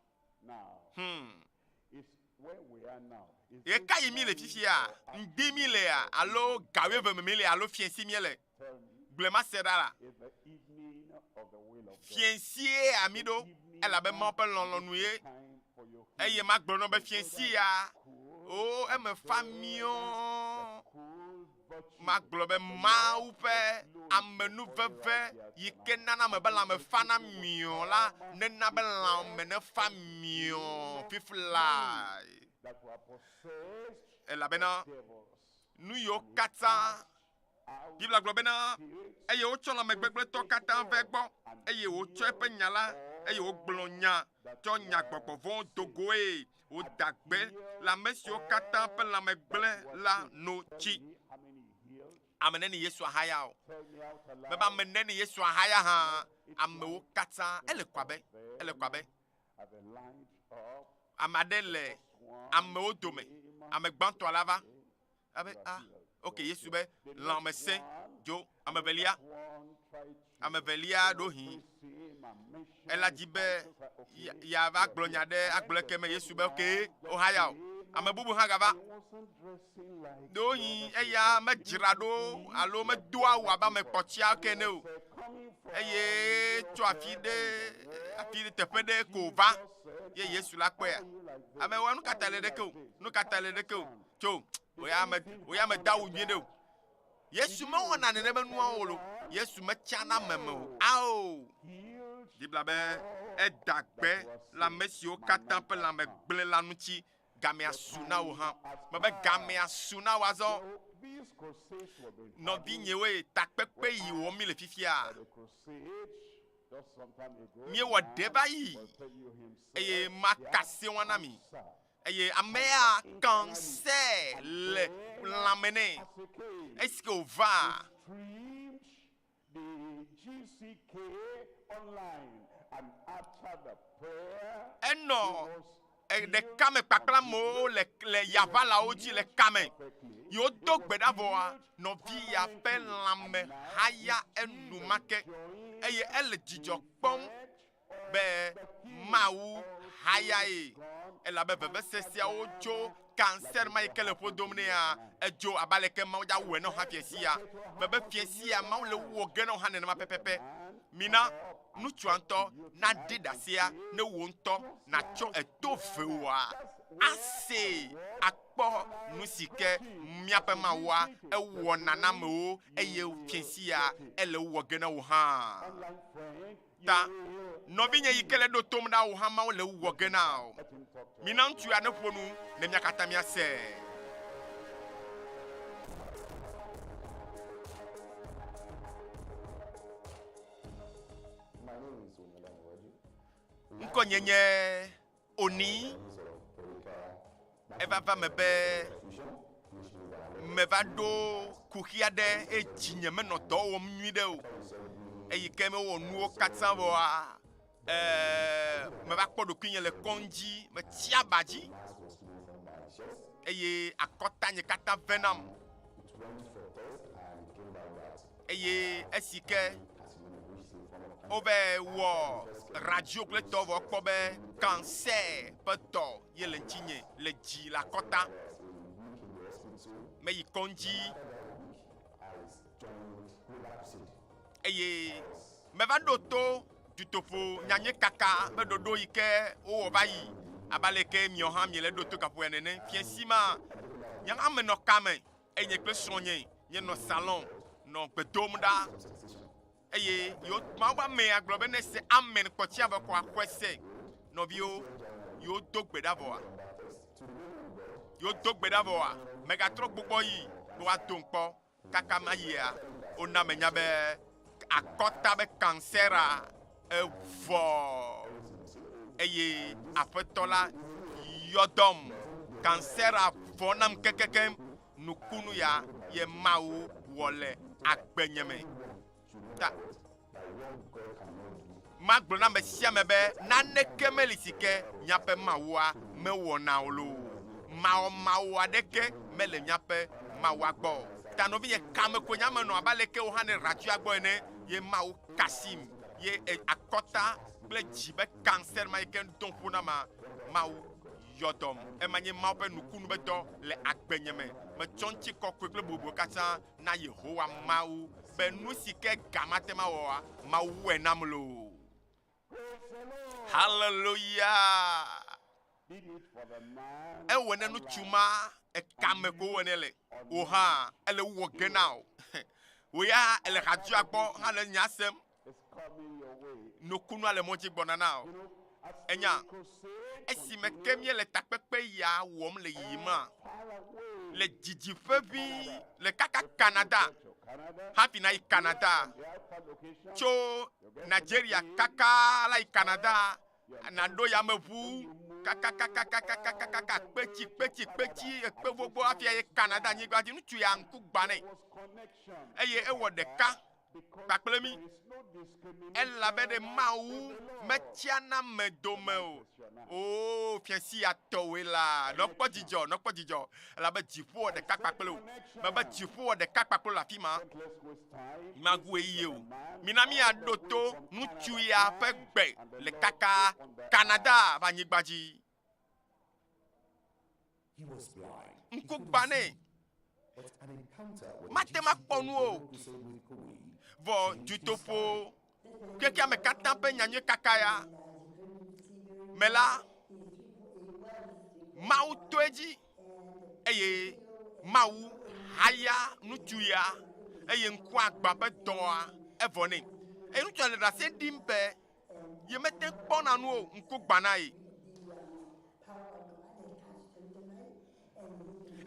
Ɣekaɣi míele fifia? Ŋdi mílea alo ga wuieve me míle alo fiẽsi míele? Gblɔe mase ɖa la. Fiẽsie ami ɖo elabe Mawu ƒe lɔlɔ̃nu ye. Eye magblɔ na wò be fiẽsi ya, o eme fa miɔɔ. Magblɔ be Mawu ƒe amenuveve yi ke nana ame be lãme fana miɔɔ la nena be lãme nefa miɔɔ fiflae. Elabena nu yiwo katã Biblia gblɔ bena, eye wotsɔ lãmegbegblẽtɔ katã va egbɔ, eye wòtsɔ eƒe nya la, eye wògblɔ nya tsɔ nya gbɔgbɔ vɔ̃wo do goe. Woda gbe le ame siwo katã ƒe lãme gblẽ la no tsi. Ame neni Yesu ahaya o? Mebe ame neni Yesu ahaya hã, amewo katã, ele ko abe, ele ko abe ame aɖe le amewo dome. Ame gbãtɔa la va. Abe, ah, ok, Yesu be, lãme sẽ, dzo. Ame evelia, ame evelia ɖo hĩ. Ela dzi be yeava gblɔ nya ɖe agblɔ eke me Yesu be, ok, wohaya o. Ame bubu hã gava. Ɖewohĩ eya medzra ɖo alo medo awu abe ame kpɔtsia ke ene o. Eye tso afi ɖe, afi ɖe teƒe ɖe ko va ye Yesu la kpɔea. Ame wa nu ka ta le ɖeke o? Nu ka ta le ɖeke o? Tso, wò ya me, wò ya meda awu nyuie ɖe o. Yesu mewɔna nene be nuawo o lo. Yesu metsana ame me o. Ao! Biblia be eda gbe le ame siwo katã ƒe lãme gblẽ la ŋuti. Gamea su na wò hã. Mebe gamea su na wò azɔ. Nɔvinyewoe, takpekpe yi wɔm mi le fifia. Míewɔ ɖe va yi eye maka sewa na mi. Eye amea kanser le lãme nɛ. Esi ke wòva. Enɔ ɖeka me kpakple amewo le le yaʋalawo dzi le kame. Yi wodo gbe ɖa vɔa, nɔvi ya ƒe lãme haya enumake eye ele dzidzɔ kpɔm be Mawu hayae, elabe veveseseawo tso kanser ma yi ke le ƒo dom nɛa, edzo abe aleke Mawu dza wɔe na wò hã fiasia. Mebe fiasia Mawu le wɔ ge na wò hã nenema pɛpɛpɛ. Mina ŋutsua ŋutɔ naɖi ɖasea ne wò ŋutɔ nàtsɔ eto vewoa asee akpɔ nu si ke míaƒe Mawua ewɔna na amewo eye fiasia ele wɔ ge na wò hã. Ta, nɔvinye yi ke le ɖo tom ɖa wò hã Mawu le wɔ ge na wò. Mina ŋutsu ya neƒo nu ne mía katã míase. Ŋkɔnye nye Oni. Eva va me be meva ɖo kuxi aɖe eye dzinye menɔ dɔ wɔm nyui ɖe o. Eyi ke mewɔ nuwo katã vɔa, ee, meva kpɔ ɖokuinye le kɔŋdzi, metsi aba dzi eye akɔtanye katã venam. Eye esi ke wova wɔ radio kple tɔ vɔ kpɔ be cancer ƒe dɔ ye le ŋutinye le dzi le akɔta. Meyi kɔdzi eye meva ɖo to dutoƒo nyanyuiekaka ƒe ɖoɖo yi ke wowɔ va yi abe ale ke miawo hã miele ɖo to gaƒoƒoa nene. Fiẽsi ma, nye hã menɔ kame eye nye kple srɔ̃nye míenɔ salon nɔ gbe dom ɖa. Eye yewo Mawu ƒe amea gblɔ be ne ese amen kpɔtsia vɔ kɔa xɔe se. Nɔviwo, yewo do gbe ɖa vɔa? Yewo do gbe ɖa vɔa? Megatrɔ gbugbɔ yi be woadom kpɔ. Kaka mayia, wona menya be akɔta be kansɛra evɔ eye Aƒetɔ la yɔ dɔm. Kansɛra vɔ nam kekekeŋ. Nukunu ya ye Mawu wɔ le agbenye me. Ta magblɔ na ame sia ame be naneke meli si ke míaƒe Mawua mewɔna o loo. Mawɔmawɔ aɖeke mele míaƒe Mawua gbɔ o. Ta nɔvinye, kame koe nye ame nɔ abe aleke wò hã ne radioa gbɔ ene ye Mawu kasim ye akɔta kple dzi be cancer ma yi ke ŋdɔ ƒo na ma, Mawu yɔ dɔm. Ema nye Mawu ƒe nukunu be dɔ le agbenye me. Metsɔ ŋutikɔkɔe kple bubu katã na Yehowa Mawu be nu si ke ga mate ŋu awɔa, Mawu wɔe nam loo. Haleluya! Ewɔe ne ŋutsu ma ekame ko wowɔe nɛ le. Wò hã ele wɔ ge na wò. Wò ya ele radioa gbɔ hã le nya sem. Nukunua le mɔ dzi gbɔna na wò. Enya, esime ke míele takpekpe ya wɔm le yiyima le didiƒe ʋĩ le kaka Canada, hafi nayi Canada, tso Nigeria kaka la yi Canada, naɖo yameʋu kakakakakakakaka kpetsi kpetsi kpetsi ekpe gbogbo hafi ayi Canada nyigba dzi. Ŋutsu ya ŋku gbã nɛ eye ewɔ ɖeka kpakple mí, elabe ɖe Mawu metsiana ame dome o. Oo, fiasi ya tɔwòe la, nɔkpɔ dzidzɔ, nɔkpɔ dzidzɔ, elabe dziƒo wɔ ɖeka kpakple wò. Mebe dziƒo wɔ ɖeka kpakple wò le afi ma. Magu ɣeyiɣi o. Mina míaɖo to ŋutsu ya ƒe gbe le kaka Canada ƒe anyigba dzi. Ŋku gbã nɛ. Mate ŋu akpɔ nu o. Vɔ dutoƒo xexeame katã ƒe nyanyui kaka ya me la, Mawu to edzi eye Mawu haya ŋutsu ya eye ŋkua gbã ƒe dɔa evɔ nɛ. Eye ŋutsua le ɖase ɖim be yemete ŋu kpɔna nu o, ŋku gbã na ye.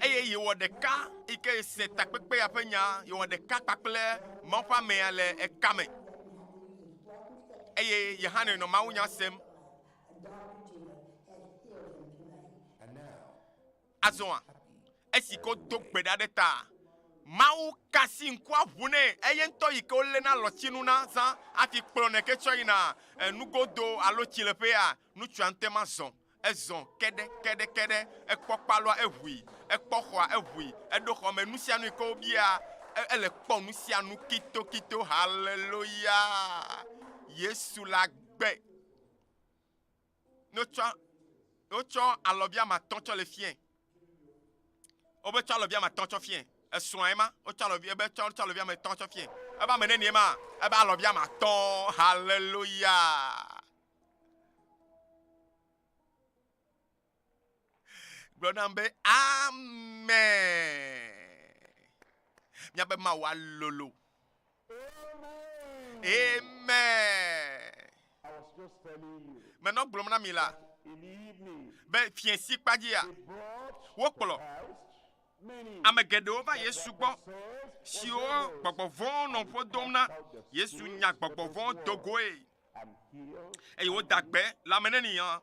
Eye yewɔ ɖeka yi ke se takpekpea ƒe nya, yewɔ ɖeka kpakple Mawu ƒe amea le ekame. Eye ye hã nɔ Mawu nya sem. Azɔa, esi ke wodo gbe ɖa ɖe ta, Mawu ka asi ŋkua ʋu nɛ, eye ŋutɔ yi ke woléna alɔtsinu na zã hafi kplɔnɛ ke tsɔ yina nugodo alo tsileƒea, ŋutsua ŋutɔe ma zɔ. Ezɔ keɖe, keɖe, keɖe, ekpɔ kpaloa, eʋui, ekpɔ xɔa, eʋui, eɖo xɔ me, nusianu yi ke wobia, ele kpɔ nusianu kitokito. Haleluya! Yesu le agbe. Ne wotsɔ, wotsɔ alɔvi ame atɔ̃ tsɔ le fiɛ. Wobe tsɔ alɔvi ame atɔ̃ tsɔ fiɛ. Esrɔ̃a ema, wotsɔ alɔvi, ebe tsɔ, tsɔ alɔvi ame etɔ̃ tsɔ fiɛ. Ebe ame nenie ma? Ebe alɔvi ame atɔ̃. Haleluya! Gblɔ nam be, Amen. Míabe Mawu alolo. Amen. Menɔ gblɔm na mi la be fiẽsi kpadzia wokplɔ ame geɖewo va Yesu gbɔ siwo gbɔgbɔ vɔ̃wo nɔ ƒo dom na. Yesu nya gbɔgbɔ vɔ̃wo do goe eye woda gbe le ame neni ya?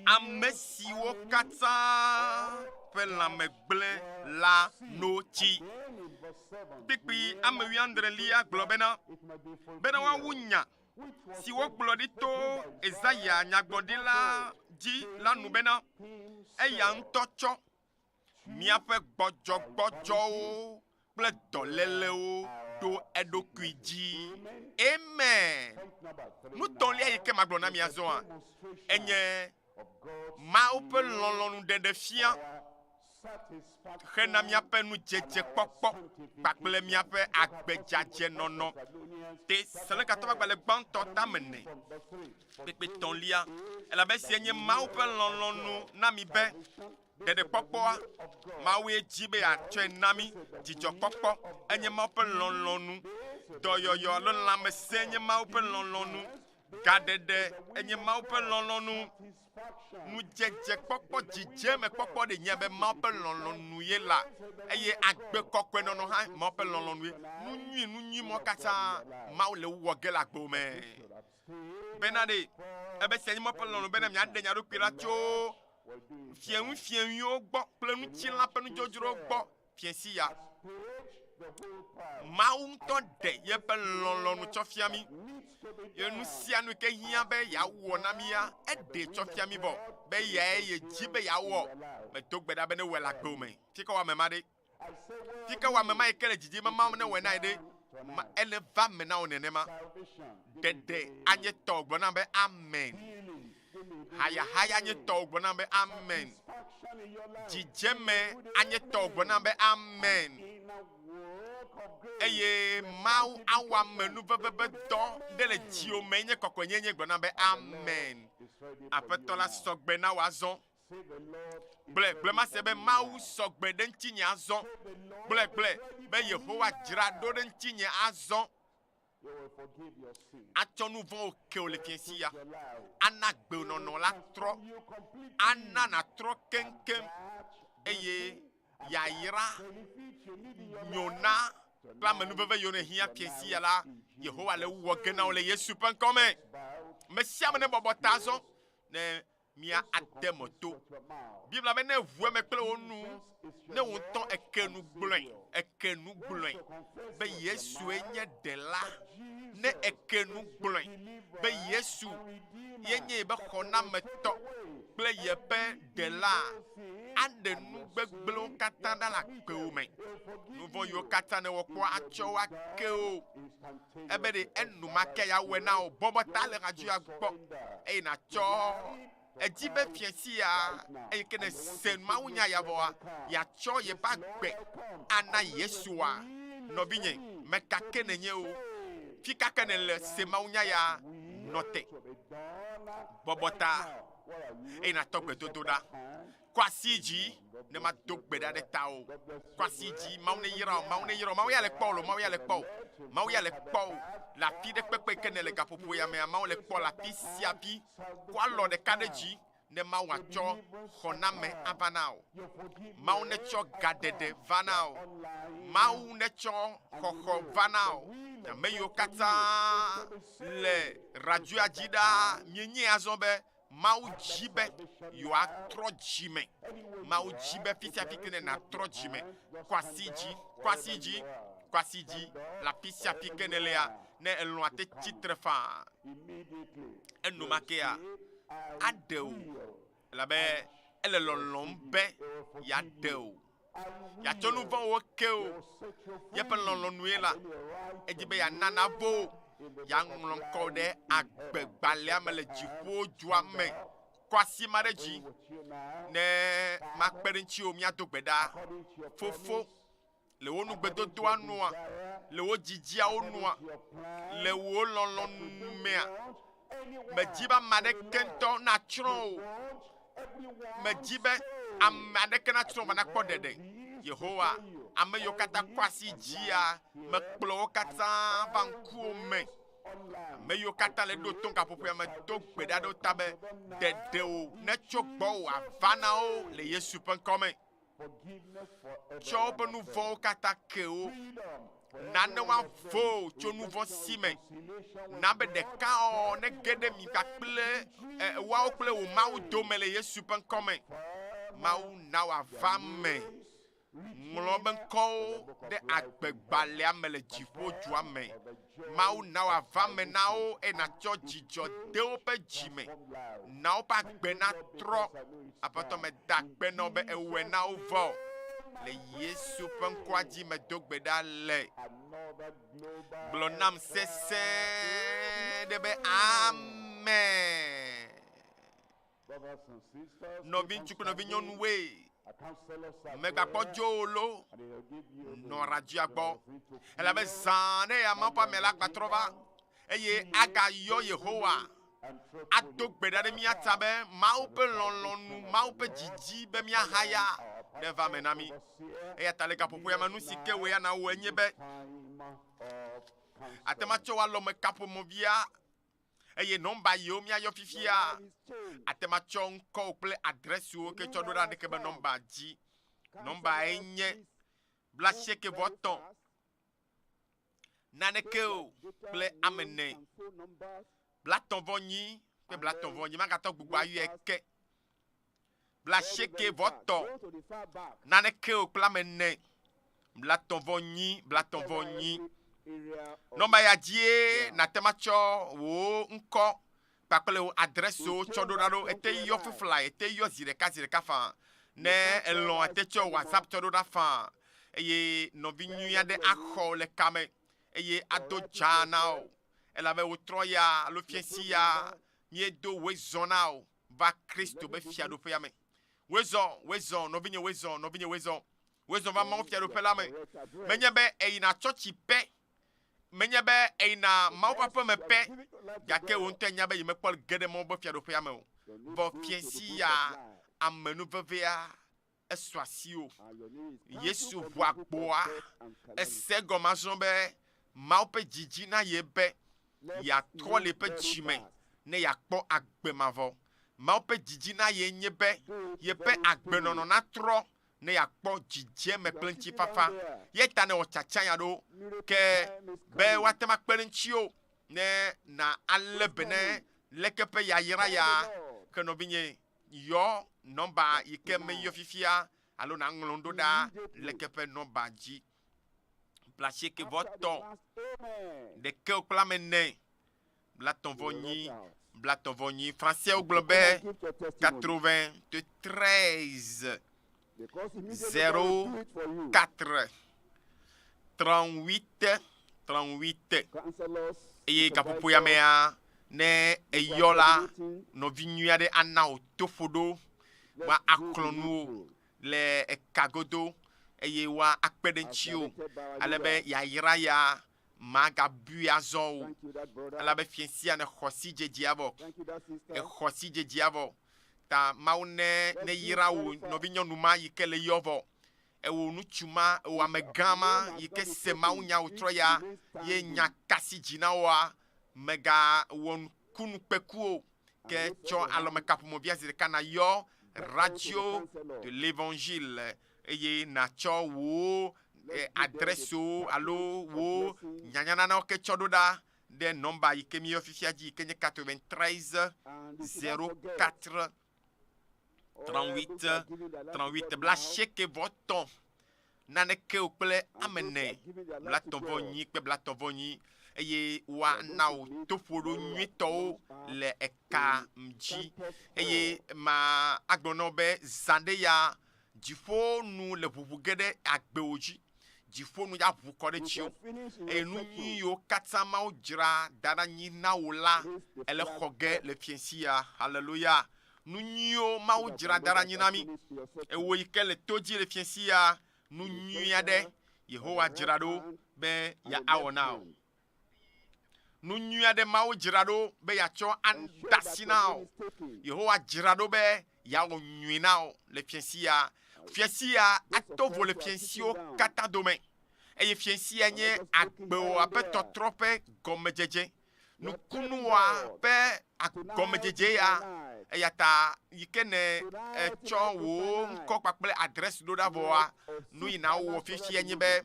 Ame siwo katã ƒe lãme gblẽ la no tsi. Kpikpi ame wuiadrelia gblɔ bena, bena woawu nya si wogblɔ ɖi to Yesaya nyagblɔɖila dzi la nu bena, eya ŋutɔ tsɔ míaƒe gbɔdzɔgbɔdzɔwo kple dɔlélewo ɖo eɖokui dzi. Amen. Nu tɔ̃lia yi ke magblɔ na mi azɔa, enye Mawu ƒe lɔlɔ̃nu ɖeɖe fia hena míaƒe nudzedzekpɔkpɔ kpakple míaƒe agbedzadzenɔnɔ. Tesalonikato ƒe agbalẽ gbãtɔ tame ene, kpekpe tɔ̃lia, elabe esia nye Mawu ƒe lɔlɔ̃nu na mi be ɖeɖekpɔkpɔa, Mawue dzi be yeatsɔe na mí. Dzidzɔkpɔkpɔ enye Mawu ƒe lɔlɔ̃nu. Dɔyɔyɔ alo lãmesẽ nye Mawu ƒe lɔlɔ̃nu. Gaɖeɖe enye Mawu ƒe lɔlɔ̃nu. Nudzedzekpɔkpɔ, dzidzemekpɔkpɔ ɖe nye be Mawu ƒe lɔlɔ̃nu ye la eye agbe kɔkɔe nɔnɔ hã Mawu ƒe lɔlɔ̃nu ye. Nu nyui, nu nyui mɔ katã Mawu le wɔ ge le agbe me. Bena ɖe ebe sia nye Mawu ƒe lɔlɔ̃nu bena miaɖe mia ɖokui ɖa tso fiẽŋufiẽŋuiwo gbɔ kple ŋutilã ƒe nudzodzrowo gbɔ fiẽsi ya. Mawu ŋutɔ ɖe yeƒe lɔlɔ̃nu tsɔ fia mí. Ye nu sia nu ke hiã be yeawɔ na mía, eɖe tsɔ fia mí vɔ be yae yedzi be yeawɔ. Medo gbe ɖa be newɔe le agbewò me. Fika wɔ ame ma ɖe? Fika wɔ ame ma yi ke le dzidzim be Mawu newɔe na ye ɖe? Ma ele va me na wò nenema. Ɖeɖe anye tɔwò gblɔ nam be amen. Hayahaya nye tɔwò gblɔ nam be amen. Dzidzeme anye tɔwò gblɔ nam be amen. Eye Mawu awɔ amenuveve ƒe dɔ ɖe le dziwò me nye kɔkɔenyenye gblɔ nam be amen. Aƒetɔ la sɔgbe na wò azɔ. Gblɔe, gblɔe mase be Mawu sɔgbe ɖe ŋutinye azɔ. Gblɔe, gblɔe be Yehowa dzra ɖo ɖe ŋutinye azɔ. Atsɔ nu vɔ̃wo ke wò le fiẽ sia. Ana agbenɔnɔ la trɔ. Ana nàtrɔ keŋkeŋ eye yayra nyona kple amenuveve yiwo nèhiã fiẽ sia la, Yehowa le wɔ ge na wò le Yesu ƒe ŋkɔ me. Ame sia ame nebɔbɔ ta azɔ ne mia ade me to. Biblia be ne ʋu eme kple wò nu, ne wò ŋutɔ eke nu gblɔe, eke nu gblɔe be Yesue nye ɖela. Ne eke nu gblɔe be Yesu ye nye yeƒe xɔnametɔ kple yeƒe ɖela, aɖe nu gbegblẽwo katã ɖa le agbewò me. Nu vɔ̃ yiwo katã nèwɔ kpɔ atsɔ wo ake wò. Ebe ɖe enumake yeawɔe na wò. Bɔbɔ ta le radioa gbɔ eye nàtsɔ edzi be fiẽ sia eyi ke nèse mawunya ya vɔa, yeatsɔ yeƒe agbe ana Yesua. Nɔvinye, meka ke nènye o, fika ke nèle se mawunya ya, nɔ te. Bɔbɔ ta eye nàtɔ gbedodo ɖa. Kɔ asi dzi ne mado gbe ɖa ɖe tawò. Kɔ asi dzi, Mawu neyra wò, Mawu neyra wò, Mawu ya le kpɔ wò lo, Mawu ya le kpɔ wò, Mawu ya le kpɔ wò le afi ɖe kpekpe ke nèle gaƒoƒo ya mea, Mawu le kpɔ le afi sia afi. Kɔ alɔ ɖeka ɖe dzi ne Mawu atsɔ xɔname ava na wò. Mawu netsɔ gaɖeɖe va na wò. Mawu netsɔ xɔxɔ va na wò. Ame yiwo katã le radioa dzi ɖaa, mienyae azɔ be Mawu dzi be yewoatrɔ dzi me. Mawu dzi be fi sia fi ke ne nàtrɔ dzi me. Kɔ asi dzi, kɔ asi dzi, kɔ asi dzi le afi sia fi ke nèlea, ne èlɔ̃ ate tsitre faa. Enumakea, aɖe wò elabe ele lɔlɔ̃m be yeaɖe wò. Yeatsɔ nu vɔ̃wo ke wò. Yeƒe lɔlɔ̃nue la, edi be yeana navo wò. Yeaŋlɔ ŋkɔ ɖe agbegbalẽa me le dziƒo dua me. Kɔ asi ma ɖe dzi ne makpe ɖe ŋutiwò míado gbe ɖa. Fofo, le wò nugbedodoa nua, le wò didiawo nua, le wò lɔlɔ̃nu mea, medi be ame aɖeke ŋutɔ natsrɔ̃ o. Medi be ame aɖeke natsrɔ̃ va nakpɔ ɖeɖe. Yehowa, ame yiwo katã kɔ asi dzia, mekplɔ wo katã va ŋkuwò me. Ame yiwo katã le ɖo to gaƒoƒoea me do gbe ɖa ɖe wo ta be ɖeɖe wò netso gbɔwò ava na wo le Yesu ƒe ŋkɔ me. Tsɔ woƒe nu vɔ̃wo katã ke wo. Na ne woavo tso nu vɔ̃ si me. Na be ɖekawɔwɔ nege ɖe mi kpakple woawo kple wò Mawu dome le Yesu ƒe ŋkɔ me. Mawu na wòava me. Ŋlɔ woƒe ŋkɔwo ɖe agbegbalẽa me le dziƒo dua me. Mawu na wòava me na wo eye nàtsɔ dzidzɔ de woƒe dzi me. Na woƒe agbe natrɔ. Aƒetɔ, meda akpe na wò be èwɔe na wo vɔ. Le Yesu ƒe ŋkɔa dzi medo gbe ɖa le. Gblɔ nam sesẽ ɖe be amen. Nɔviŋutsu kple nɔvinyɔnuwoe, mègakpɔ dzo o lo, nɔ radioa gbɔ. Elabe zã ɖe ya Mawu ƒe ame la gbatrɔ va eye agayɔ Yehowa ado gbe ɖa ɖe mía ta be Mawu ƒe lɔlɔ̃nu, Mawu ƒe didi be míahaya neva eme na mí. Eya ta le gaƒoƒo ya me, nu si ke wòe ana wò enye be ate ŋu atsɔ wò alɔme kaƒomɔvia eye nɔmba yiwo míayɔ fifia ate ŋu atsɔ ŋkɔwò kple adrɛsiwo ke tsɔ ɖo ɖa ɖeke be nɔmba dzi. Nɔmbae nye blaasieke vɔ etɔ̃ naneke o kple ame ene, blatɔ̃ vɔ nyi kple blatɔ̃ vɔ nyi. Magatɔ gbugbɔ ayɔe ke. Blaasieke vɔ tɔ̃ naneke o kple ame ene, blatɔ̃ vɔ nyi, blatɔ̃ vɔ nyi. Nɔmba ya dzie nàte ŋu atsɔ wò ŋkɔ kpakple wò adrɛsiwo tsɔ ɖo ɖa ɖo. Ete yɔ fifla, ete yɔ zi ɖeka zi ɖeka faa. Ne èlɔ̃ ete tsɔ WhatsApp tsɔ ɖo ɖa faa eye nɔvi nyui aɖe axɔ wò le kame eye ado dzaa na wò elabe wotrɔ ya alo fiẽsi ya míedo wòe zɔ na wò va Kristo be fiaɖuƒea me. Wòe zɔ, wòe zɔ, nɔvinye wòe zɔ, nɔvinye wòe zɔ. Wòe zɔ va Mawu fiaɖuƒe la me. Menye be èyina tsɔtsi pɛ, menye be èyina Mawu ƒe aƒeme pɛ, gake wò ŋutɔ ènya be yemekpɔ ge ɖe Mawu ƒe fiaɖuƒea me o. Vɔ fiẽsi ya amenuvevea esu asiwò. Yesu ʋu agboa, ese egɔme azɔ be Mawu ƒe didi na ye be yeatrɔ le yeƒe dzi me ne yeakpɔ agbe mavɔ. Mawu ƒe didi na ye nye be yeƒe agbenɔnɔ natrɔ ne yeakpɔ dzidzeme kple ŋutifafa. Ye ta nèwɔ tsatsa ya ɖo ke be woate ŋu akpe ɖe ŋutiwò ne na alé be ne leke ƒe yayra ya ke nɔvinye yɔ nɔmba yi ke meyɔ fifia alo nàŋlɔ nu ɖo ɖa leke ƒe nɔmba dzi. Blasieke vɔ tɔ̃ ɖeke kple ame ene blatɔ̃ vɔ nyi blatɔ̃ vɔ nyi. Français gblɔ be 93 04 38 38 eye gaƒoƒo ya mea ne eyɔ la nɔvi nyui aɖe ana wò toƒo ɖo wa aklɔ nuwò le eka godo eye wa akpe ɖe ŋutiwò ale be yayra ya magabui azɔ o elabe fiẽsia nexɔ sidzedzea vɔ exɔ sidzedzea vɔ ta Mawu ne ne yra wò nɔvinyɔnu ma yi ke le yɔ vɔ ewò ŋutsu ma ewò amegã ma yi ke se Mawu nya wòtrɔ ya ye nya kasi dzi na woa mègawɔ nukunukpeku o ke tsɔ alɔmekaƒomɔvia zi ɖeka nàyɔ Radio de l'Evangile eye nàtsɔ wò eh, adrɛsiwo alo wò nyanyananawo ke tsɔ ɖo ɖa ɖe nɔmba yi ke míeyɔ fifia dzi yi ke nye 93 04 38 38 blaasieke vɔ tɔ̃ naneke o kple ame ene blatɔ̃ vɔ nyi kple blatɔ̃ vɔ nyi eye woana wò toƒoɖo nyuitɔwo le eka dzi eye ma agblɔ na wò be zã ɖe ya dziƒo nu le ʋuʋu ge ɖe agbewò dzi dziƒo nu ya ʋu kɔ ɖe dziwò eye nu nyui yiwo katã Mawu dzra da ɖe anyi na wò la ele xɔ ge le fiẽsi ya haleluya Nu nyuiwo Mawu dzra da ɖe anyi na mí. Ewò yi ke le to dzi le fiẽsi ya, nu nyui aɖe Yehowa dzra ɖo be yeawɔ na wò. Nu nyui aɖe Mawu dzra ɖo be yeatsɔ ade asi na wò. Yehowa dzra ɖo be yeawɔ nyui na wò le fiẽsi ya. Fiẽsi ya ato vo le fiẽsiwo katã dome eye fiẽsi ya nye agbewòa ƒe tɔtrɔ ƒe gɔmedzedze. nukunua ƒe agɔmedzedze ya. Eya ta yi ke ne ètsɔ wò ŋkɔ kpakple adrɛs ɖo ɖa vɔa, nu yi nàwɔ fifia nye be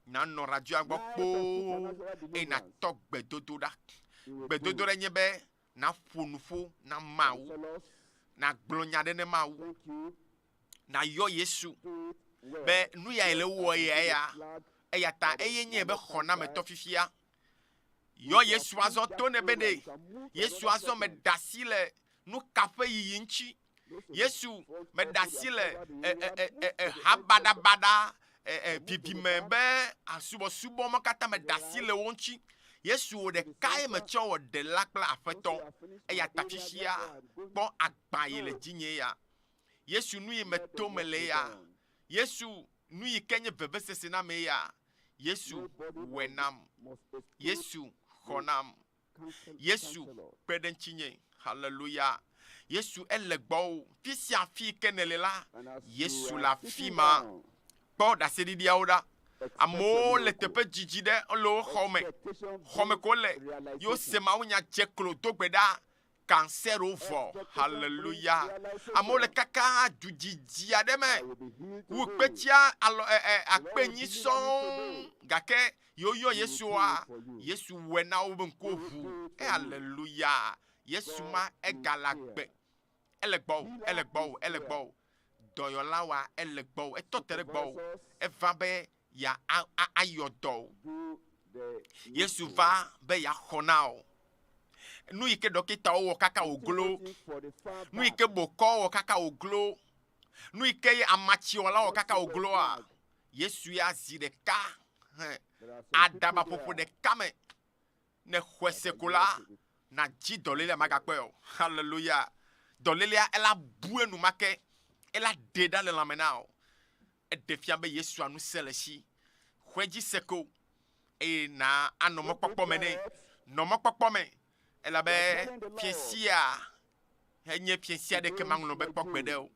nànɔ radioa gbɔ kpoo eye nàtɔ gbedodo ɖa. Gbedodoɖa nye be nàƒo nuƒo na Mawu, nàgblɔ nya ɖe ne Mawu, nàyɔ Yesu be nu ya yele wɔ ya ya. Eya ta eye nye be xɔnametɔ fifia. Yɔ Yesu azɔ to ne be ɖe Yesu azɔ meɖe asi le nu ka ƒe yiyi ŋuti. Yesu, meɖe asi le e, e, e, e, e, ha baɖabaɖa e, e, vivime be asubɔsubɔ ma katã meɖe asi le wo ŋuti. Yesu wò ɖekae metsɔ wɔ ɖela kple aƒetɔ. Eya ta fifia kpɔ agba yi le dzinye ya. Yesu nu yi meto mele ya. Yesu nu yi ke nye vevesese na me ya. Yesu wɔe nam. Yesu xɔ nam. Yesu kpe ɖe ŋutinye. Haleluya. Yesu ele gbɔwò. Fi sia fi yi ke nèle la, Yesu le afi ma. Kpɔ ɖaseɖiɖiawo ɖa. Amewo le teƒe dzidzi ɖe, wole wo xɔ me. Xɔ me ko wole. Ye wose mawunya dze klo do gbe ɖa. Kansɛrwo vɔ. Haleluya. Amewo le kaka du dzidzi aɖe me. Wu kpetsia alɔ ɛ ɛ akpe nyi sɔŋ. Gake yewoyɔ Yesua, Yesu wɔe na wo be ŋkuwo ʋu. E haleluya. Yesu ma egale agbe. Ele gbɔwò, ele gbɔwò, ele gbɔwò. Dɔyɔla wa ele gbɔwò. Etɔ te ɖe gbɔwò. Eva be ya a a ayɔ dɔ wò. Yesu va be yeaxɔ na wò. Nu yi ke ɖɔkitawo wɔ kaka wòglo, nu yi ke bokɔwo wɔ kaka wòglo, nu yi ke amatsiwɔlawo wɔ kaka wògloa, Yesu ya zi ɖeka hẽ aɖabaƒoƒo ɖeka me ne xɔe se ko la, nàdzi dɔlélea magakpɔe o. Haleluya! Dɔlélea ela bu enumake, ela ɖe ɖa le lãme na wò. Eɖe fia be Yesua ŋusẽ le esi. Xɔe dzi se ko eye na anɔ mɔkpɔkpɔ me nɛ. Nɔ mɔkpɔkpɔ me elabe fiẽsia enye fiẽsi aɖeke maŋlɔ be kpɔ gbeɖe o.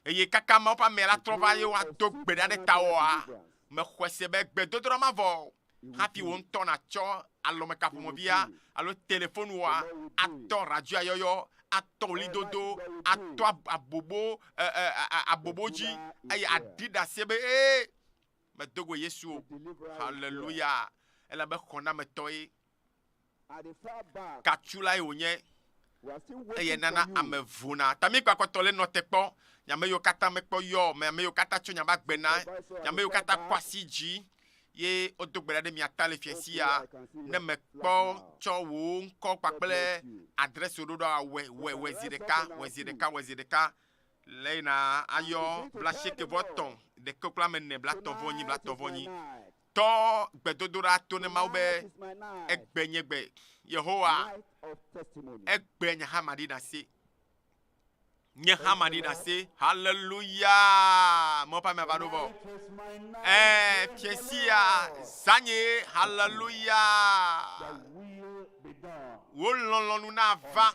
Eye kaka Mawu ƒe amea la trɔ va ye woado gbe ɖa ɖe tawòa, mexɔe se be gbedodoɖa mavɔ o hafi wò ŋutɔ nàtsɔ alɔmekaƒomɔvia alo telefonua atɔ radioa yɔyɔ, atɔ ɣlidodo, atɔ abobo, e, e, abobo dzi eye aɖi ɖase be ee, medo go Yesu o. Haleluya! Elabe xɔnametɔ ye. Katsulae wònye eye nana ame vona. Ta mígbakpɔtɔ le nɔ te kpɔ nya me yiwo katã mekpɔ yɔ me, ame yiwo katã tso nya be agbe na, nya me yiwo katã kɔ asi dzi ye wodo gbe ɖa ɖe mia ta le fiẽ sia. Ne mekpɔ tsɔ wò ŋkɔ kpakple adrɛs ɖo ɖa, wɔe, wɔe, wɔe zi ɖeka, wɔe zi ɖeka, wɔe zi ɖeka. Le yi na ayɔ blaasieke vɔ etɔ̃, ɖeke kple ame ene, blaetɔ̃ vɔ enyi, blaetɔ̃ vɔ enyi. Tɔ gbedodoɖa to ne Mawu be, Egbe nye gbe, Yehowa, egbe nye hã maɖi ɖase. Nye hã maɖi ɖase. Haleluya! Mawu ƒe ame va ɖo vɔ. Ɛɛ, fiasia, zanye, haleluya! Wò lɔlɔ̃nu nava.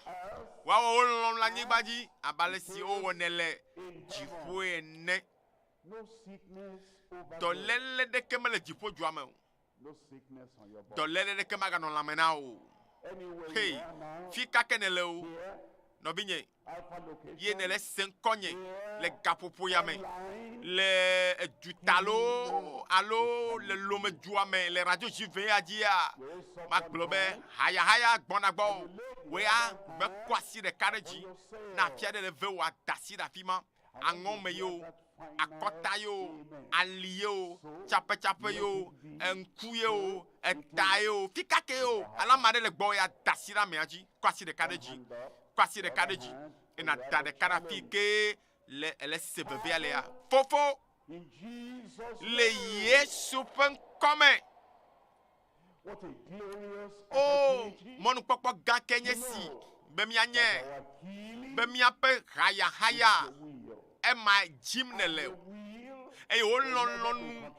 Woawɔ wò lɔlɔ̃nu le anyigba dzi abe ale si wowɔnɛ le dziƒo ene. Dɔléle ɖeke mele dziƒodua me o. Dɔléle ɖeke maganɔ lãme na wò o. Hei, fi ka ke nèle o, nɔvinye, ye nèle se ŋkɔnye le gaƒoƒo ya me, le eduta loo alo le Lomedua me le radio JV ya dzia, magblɔ be hayahaya gbɔna gbɔwò. Wò ya mekɔ asi ɖeka ɖe dzi ne afi aɖe le ve wò ada asi ɖe afi ma. aŋɔme ye o, akɔta ye o, ali ye o, tsapetsape ye o, eŋku ye o, eta ye o, fika ke ye o, alo ame aɖe le gbɔwò ya da asi ɖe amea dzi, kɔ asi ɖeka ɖe dzi, kɔ asi ɖeka ɖe dzi, eye nàda ɖeka ɖe afi ke le ele se vevea lea. Fofo, le Yesu ƒe ŋkɔ me. O, mɔnukpɔkpɔ gã ke nye si be míanye be míaƒe hayahaya ema dzim nèle o, eye wò lɔlɔ̃nu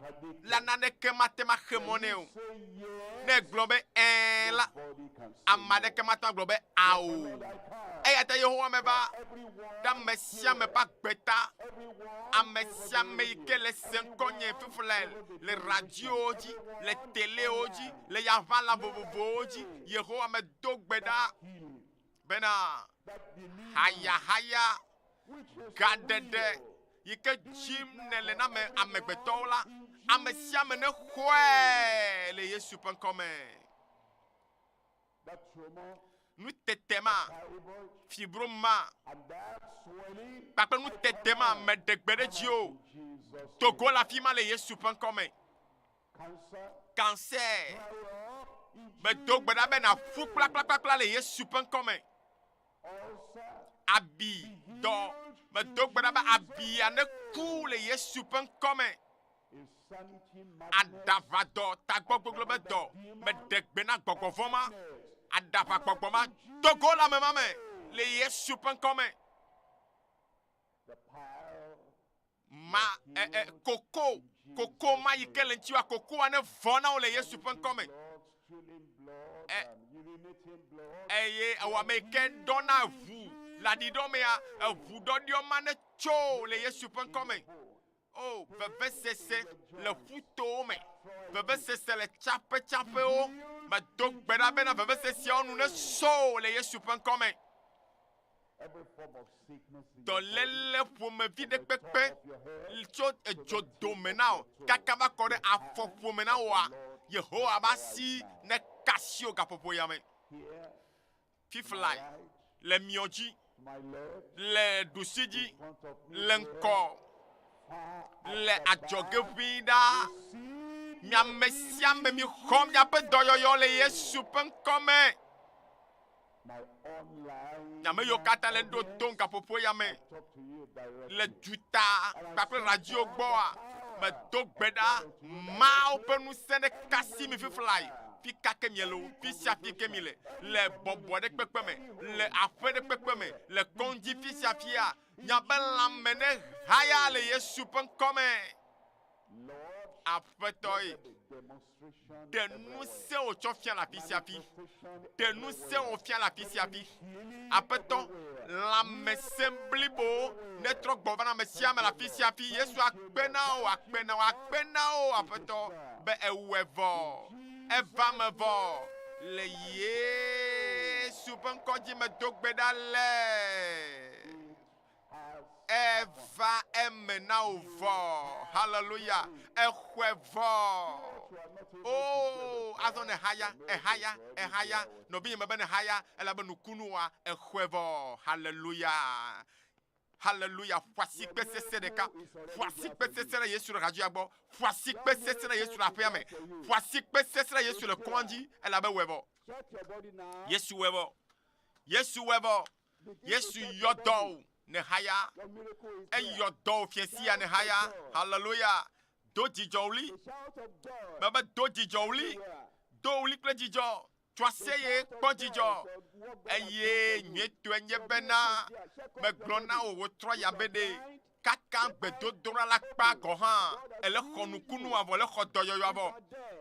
la naneke mate ŋu axe mɔ nɛ o. Ne ègblɔ be ɛ̃ la, ame aɖeke mate ŋu agblɔ be ao. Eya ta Yehowa meva ɖe ame sia ame ƒe agbe ta. Ame sia ame yi ke le se ŋkɔnye fiflae le radiowo dzi, le telewo dzi, le yaʋala vovovowo dzi, Yehowa medo gbe ɖa bena hayahaya gaɖeɖe yi ke dzim nèle na ame amegbetɔwo la, ame sia ame nexɔe le Yesu ƒe ŋkɔ me. Nutete ma, fibrom ma, kpakple nutete ma meɖe gbe ɖe dzi o. Do go le afi ma le Yesu ƒe ŋkɔ me. Cancer, medo gbe ɖa be nàƒu kplakplakplakpla le Yesu ƒe ŋkɔ me. Abi dɔ. Medo gbe ɖa be abia neku le Yesu ƒe ŋkɔ me. Aɖaʋadɔ, tagbɔgboglo be dɔ, meɖe gbe na gbɔgbɔ vɔ̃ ma. Aɖaʋa gbɔgbɔ ma do go le ame ma me le Yesu ƒe ŋkɔ me. Ma e, e, koko, koko ma yi ke le ŋutiwòa, kokoa ne vɔ na wò le Yesu ƒe ŋkɔ me. E, eye ewɔ ame yi ke ɖɔna ʋu le aɖiɖɔ mea, eʋu ɖɔɖiɔ ma ne tso le Yesu ƒe ŋkɔ me. O, vevesese le ƒutowo me, vevesese le tsaƒetsaƒewo. Medo gbe ɖa bena veveseseawo nu neso le Yesu ƒe ŋkɔ me. Dɔléle ƒomevi ɖe kpekpe tso edzo dome na wò kaka va kɔ ɖe afɔ ƒome na wòa, Yehowa be asi neka asiwò gaƒoƒo ya me. Fiflae, le miɔ dzi, le ɖusi dzi, le ŋkɔ, le adzɔge ʋĩi ɖaa. Mi ame sia ame mixɔ miaƒe dɔyɔyɔ le Yesu ƒe ŋkɔ me. Ame yiwo katã le ɖo to gaƒoƒo ya me le duta kpakple radio gbɔa, medo gbe ɖa Mawu ƒe ŋusẽ ɖe kasi mi fiflae. Fi ka ke miele o, fi sia fi ke mile, le bɔbɔ ɖe kpekpe me, le aƒe ɖe kpekpe me, le kɔdzi fi sia fia, miaƒe lãme ne haya le Yesu ƒe ŋkɔ me. Aƒetɔ ye. Ɖe ŋusẽ wòtsɔ fia le afi sia afi. Ɖe ŋusẽ wòfia le afi sia afi. Aƒetɔ, lãmesẽ blibo netrɔ gbɔ va na ame sia ame le afi sia afi. Yesu akpe na wò, akpe na wò, akpe na wò, Aƒetɔ, be èwɔe vɔ. Eva eme vɔ. Le Yesu ƒe ŋkɔ dzi medo gbe ɖa le. Eva eme na wò vɔ. Haleluya. Exɔe vɔ. Oo, azɔ nèhaya, èhaya, èhaya. Nɔvinye mebe nèhaya elabe nukunua, exɔe vɔ. Haleluya. Haleluya. Ƒo asikpe sesẽ ɖeka. Ƒo asikpe sesẽ ɖe Yesu le hadzia gbɔ. Ƒo asikpe sesẽ ɖe Yesu le aƒea me. Ƒo asikpe sesẽ ɖe Yesu le kɔa dzi elabe ewɔe vɔ. Yesu wɔe vɔ. Yesu wɔe vɔ. Yesu yɔ dɔ wò nèhaya. Eyɔ dɔ wò fiẽ sia nèhaya. Haleluya. Do dzidzɔ ɣli. Mebe do dzidzɔ ɣli. Do ɣli kple dzidzɔ. Tso aseye kpɔ dzidzɔ. Eye nyuietɔe nye bena megblɔ na wò wòtrɔ ya be ɖe kaka gbedodoɖa la kpa gɔ̃ hã, ele xɔ nukunua vɔ, ele xɔ dɔyɔyɔa vɔ.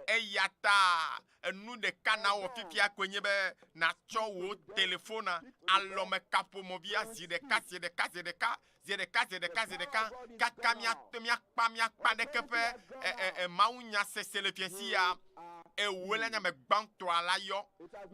Eya ta enu ɖeka nàwɔ fifia koe nye be nàtsɔ wò telefona alɔmekaƒomɔvia zi ɖeka, zi ɖeka, zi ɖeka, zi ɖeka, zi ɖeka, zi ɖeka, kaka míate míakpa míakpa ɖeke ƒe e, e, e, mawunya sese le fiẽ sia. Ewòe la nye ame gbãtɔa la yɔ.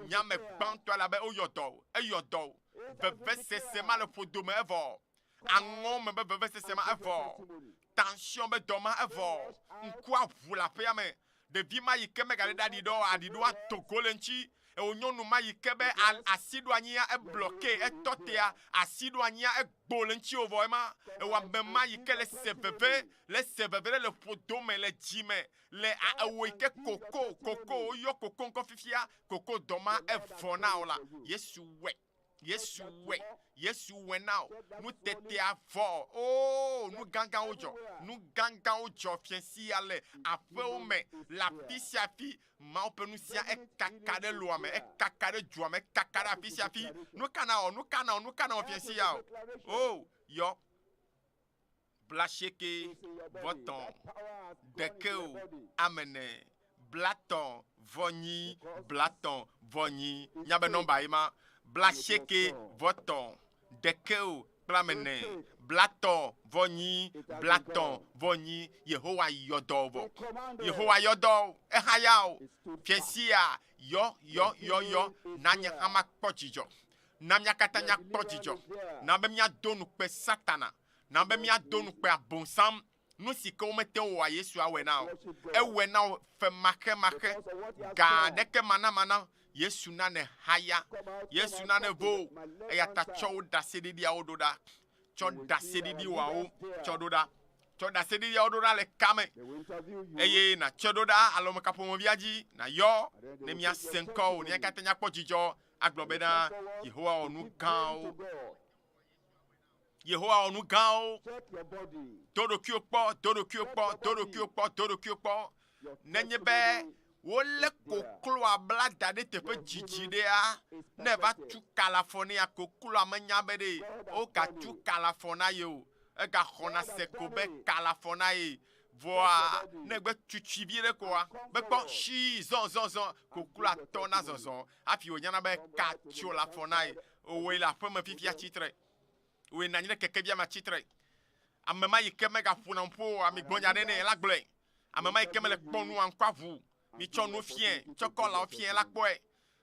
Nye ame gbãtɔa la be woyɔ dɔ o. Eyɔ dɔ o. Vevesese ma le ƒodome evɔ. Aŋɔ me be vevesese ma evɔ. Tension be dɔ ma evɔ. Ŋkua ʋu le aƒea me. Ɖevi ma yi ke megale ɖe aɖiɖɔ o, aɖiɖɔ ato go le ŋuti. Ewò nyɔnu ma yi ke be asi ɖo anyia eblɔke, etɔ tea, asi ɖo anyia egbo le ŋutiwò vɔ ema. Ewò ame ma yi ke le se veve, le se veve ɖe le ƒodo me, le dzi me, le a ewò yi ke koko, koko, woyɔ koko ŋkɔ fifia, koko dɔ ma evɔ na wò la, Yesu wɔe. Yesu wɔe. Yesu wɔe na wò. Nutetea vɔ. Oo, nu gãgãwo dzɔ. Nu gãgãwo dzɔ fiẽ sia le aƒewo me, le afi sia afi. Mawu ƒe nu sia ekaka ɖe loa me, ekaka ɖe dua me, ekaka ɖe afi sia afi. Nu ka nawɔ? Nu ka nawɔ? Nu ka nawɔ fiẽ sia o? Oo, yɔ. Blasieke vɔ tɔ̃, ɖeke o, ame ene, blatɔ̃ vɔ nyi, blatɔ̃ vɔ nyi. Nya be nɔmba ye ma. Blasieke vɔ tɔ̃, ɖeke o, kple ame ene, blatɔ̃ vɔ nyi, blatɔ̃ vɔ nyi. Yehowa yɔ dɔ wò vɔ. Yehowa yɔ dɔ wò. Ehaya wò. Fiasia, yɔ, yɔ, yɔ, yɔ. Na nye hã makpɔ dzidzɔ. Na mía katã míakpɔ dzidzɔ. Na be míado ŋukpe Satana. Na be míado ŋukpe Abosam. Nu si ke womete ŋu wɔa, Yesu awɔe na wò. Ewɔe na wò femaxemaxe, ga aɖeke manamana. Yesu na nèhaya. Yesu na nèvo. Eya ta tsɔ wò ɖaseɖiɖiawo ɖo ɖa. Tsɔ ɖaseɖiɖiwòawo tsɔ ɖo ɖa. Tsɔ ɖaseɖiɖiawo ɖo ɖa le kame eye nàtsɔe ɖo ɖa alɔmekaƒomɔvia dzi nàyɔ ne míase ŋkɔwò, ne mía katã míakpɔ dzidzɔ agblɔ bena, Yehowa wɔ nu gãwo. Yehowa wɔ nu gãwo. Do ɖokuiwò kpɔ, do ɖokuiwò kpɔ, do ɖokuiwò kpɔ, do ɖokuiwò kpɔ. Nenye be wolé kokloa bla da ɖe teƒe dzidzi ɖea, ne eva tu ka le afɔ nɛa, kokloa menya be ɖe wogatu ka le afɔ na ye o. Egaxɔna se ko be ka le afɔ na ye. Vɔa ne egbe tutui vie ɖe koa, be kpɔ shii zɔ zɔ zɔ, kokloa tɔna zɔzɔ hafi wònyana be ka tso le afɔ na ye. Wòe le aƒeme fifia tsitre. Wòe nɔ anyi ɖe kekevia me tsitre. Ame ma yi ke megaƒona nu ƒo o, migblɔ nya ɖe nɛ, la gblɔe. Ame ma yi ke mele kpɔ nua ŋkɔ aʋu, mitsɔ nuwo fiae, mitsɔ kɔlawo fiae, la kpɔe.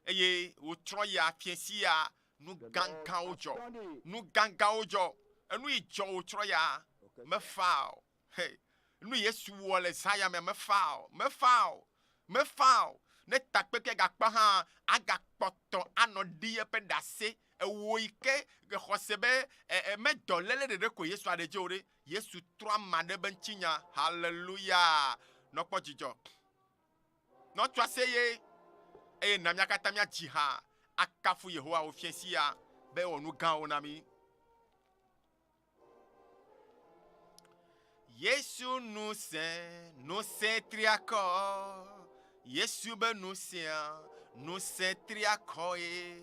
Eye wòtrɔ yia fiẽ sia, nu gãgãwo dzɔ. Nu gãgãwo dzɔ. Enu yi dzɔ wòtrɔ ya, mefa o. He, nu Yesu wɔ le zã ya mea, mefa o, mefa o, mefa o. Ne takpekpea gakpa hã, agakpɔtɔ anɔ ɖi eƒe ɖase. Ewò yi ke xɔ se be e, e, me dɔléle ɖeɖe ko Yesu aɖe dzi o ɖe. Yesu trɔ ame aɖe be ŋutinya. Haleluya! Nɔ kpɔ dzidzɔ. Nɔ tu aseye eye na mía katã míadzi ha akafu Yehowa wò fiẽ sia be ewɔ nu gãwo na mí. Yesu ŋusẽ, ŋusẽ triakɔ. Yesu be ŋusẽa, ŋusẽ triakɔ ye.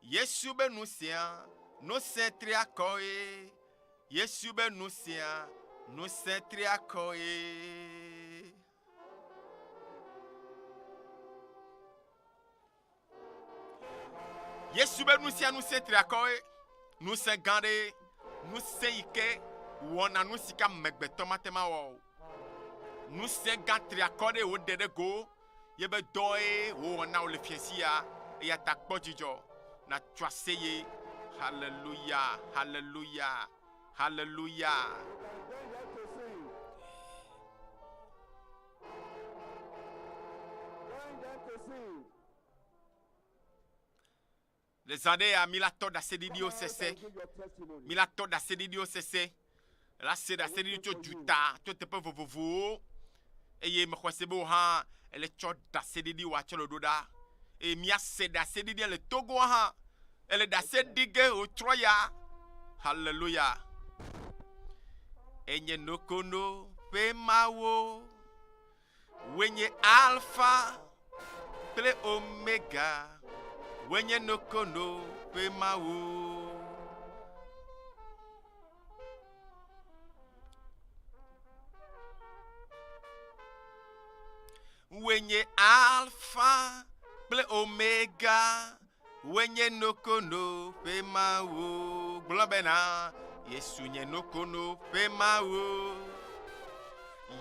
Yesu be ŋusẽa, ŋusẽ triakɔ ye. Yesu be ŋusẽa, ŋusẽ triakɔ ye. Yesu be nu sia ŋusẽ triakɔ ye, ŋusẽ gã ɖe, ŋusẽ yi ke wɔna nu si ke amegbetɔ mate ŋu awɔ o. Ŋusẽ gã triakɔ ɖe wòɖe ɖe go ye be dɔe wòwɔ na wò le fiẽ sia. Eya ta kpɔ dzidzɔ, nàtso aseye. Haleluya, haleluya, haleluya. Le zã ɖe ya mi la tɔ ɖaseɖiɖiwo sese. Mi la tɔ ɖaseɖiɖiwo sese. La se ɖaseɖiɖi tso duta, tso teƒe vovovowo. Eye mexɔe se be wò hã ele tsɔ ɖaseɖiɖi wòatsɔ le ɖo ɖa. Eye míase ɖaseɖiɖia le Togo hã. Ele ɖase ɖi ge wòtrɔ ya. Haleluya. Enye nokono ƒe Mawu. Wòe nye Alfa kple Omega, wòe nye nokono ƒe Mawu. Wòe nye Alfa kple Omega, wòe nye nokono ƒe Mawu. Gblɔ bena, Yesu nye nokono ƒe Mawu.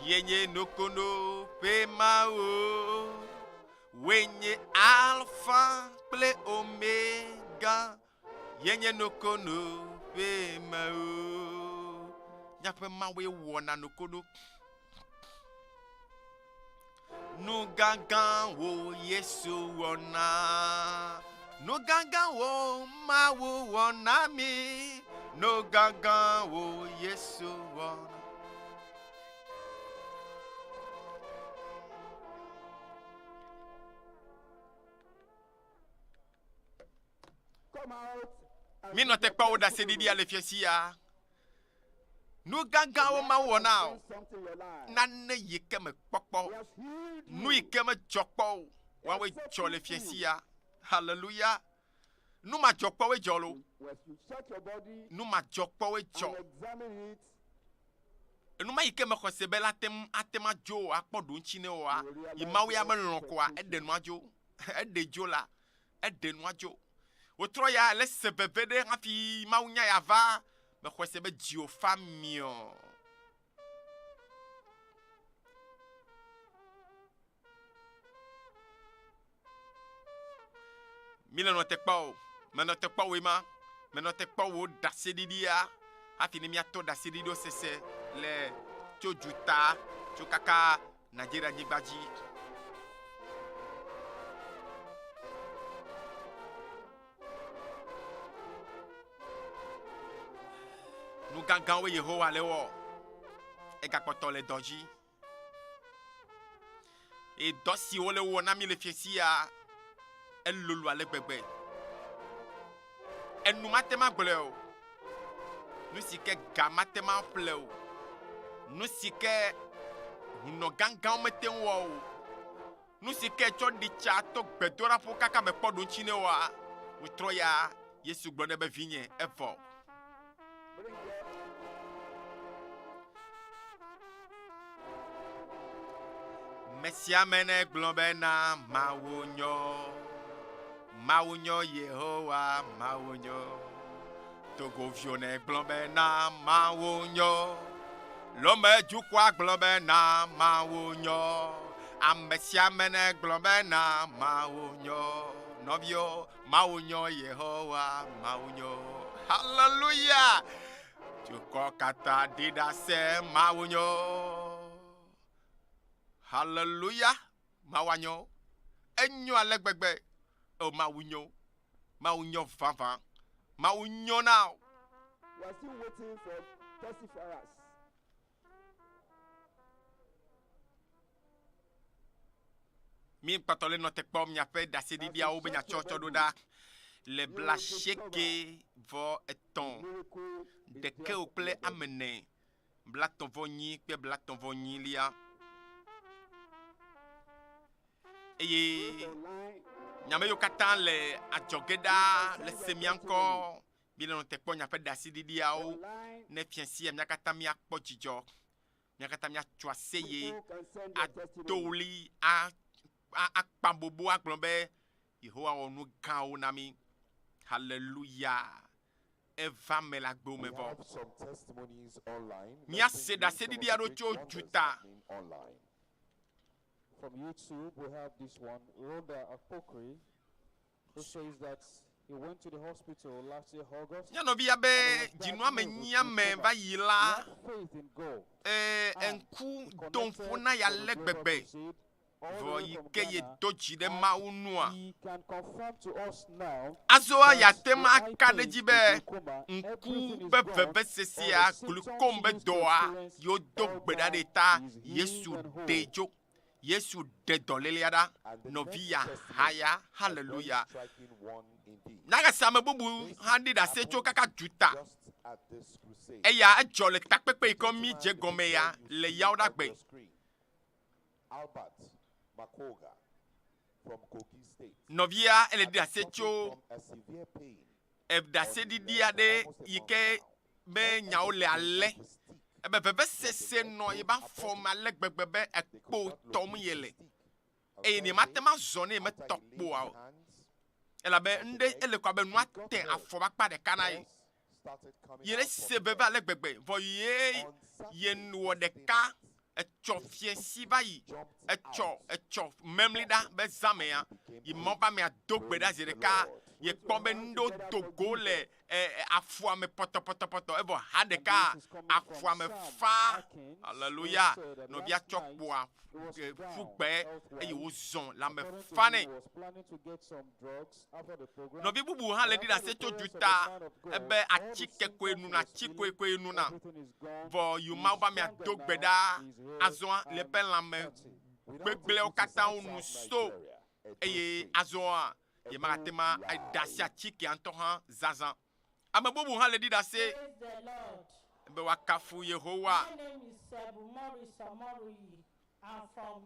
Ye nye nokono ƒe Mawu. Wòe nye Alfa kple Omega. Ye nye nokono ƒe Mawu. Míaƒe Mawue wɔna nokono. Nu gãgãwo Yesu wɔ na. Nu gãgãwo Mawu wɔ na mí. Nu gãgãwo Yesu wɔ na. Mínɔ te kpɔ wo ɖaseɖiɖia le fiasi ya. Nu gãgãwo Mawu wɔ na o. Nane yi ke me kpɔkpɔ, nu yi ke medzɔ kpɔ o, woawoe dzɔ le fiasi ya. Haleluya. Nu madzɔkpɔwoe dzɔ lo. Nu madzɔkpɔwoe dzɔ. Enu ma yi ke mexɔ se be la te ŋu ate ŋu adzo o, akpɔ ɖoŋtsi ne oa, yi Mawu ya melɔ̃ koa, eɖe nua dzo. Eɖe dzo la, eɖe nua dzo. Wotrɔ ya le se veve ɖe hafi Mawu nya ya va. Mexɔe se be dziwò fa miɔ. Mi le nɔ te kpɔ o. Menɔ te kpɔ wòe ma. Menɔ te kpɔ wò ɖaseɖiɖia hafi ne míatɔ ɖaseɖiɖiwo sese le tso duta tso kaka Nigeria nyigba dzi. Nu gãgãwoe Yehowa le wɔ. Egakpɔtɔ le dɔ dzi. Eye dɔ si wole wɔ na mí le fiẽsi ya, elolo ale gbegbe. Enu mate ŋu agblɔe o. Nu si ke ga mate ŋu aƒle o. Nu si ke hunɔ gãgãwo mete ŋu wɔ o. Nu si ke tsɔ ɖi tsa to gbedoɖaƒo kaka mekpɔ ɖoŋtsi nɛ oa, wotrɔ ya Yesu gblɔ nɛ be, Vinye, evɔ. Mesiame negblɔ bena Mawu nyo, Mawu nyo Yehowa, Mawu nyo. Togoviwo negblɔ bena Mawu nyo, Lome dukɔa gblɔ bena Mawu nyo. Amesiame negblɔ bena Mawu nyo, nɔviwo, Mawu nyo Yehowa, Mawu nyo. Hallelujah! Dukɔ katã ɖi ɖase Mawu nyo. Haleluya! Mawu anyo. Enyo ale gbegbe. O Mawu nyo. Mawu nyo vavã. Mawu nyo na wò. We are still waiting for testifiers. Mi kpɔtɔ le nɔte kpɔ miaƒe ɖaseɖiɖiawo be nyatsɔtsɔ ɖo ɖa le blasieke vɔ etɔ̃ ɖekɛwo kple ame ene blatɔ̃ vɔ nyi kple blatɔ̃ vɔ nyilia. Eye nyame yiwo katã le adzɔge ɖaa le se mia ŋkɔ, míele nɔ te kpɔ miaƒe ɖaseɖiɖiawo ne fiẽ sia mía katã míakpɔ dzidzɔ, mía katã míatso aseye, ado ɣli, akpa bobo agblɔ be Yehowa wɔ nu gãwo na mí. Haleluya! Eva me le agbewo me vɔ. Míase ɖaseɖiɖi aɖewo tso duta. From YouTube, we have this one, Rhoda Akpokri, who says that he went to the hospital last year, August. Mía nɔvi ya be dzinɔame nyiame va yi la, ee, ŋku do ŋƒo na ya le gbegbe. Vɔ yi ke yedo dzi ɖe Mawu nua, azɔa yeate ŋu aka ɖe edzi be ŋku ƒe vevesesea, glukom be dɔa, yewodo gbe ɖa ɖe ta Yesu ɖee dzo. Yesu ɖe dɔlélea ɖa. Nɔvi ya haya. Haleluya. Nyagase ame bubu hã ɖi ɖase tso kaka duta. Eya edzɔ le takpekpe yi ke mí dze gɔme ya le Yawoɖagbe. Albert Makoga from Kogi State. Nɔvia ele ɖi ɖase tso ɖaseɖiɖi aɖe yi ke be nyawo le ale ebe vevesese nɔ ye be afɔ me ale gbegbe be ekpo tɔm yele eye ne mate ŋu azɔ ne yemetɔ kpoa o elabe ŋɖe ele ko abe nua te afɔ be akpa ɖeka na ye. Ye ɖe se veve ale gbegbe vɔ ye ye wɔ ɖeka etsɔ fiẽsi va yi etsɔ etsɔ memli ɖa be zã mea yi mɔ ba mea do gbe ɖa zi ɖeka ye kpɔ be ŋɖewo do go le e, e, afɔa me pɔtɔpɔtɔpɔtɔ evɔ ha ɖeka afɔa me fa aleluya nɔvia tsɔ kpoa ƒu gbe eye wozɔ lãme fa nɛ. Nɔvi bubu hã le ɖi ɖase tso duta ebe atike koe nuna, atsi koe koe nuna. Vɔ yi Mawu be amea do gbe ɖa azɔa le eƒe lãme gbegblẽwo katã wo nu so eye azɔa yemagate ŋu aɖe asi atikea ŋutɔ hã zazã. Ame bubu hã le ɖi ɖase be woakafu Yehowa. My name is Sebu Morris Omoruyi. I'm from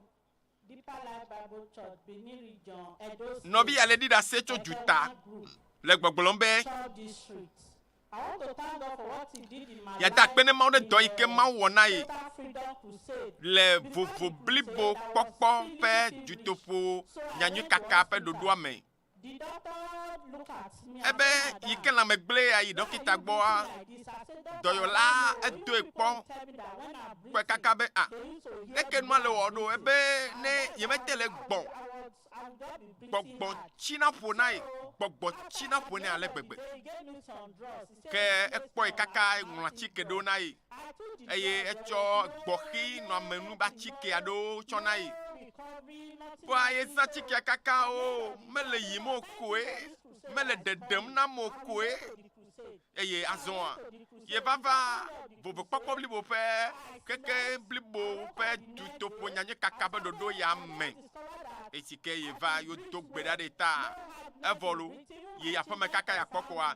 Deeper Life Bible Church, Benin Region, Edo State. Nɔvi ya le ɖi ɖase tso duta le gbɔgblɔm be Third District. I want to thank God for what He did in my yeada life akpe ne Mawu ɖe dɔ yi ke Mawu wɔ na ye Total Freedom Crusade. le vovo blibo kpɔkpɔ ƒe dutoƒo nyanyuikaka ƒe ɖoɖoa me. The doctor look at me and Ebe say, yi "Madam, ke lãme gblẽ ya yi ɖɔkita gbɔa, dɔyɔla edoe kpɔ kpɔe kaka be a leke nua le wɔ ɖo ebe ne yemete le gbɔ gbɔgbɔ tsina ƒo na ye gbɔgbɔ tsina ƒo nɛ ale gbegbe ke ekpɔe kaka ŋlɔ atike ɖewo na ye eye etsɔ gbɔxi nɔamenu be atike aɖewo tsɔ na ye. Vɔa yezã atikea kaka o, mele yiyim o koe, mele ɖeɖem nam o koe. Eye azɔa, yeva va vovokpɔkpɔ blibo ƒe keke blibo ƒe dutoƒo nyanyuikaka ƒe ɖoɖo ya me. Esi ke yeva yewodo gbe ɖa ɖe ta, evɔ lo, yeyi aƒeme kaka yeakpɔ koa,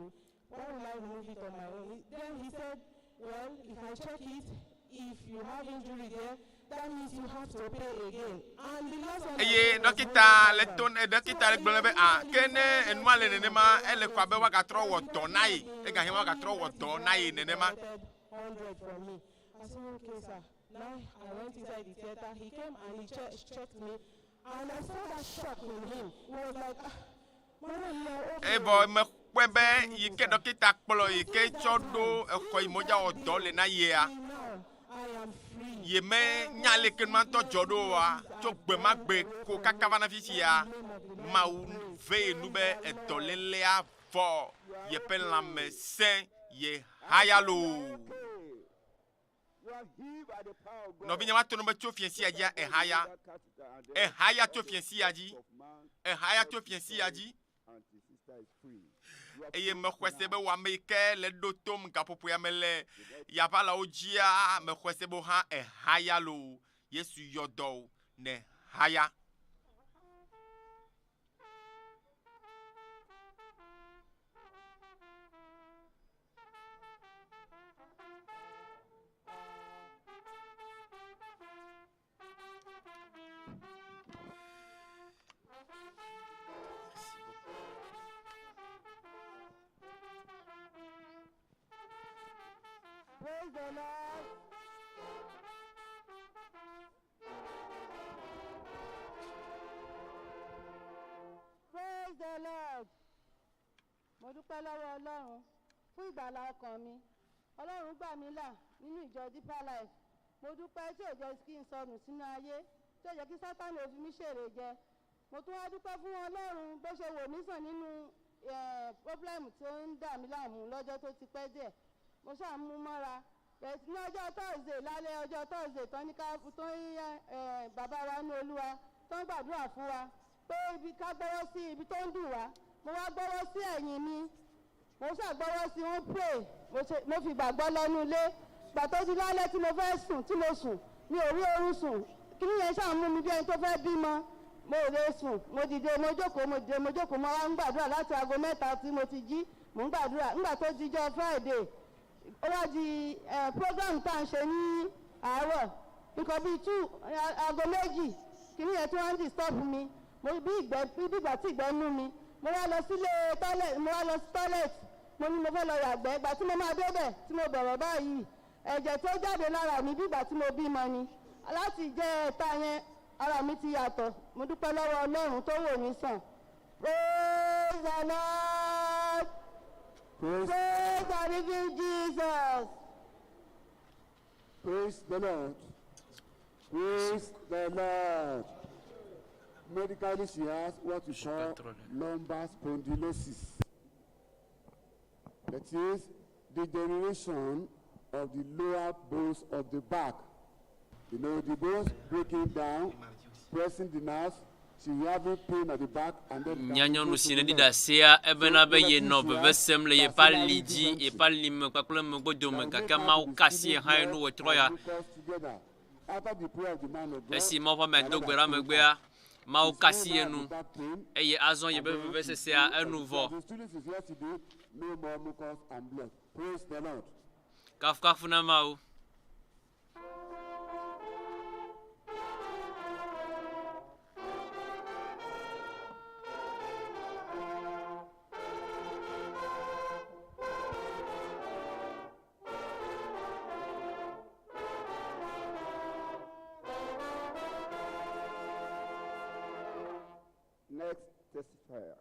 to. Why will I remove it on my own? Then he said, well, if I check it, if you have injury there, that means you have to pay again. And the last one I Eye paid was dɔkita le 100,000. to ne dɔkita le gblɔ ne be a ke ne enua le nenema ele ko abe woagatrɔ wɔ dɔ na ye egahe woagatrɔ wɔ dɔ na ye nenema. 100 from me. I said, okay, sir. Now I went inside the theater. He came and he che- checked me. And I saw that shock in him. He was like, ah, madam, you are okay. Evɔ mekpɔe be yi ke ɖɔkita kplɔ yi ke tsɔ ɖo exɔ yi me wodza wɔ dɔ le na yea ye me nya leke nua ŋutɔ dzɔ ɖo oa tso gbe ma gbe ko kaka va na fifia mawu ve ye nu be edɔlélea vɔ yeƒe lãme sẽ ye haya loo. Nɔvinye ma to no be tso fiẽ sia dzia ehaya. Ehaya tso fiẽ sia dzi. Ehaya tso fiẽ sia dzi. Eye mexɔe se be wò ame yi ke le ɖo tom gaƒoƒoea me le yaʋalawo dzia, mexɔe se be wò hã ehaya loo. Yesu yɔ dɔ wò ne haya. Praise the Lord. Praise the Lord. Mo dúpẹ́ lọ́wọ́ Ọlọ́run fún ìgbàlà ọkàn mi. Ọlọ́run gbà mí là nínú ìjọ Deeper Life. Mo dúpẹ́ tí ò jẹ́ kí n sọnù sínú ayé, tí ò jẹ́ kí Sátánì ò fi mí ṣèrè jẹ. Mo tún wá dúpẹ́ fún Ọlọ́run bó ṣe wò mí sàn nínú pọ́blẹ́mù tí ó ń dà mí láàmú lọ́jọ́ tó ti pẹ́ díẹ̀. Mo ṣáà ń mú mọ́ra. Bẹ̀rẹ̀ sí ní ọjọ́ Thursday lálẹ́ ọjọ́ Thursday tán ní ká tó ń yẹ bàbá wa ní Olúwa tó ń gbàdúrà fún wa pé ibi ká gbọ́wọ́ sí ibi tó ń dùn wá. Mo wá gbọ́wọ́ sí ẹ̀yìn mi. Mo ṣáà gbọ́wọ́ sí wọ́n pray. Mo ṣe mo fi ìgbàgbọ́ lọ́nu ilé. Ìgbà tó di lálẹ́ tí mo fẹ́ sùn tí mo sùn mi ò rí oorun sùn. Kíní yẹn ṣáà mú mi bí ẹni tó fẹ́ bímọ. Mo ò lè sùn. Mo dìde mo jókòó mo dìde mo jókòó mo wá ń gbàdúrà láti aago mẹ́ta tí mo ti jí. Mò ń gbàdúrà. Nígbà tó di ọjọ́ Friday ó wá di program tá à ń ṣe ní àárọ̀ nǹkan bíi two aago méjì kìíní yẹn tí wọ́n ń disturb mi mo bí ìgbẹ́ bí ìgbà tí ìgbẹ́ mú mi mo wá lọ sílé toilet mo wá lọ sí toilet mo ní mo fẹ́ lọ yàgbẹ́ ìgbà tí mo máa débẹ̀ tí mo bẹ̀rẹ̀ báyìí ẹ̀jẹ̀ tó jáde lára mi bí ìgbà tí mo bímọ ni láti jẹ́ ẹ̀ta yẹn ara mi ti yàtọ̀ mo dúpẹ́ lọ́wọ́ Ọlọ́run tó wò mí sàn praise the Lord. Praise, Praise the living Jesus. praise the Lord. Praise the Lord. Medically, she has what we call lumbar spondylosis. That is degeneration of the lower bones of the back. You know, the bones breaking down, pressing the nerves. She having pain at the back and then. Mía nyɔnu si neɖi ɖasea ebena be yenɔ veve sem le yeƒe ali dzi, yeƒe alime kpakple megbedome gake Mawu ka asi ye hã ye nu wòtrɔ ya. Esi Mawu ƒe amea do gbe ɖa megbea, Mawu ka asi ye nu eye azɔ yeƒe vevesesea enu vɔ. No more mucus and blood. Praise the Lord. Kafukafu na Mawu. Next testifier.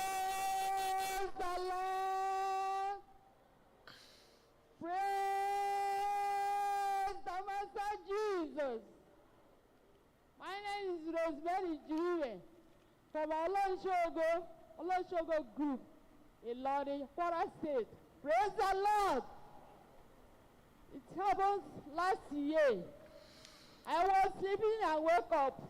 Praise the Lord. Praise the Master Jesus. My name is Rosemary Jure from Olonshogo, Olonshogo Group in Ilorin, Kwara State. Praise the Lord. It happened last year. I was sleeping and woke up.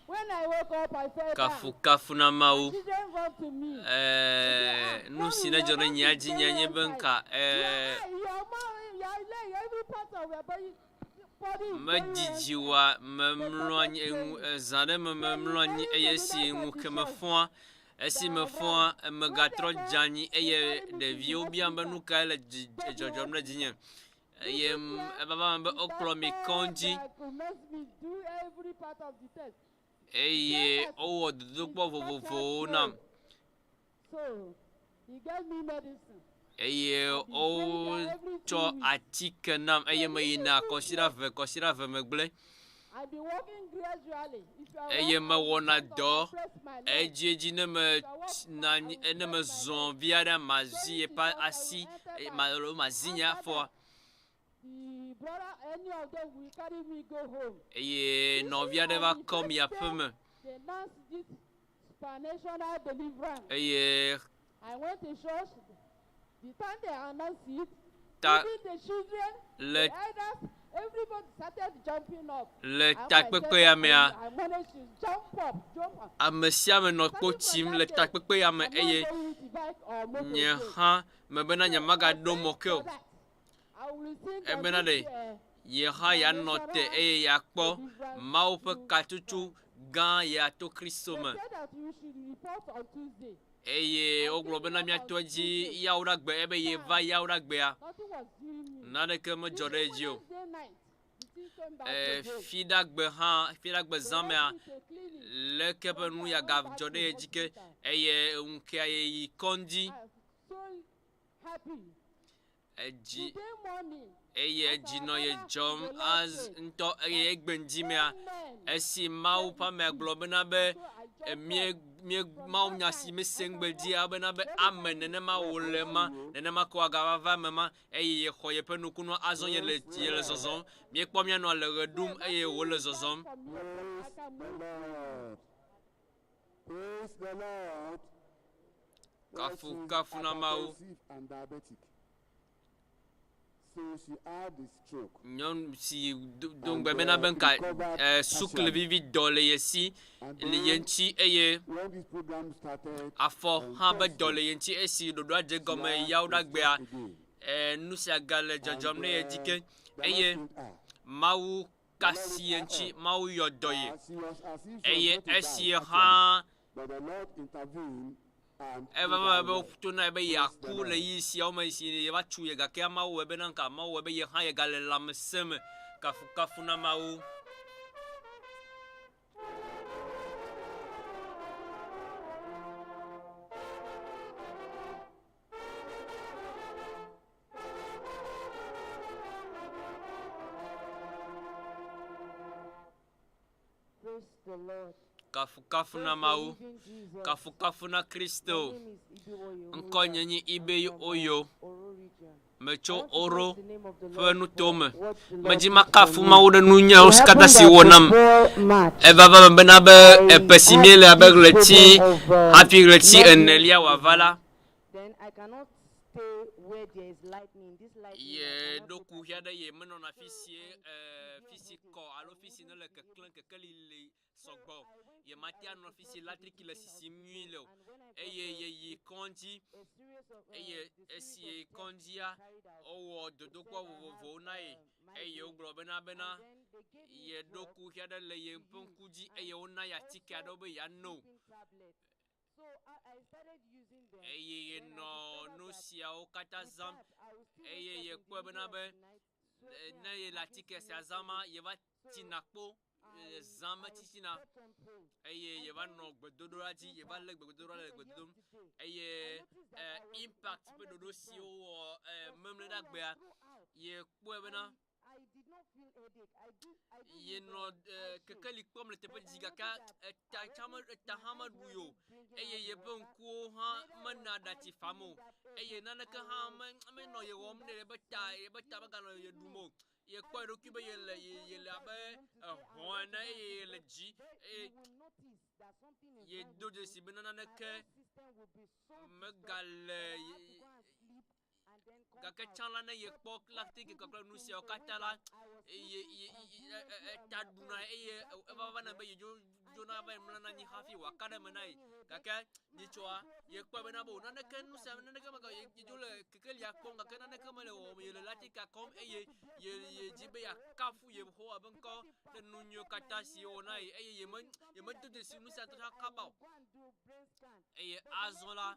When I woke up, I fell down. Kafukafu na Mawu. Children run to me. Ɛɛ nu si ne dzɔ ɖe nyea dzi nye nye be ŋka ɛɛ Your mom, your leg, every part of your body. Medzidzi oa, memlɔ anyi eŋu ezã ɖe me memlɔ anyi eye esi ŋu ke mefɔa, esi mefɔa megatrɔ dze anyi eye ɖeviwo biam be nu kae le dzi dzɔdzɔm ɖe dzinye. Eye eva va eme be wokplɔ mi kɔdzi eye wowɔ dodokpɔ vovovowo nam. Eye wotsɔ atike nam eye meyina kɔsiɖa eve kɔsiɖa eve megble. Eye mewɔna dɔ edziedzi ne me na anyi ne mezɔ vi aɖe mazi eƒe asi alo mazi nye afɔa. Eye nɔvi aɖe va kɔm yi aƒeme. Eye ta le le takpekpe ya mea, ame sia ame nɔ kpo tsim le takpekpe ya me eye nye hã mebena nyemagaɖo mɔ ke o. Ebena ɖe ye hã yeanɔ te eye yeakpɔ Mawu ƒe katsotso gã ya to Kristo me. Eye wogblɔ bena míato edzi Yawoɖagbe ebe yeva Yawoɖagbea, naneke medzɔ ɖe edzi o. E, Fiɖagbe hã, Fiɖagbe zã mea, leke ƒe nu ya gadzɔ ɖe edzi ke eye ŋkea yeyi kɔdzi. Edzi eye edzi nɔ ye dzɔm az ŋutɔ eye egbe ŋdi mea, esi Mawu ƒe amea gblɔ bena be mie mie Mawu nya si mise ŋgbe dzia bena be ame nenema wòle ma, nenema ko wòagava va eme ma eye yexɔ yeƒe nukunua azɔ yele yele zɔzɔm. Míekpɔ mía nɔa le ɣe ɖum eye wòle zɔzɔm. Praise the Lord. Praise the Lord. Kafu kafu na Mawu. Nyɔnu si do ŋugbe bena be nka e, sukli vivi dɔ le ye si le ye ŋuti eye afɔ hã be dɔ le ye ŋuti esi ɖoɖoa dze gɔme yawo ɖa gbea e, nu sia gale dzɔdzɔm ɖe ye dzi ke eye Mawu kasi ye ŋuti Mawu yɔ dɔ ye eye esi hã Eva va be woto na ye be yeaku le ɣeyiɣi siawo me si yeva tsu ye gake Mawu wɔe bena nka Mawu wɔe be ye hã yegale lãmesẽ me. Kafukafu na Mawu. Kafukafu na Mawu, kafukafu na Kristo. Ŋkɔnye nyi Ibeyi Oyo. Metso Oro ƒe nuto me. Medzi makafu Mawu ɖe nunyawo katã si wòwɔ nam. Eva va eme bena be eƒe si míele abe ɣleti hafi ɣleti enelia wòava la, Ye ɖo kuxi aɖe ye menɔna fi si fi si kɔ alo fi si ne le keklẽ kekeli li sɔgbɔ o. Ye mate anɔ fi si latriki le sisim nyuie le o. Eye ye yi kɔdzi eye esi ye yi kɔdzia wowɔ dodokpɔ vovovowo na ye eye wogblɔ bena bena ye ɖo kuxi aɖe le ye ƒe ŋku dzi eye wona ye atike aɖewo be yeano. Eye yenɔ nu siawo katã zãm eye yekpɔe bena be ne yele atike sia zãma, yeva tsina kpo zã metsitsina eye yeva nɔ gbedodoɖa dzi, yeva lé gbedodoɖa le gbe dom eye impact ƒe ɖoɖo si wowɔ memleɖagbea, yekpɔe bena Yenɔ kekeli kpɔm le teƒe dzi gake eta tsã me eta hã meɖui o eye yeƒe ŋkuwo hã mena aɖatsi fam o eye naneke hã me menɔ ye wɔm ɖe yeƒe ta yeƒe ta meganɔ ye ɖum o. Yekpɔ eɖokui be yele yele abe ehɔ̃ ene eye yele dzi eye yedo dzesi be naneke megale ye Gake tsã la, ne yekpɔ laktiki kpakple nu siawo katã la, ye, ye, ye, eta ɖuna eye eva va na be yedzo dzona va yi mlɔna anyi hafi wòaka ɖe eme na ye. Gake nyitsɔa, yekpɔe bena be o naneke nu sia naneke mega ye yedzo le kekelia kpɔm gake naneke mele wɔwɔm yele latika kɔm eye ye yedzi be yeakafu Yehowa ƒe ŋkɔ ɖe nu nyuiwo katã si yewɔ na ye eye yeme yemedo dzesi nu sia ŋutɔ kaba o. Eye azɔ la,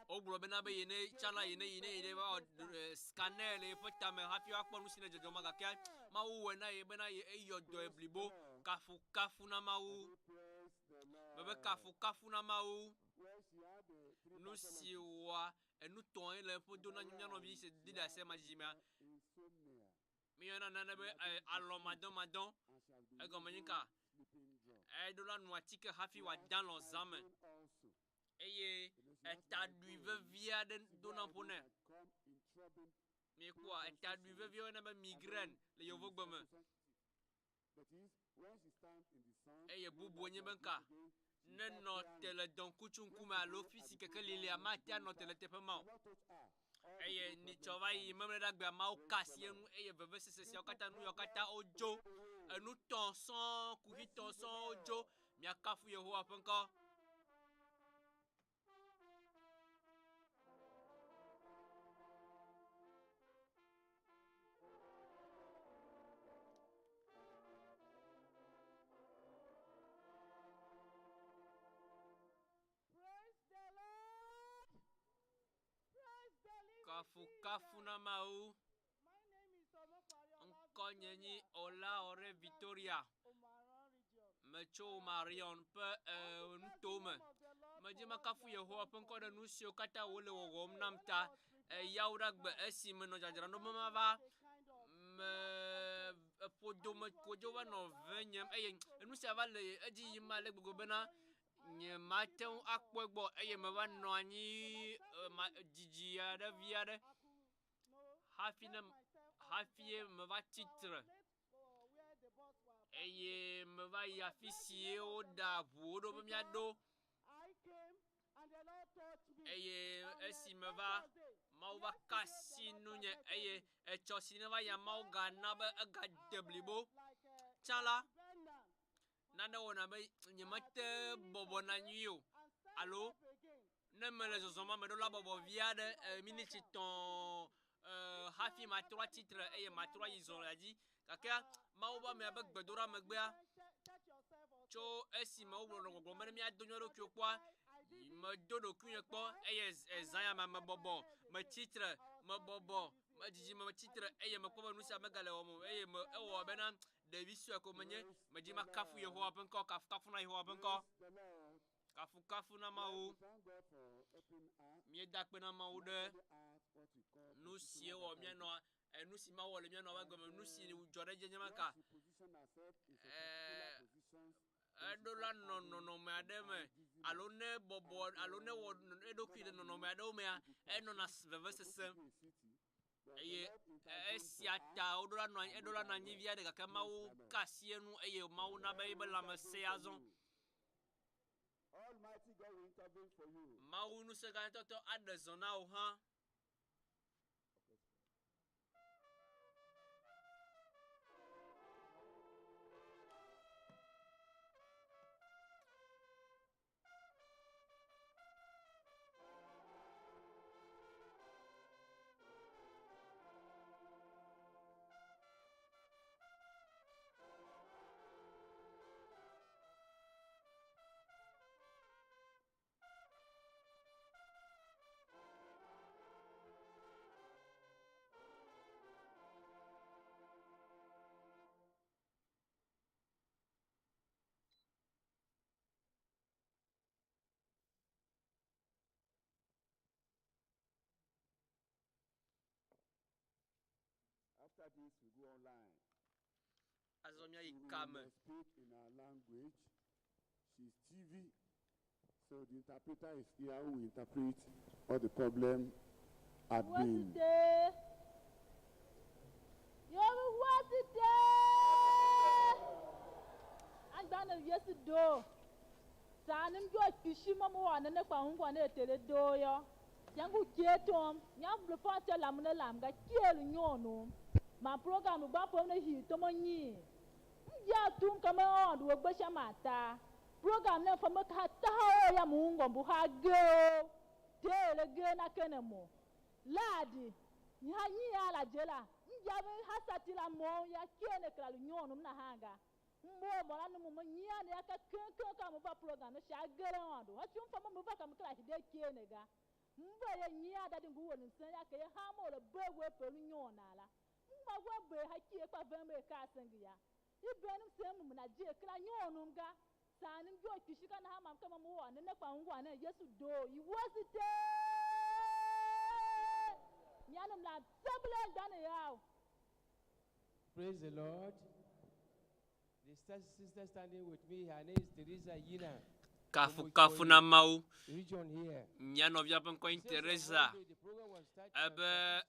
wogblɔ bena be yene tsã la yene yene yene va wɔ scanner le yeƒe tame hafi woakpɔ nu si le dzɔdzɔm gake Mawu wɔe na ye bena ye eyɔ dɔe blibo. Kafukafu na Mawu. Mebe kafukafu na Mawu. Nu si wɔa enu tɔe le eƒe do na mía nɔvi si ɖi ɖase ma dzidzimea. Míeyɔna nane be alɔmadɔmadɔ. Egɔme nye ka? Eɖo la nu atike hafi wòada alɔ̃ zã me eye etaɖui vevi aɖe dona ƒo nɛ. Míekpɔa etaɖui vevi woyɔnɛ be migraine le yevugbe me. Eye bubue nye be ŋka? Nenɔ te le dɔŋkutsu ŋkume alo fi si kekeli lia, mate anɔ te le teƒe ma o. Eye nitsɔ va yi memleɖagbea Mawu ka asi eŋu eye vevesese siawo katã nu yawo katã wodzo. Enu tɔ̃ sɔŋ, kuxi tɔ̃ sɔŋ wodzo. Miakafu Yehowa ƒe ŋkɔ. Kafukafu na Mawu. Ŋkɔnye nyi Olaore Victoria. Metso Marion ƒe eh, nuto me. Medzi makafu Yehowa ƒe ŋkɔ ɖe nu siwo katã wòle wɔwɔm nam ta. Eyawo ɖe agbe esi menɔ dzadzram ɖo be mava me eƒodome kodzo va nɔ venyem eye enu sia va le edzi yim ale gbegbe bena nyemate ŋu akpɔe gbɔ eye meva nɔ anyi didi aɖe vi aɖe hafi ne hafie meva tsi tre eye meva yi afi si woɖa ʋuwo ɖo be míaɖo eye esi meva Mawu va ka asi nunye eye etsɔ si neva yia Mawu gana be egade blibo. Tsã la, nane wɔna be nyemete bɔbɔna nyuie o alo ne mele zɔzɔm ame ɖewo la bɔbɔ vi aɖe miniti tɔ̃ hafi matrɔ atsitre eye matrɔ ayi zɔlia dzi. Gake Mawu ƒe amea ƒe gbedoɖa megbea, tso esime wogblɔ nɔ gbɔgblɔm be ne míado mía ɖokuiwo kpɔa, medo ɖokuinye kpɔ eye ezã ya me mebɔbɔ, metsitre, mebɔbɔ, medzidzi metsitre eye mekpɔ be nu sia megale wɔm o eye me ewɔ bena Ɖevi sue ko menye, medzi makafu Yehowa ƒe ŋkɔ, kafukafu na Yehowa ƒe ŋkɔ. Kafukafu na Mawu. Míeda akpe na Mawu ɖe nu si wɔ míanɔ, nu si Mawu wɔ le míanɔ ƒe gɔme, nu si dzɔ ɖe edzi nye ma ka. Eɖo la nɔ nɔnɔme aɖe me alo ne bɔbɔ alo ne wɔ eɖokui le nɔnɔme aɖewo mea, enɔna vevesese. Eye esia ta woɖo la nɔ anyi, eɖo la nɔ anyi vi aɖe gake Mawu ka asi enu eye Mawu na be eƒe lãme sẽ azɔ. Mawu ŋusẽgatɔtɔ aɖe zɔ na wò hã. After this, we go online. Azɔ míayi She kame. will speak in our language. She's TV. So the interpreter is here who will interpret what the problem had been. Wosite. Yoru wosite. Agbana Yesu do. Sanim jo kishi mo mo wa ne kwa ngwa ne tere do yo. Yangu kietom, nyam blu fa che lam ne lam ga kiel nyono. Ma program gba pom ne hi to mo nyi. Nja tum kama on do gbe sha mata. Program ne fo me ka taha o ya mu ngombu ha ge o. Te le ge na kene mo. Laadi ha nyi ya la jela. Nja me ha sati la mo ya kene kra lu nyonu na hanga. Mbo mo la nu mo nyi ya ne ya ka ken ken ka mo ba program ne sha gere on do. Ha chum fo mo ba ka mo kra hide kene ga. Mbo ye nyi ya dadi ngu wonu sen ya ke ha mo le be we pe lu nyona la. Mba we be ha ki e pa vembe ka sengi ya. Ibe nu se mu na je kra nyonu nga. Sani jo kishika na hama kama mu wa ne ne kwa ngwa ne Yesu do iwosite. Nyanum la table dane yawo. Praise the Lord. The sister standing with me, her name is Teresa Yina. Kafu kafu na Mawu. Region here. Mía nɔvia ƒe ŋkɔ nye Teresa. Ebe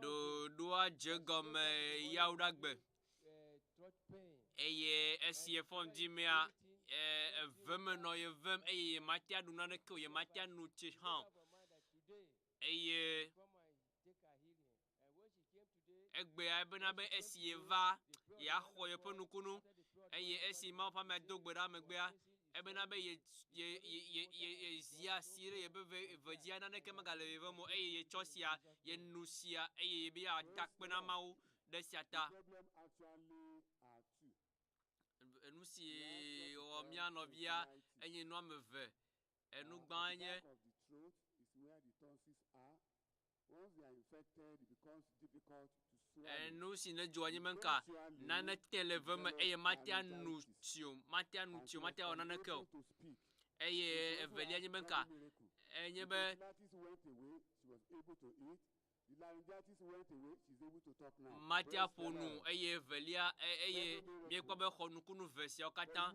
ɖoɖoa dze gɔme Yawoɖagbe. Eye esi efɔ ŋdi mea, eve me nɔ ye vem eye ye mate aɖu naneke o, ye mate anu tsi hã o. Eye egbea ebena be esi ye va, yeaxɔ yeƒe nukunu eye esi Mawu ƒe amea do gbe ɖa megbea, ebena be ye ye ye ye ye ye zi asi ɖe yeƒe ve vedzia naneke megale ye vem o eye yetsɔ sia, ye nu sia eye ye be yeada akpe na Mawu ɖe sia ta. Enu si wɔ mía nɔvia enye nu ame eve. Enu gbã nye enu si ne dzɔa nye be ŋka nane te le ve me eye mate anu tsi o, mate anu tsi o, mate awɔ naneke o. Eye evelia nye be ŋka enye be mate aƒo nu eye evelia eye míekpɔ be xɔ nukunu ve siawo katã.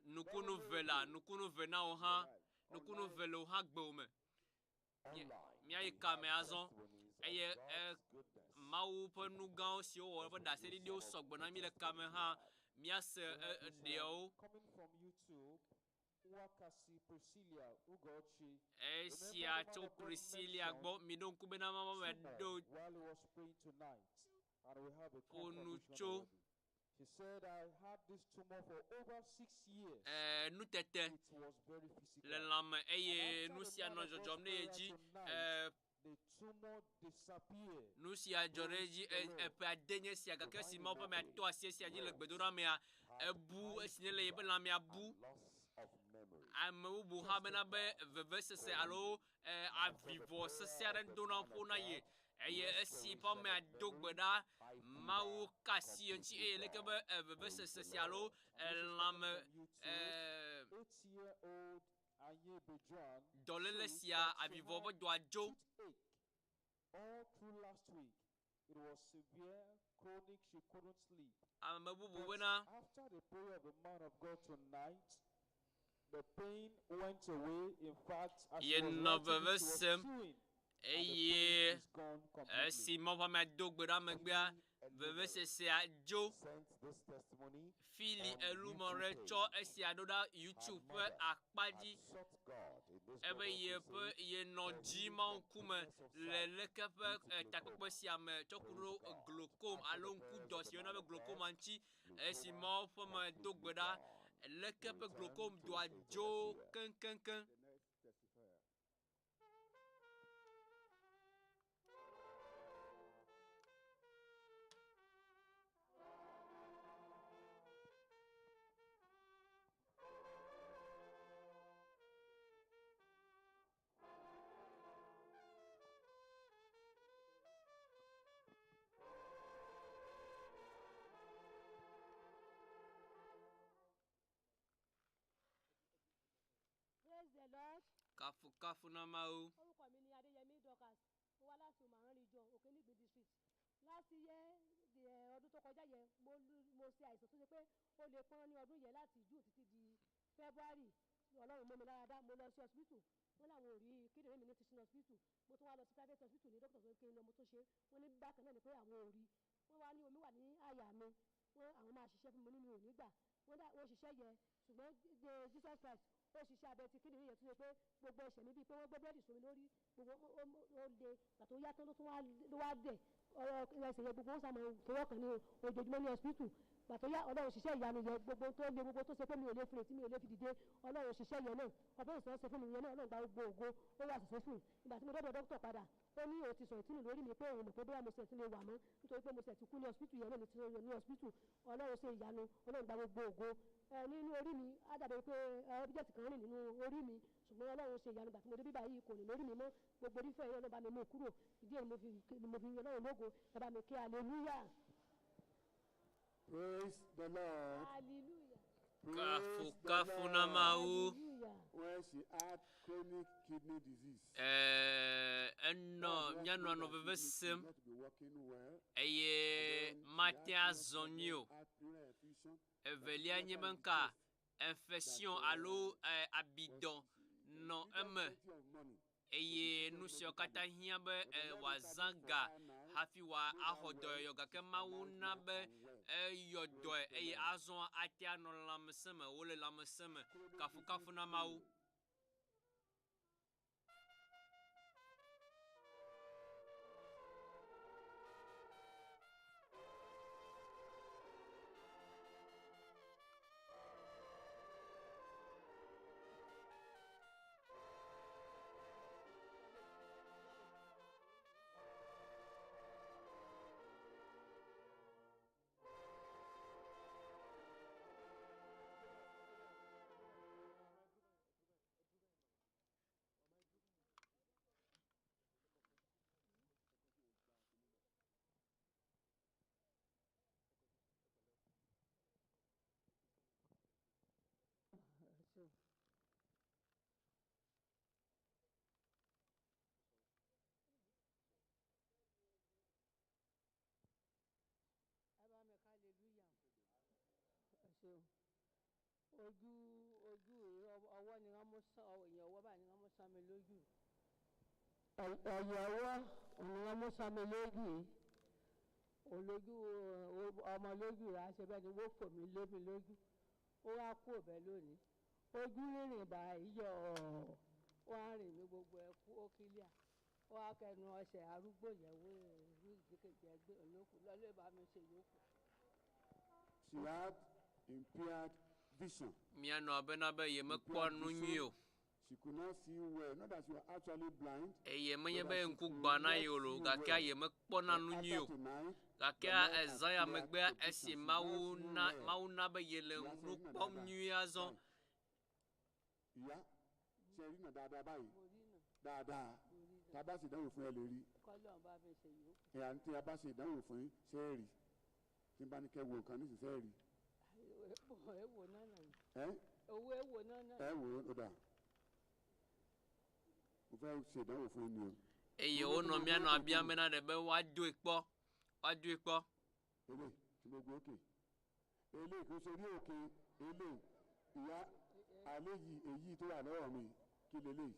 Nukunu ve la, nukunu ve na wo hã, nukunu ve le wo hã gbewo me. Míayi kame azɔ eye Mawu ƒe nu gãwo siwo wɔ eƒe ɖaseɖiɖiwo sɔgbɔ na mí le kame hã míase ɖewo. Esia tso Priscilla gbɔ. Miɖo ŋku bena Mawu ƒe ame ɖo ƒo nu tso She said, I had this tumor for over 6 years. Nutete It was very physical. le lãme eye And after nu the sia man nɔ of God's dzɔdzɔm ɖe ye prayer dzi. tonight, the tumor disappeared. Nu sia dzɔ ɖe edzi eƒe ade nye sia gake esi Mawu ƒe amea tɔ asi esia dzi le gbedoɖamea, ebu esi ne le yeƒe lãmea bu. Ame bubu hã bena be vevesese alo avivɔ sesẽ aɖe dona ƒo na ye eye esi ƒe amea do gbe ɖa Mawu ka asi ye ŋuti eye leke be vevesese sia alo lãme dɔléle sia avivɔ ƒe dɔa dzo. All through last week, it was severe, chronic, she couldn't sleep. Ame bubu But bena after the prayer of the man of God tonight, the pain went away. In fact, as she was yenɔ writing it, she veve was sem chewing, and the eye pain is gone completely. esi Mawu ƒe amea do gbe ɖa megbea, vevesesea dzo. Fili Elumɔre tsɔ esia ɖo ɖa YouTube ƒe akpa dzi ebe yeƒe yenɔ dzi Mawu ŋkume le leke ƒe takpekpe sia me tsɔ ku ɖo glaucome alo ŋkudɔ si woyɔna be glaucoma ŋuti. Esi Mawu ƒe ame do gbe ɖa, leke ƒe glaucome dɔa dzo keŋkeŋkeŋ. Praise the Lord. Kafu kafu na Mawu. Orúkọ mi ni Adéyẹmí Dorcas. Mo wá láti Òmàrán region, Òkènígbín district. Last year, the ọdún tó kọjá yẹn, mo ṣe àìsàn tó ṣe pé ó lè pọ́n ní ọdún yẹn láti June títí di February. Ọlọ́run mú mi lára dá, mo lọ sí hospital. Wọ́n láwọn ò rí kíndìnrín mi ní teaching hospital. Mo tún wá lọ sí private hospital ní doctor tó kí n lọ, mo tún ṣe. Wọ́n ní bákan náà ni pé àwọn ò rí. Wọ́n wá ní omi wà ní àyà mi. Wọ́n àwọn máa ṣiṣẹ́ fún mi nínú òní gbà. Wọ́n dá wọ́n ṣiṣẹ́ yẹn. Ṣùgbọ́n Jesus Christ ó ṣiṣẹ́ abẹ ti kíndìnrín yẹn tó ṣe pé gbogbo ẹsẹ̀ mi bíi pé wọ́n gbé búrẹ́dì sómi lórí gbogbo ó le gbà tó yá tán ló tún wá ló wá dẹ̀ ọ̀rọ̀ ẹsẹ̀ yẹn gbogbo ó sàmọ̀ fọwọ́ kan ní ojoojúmọ́ ní hospital. Gbà tó yá Ọlọ́run ṣiṣẹ́ ìyanu yẹn gbogbo tó le gbogbo tó ṣe pé mi ò lè fi tí mi ò lè fi dìde Ọlọ́run ṣiṣẹ́ yẹn náà operation ṣe fún mi yẹn náà Ọlọ́run gba gbogbo ògo ó wà successful. Ìgbà tí mo dọ́dọ̀ dókítà padà ó ní òun ti sọ ìtúnú lórí mi pé òun mọ̀ pé bóyá mo ṣẹ̀ ti lè wà mọ́ nítorí pé mo ṣẹ̀ ti kú ní hospital yẹn náà ní ti ní hospital Ọlọ́run ṣe ìyanu Ọlọ́run gba gbogbo ògo ẹ nínú orí mi á dàbí pé ẹ object kan rìn nínú orí mi ṣùgbọ́n Ọlọ́run ṣe ìyanu ìgbà tí mo dé bíbá yìí kò ní lórí mi mọ́ gbogbo orí fẹ́ Ọlọ́run bá mi mú kúrò ìdí èyí ni mo fi yin Ọlọ́run lógo ẹ bá mi kí hallelujah. Praise the Lord. Hallelujah. Praise the Kafukafu na Lord. Mawu. When she had chronic kidney disease. Ɛɛ enɔ míanɔ nɔ veve sem Not be working well. eye mate azɔ nyuie o. Had pleural effusion. Evelia nye be ŋka infection alo ɛ abidɔ nɔ eme eye nu siawo katã hiã be ɛ wòazã ga hafi wòaxɔ dɔyɔyɔ gake Mawu na be eyɔ dɔe eye azɔ ate anɔ lãmesẽ me wole lãmesẽ me. Kafukafu na Mawu. Ẹ bá mi ká hallelujah. Ẹ ṣeun. Ojú ojú ọwọ́ ni wọ́n mú sán ẹ̀yìn ọwọ́ báyìí ni wọ́n mú sán mi lójú. Ẹ̀yìn ọwọ́ ni wọ́n mú sán mi lójú yìí. Olójú ọmọ lójú rẹ̀ á ṣe bẹ́ẹ̀ ni wọ́n fò mí lé mi lójú. Ó wá kú òbẹ́ lónìí. Ojú rìnrìn báyìí yọ̀ ó wá rìn mí gbogbo ẹ̀ kú ó kílíà. Ó wá kẹnu ọṣẹ arúgbó yẹn wé wí ìdíkejì ẹgbẹ́ olókùn lọ́lé bá mi ṣe yòókù. She had impaired vision. Míanɔ abena be yemekpɔa nu nyuie o. She could not see well. Not that she was actually blind. Eye menye but be that she ŋku could gbã na not ye o loo see gake well. yemekpɔna nu But nyuie o. after tonight, Gake the Lord has ezã ya cleared megbea the vision. esi She Mawu now see na well. Mawu na be yele Ìyá ṣe nu rí náà kpɔm dáadáa. nyuie azɔ. Ìyá ṣe rí náà dáadáa báyìí. Dáadáa. Tá a bá ṣe ìdánwò fún ẹ lè rí. Kọ́lọ́run bá mi ṣe yòókù. Ìyá tí a bá ṣe ìdánwò fún yín ṣe é rí. Tí n bá ní kẹ́ wo nǹkan nísinsìnyí ṣe é rí. Èwo náà nà ní. Ẹ́ Owó èwo náà nà ẹ ní. wò ó dà. Mo fẹ́ ṣe ìdánwò fún yín ni o. Eye wonɔ míanɔ abiam bena ɖe be woadoe kpɔ woadoe kpɔ. Eléyìí tí mo gbé òkè. Eléyìí kò ṣe rí òkè eléyìí ìyá alẹ́ yìí èyí tó wà lọ́wọ́ mi kí leléyìí.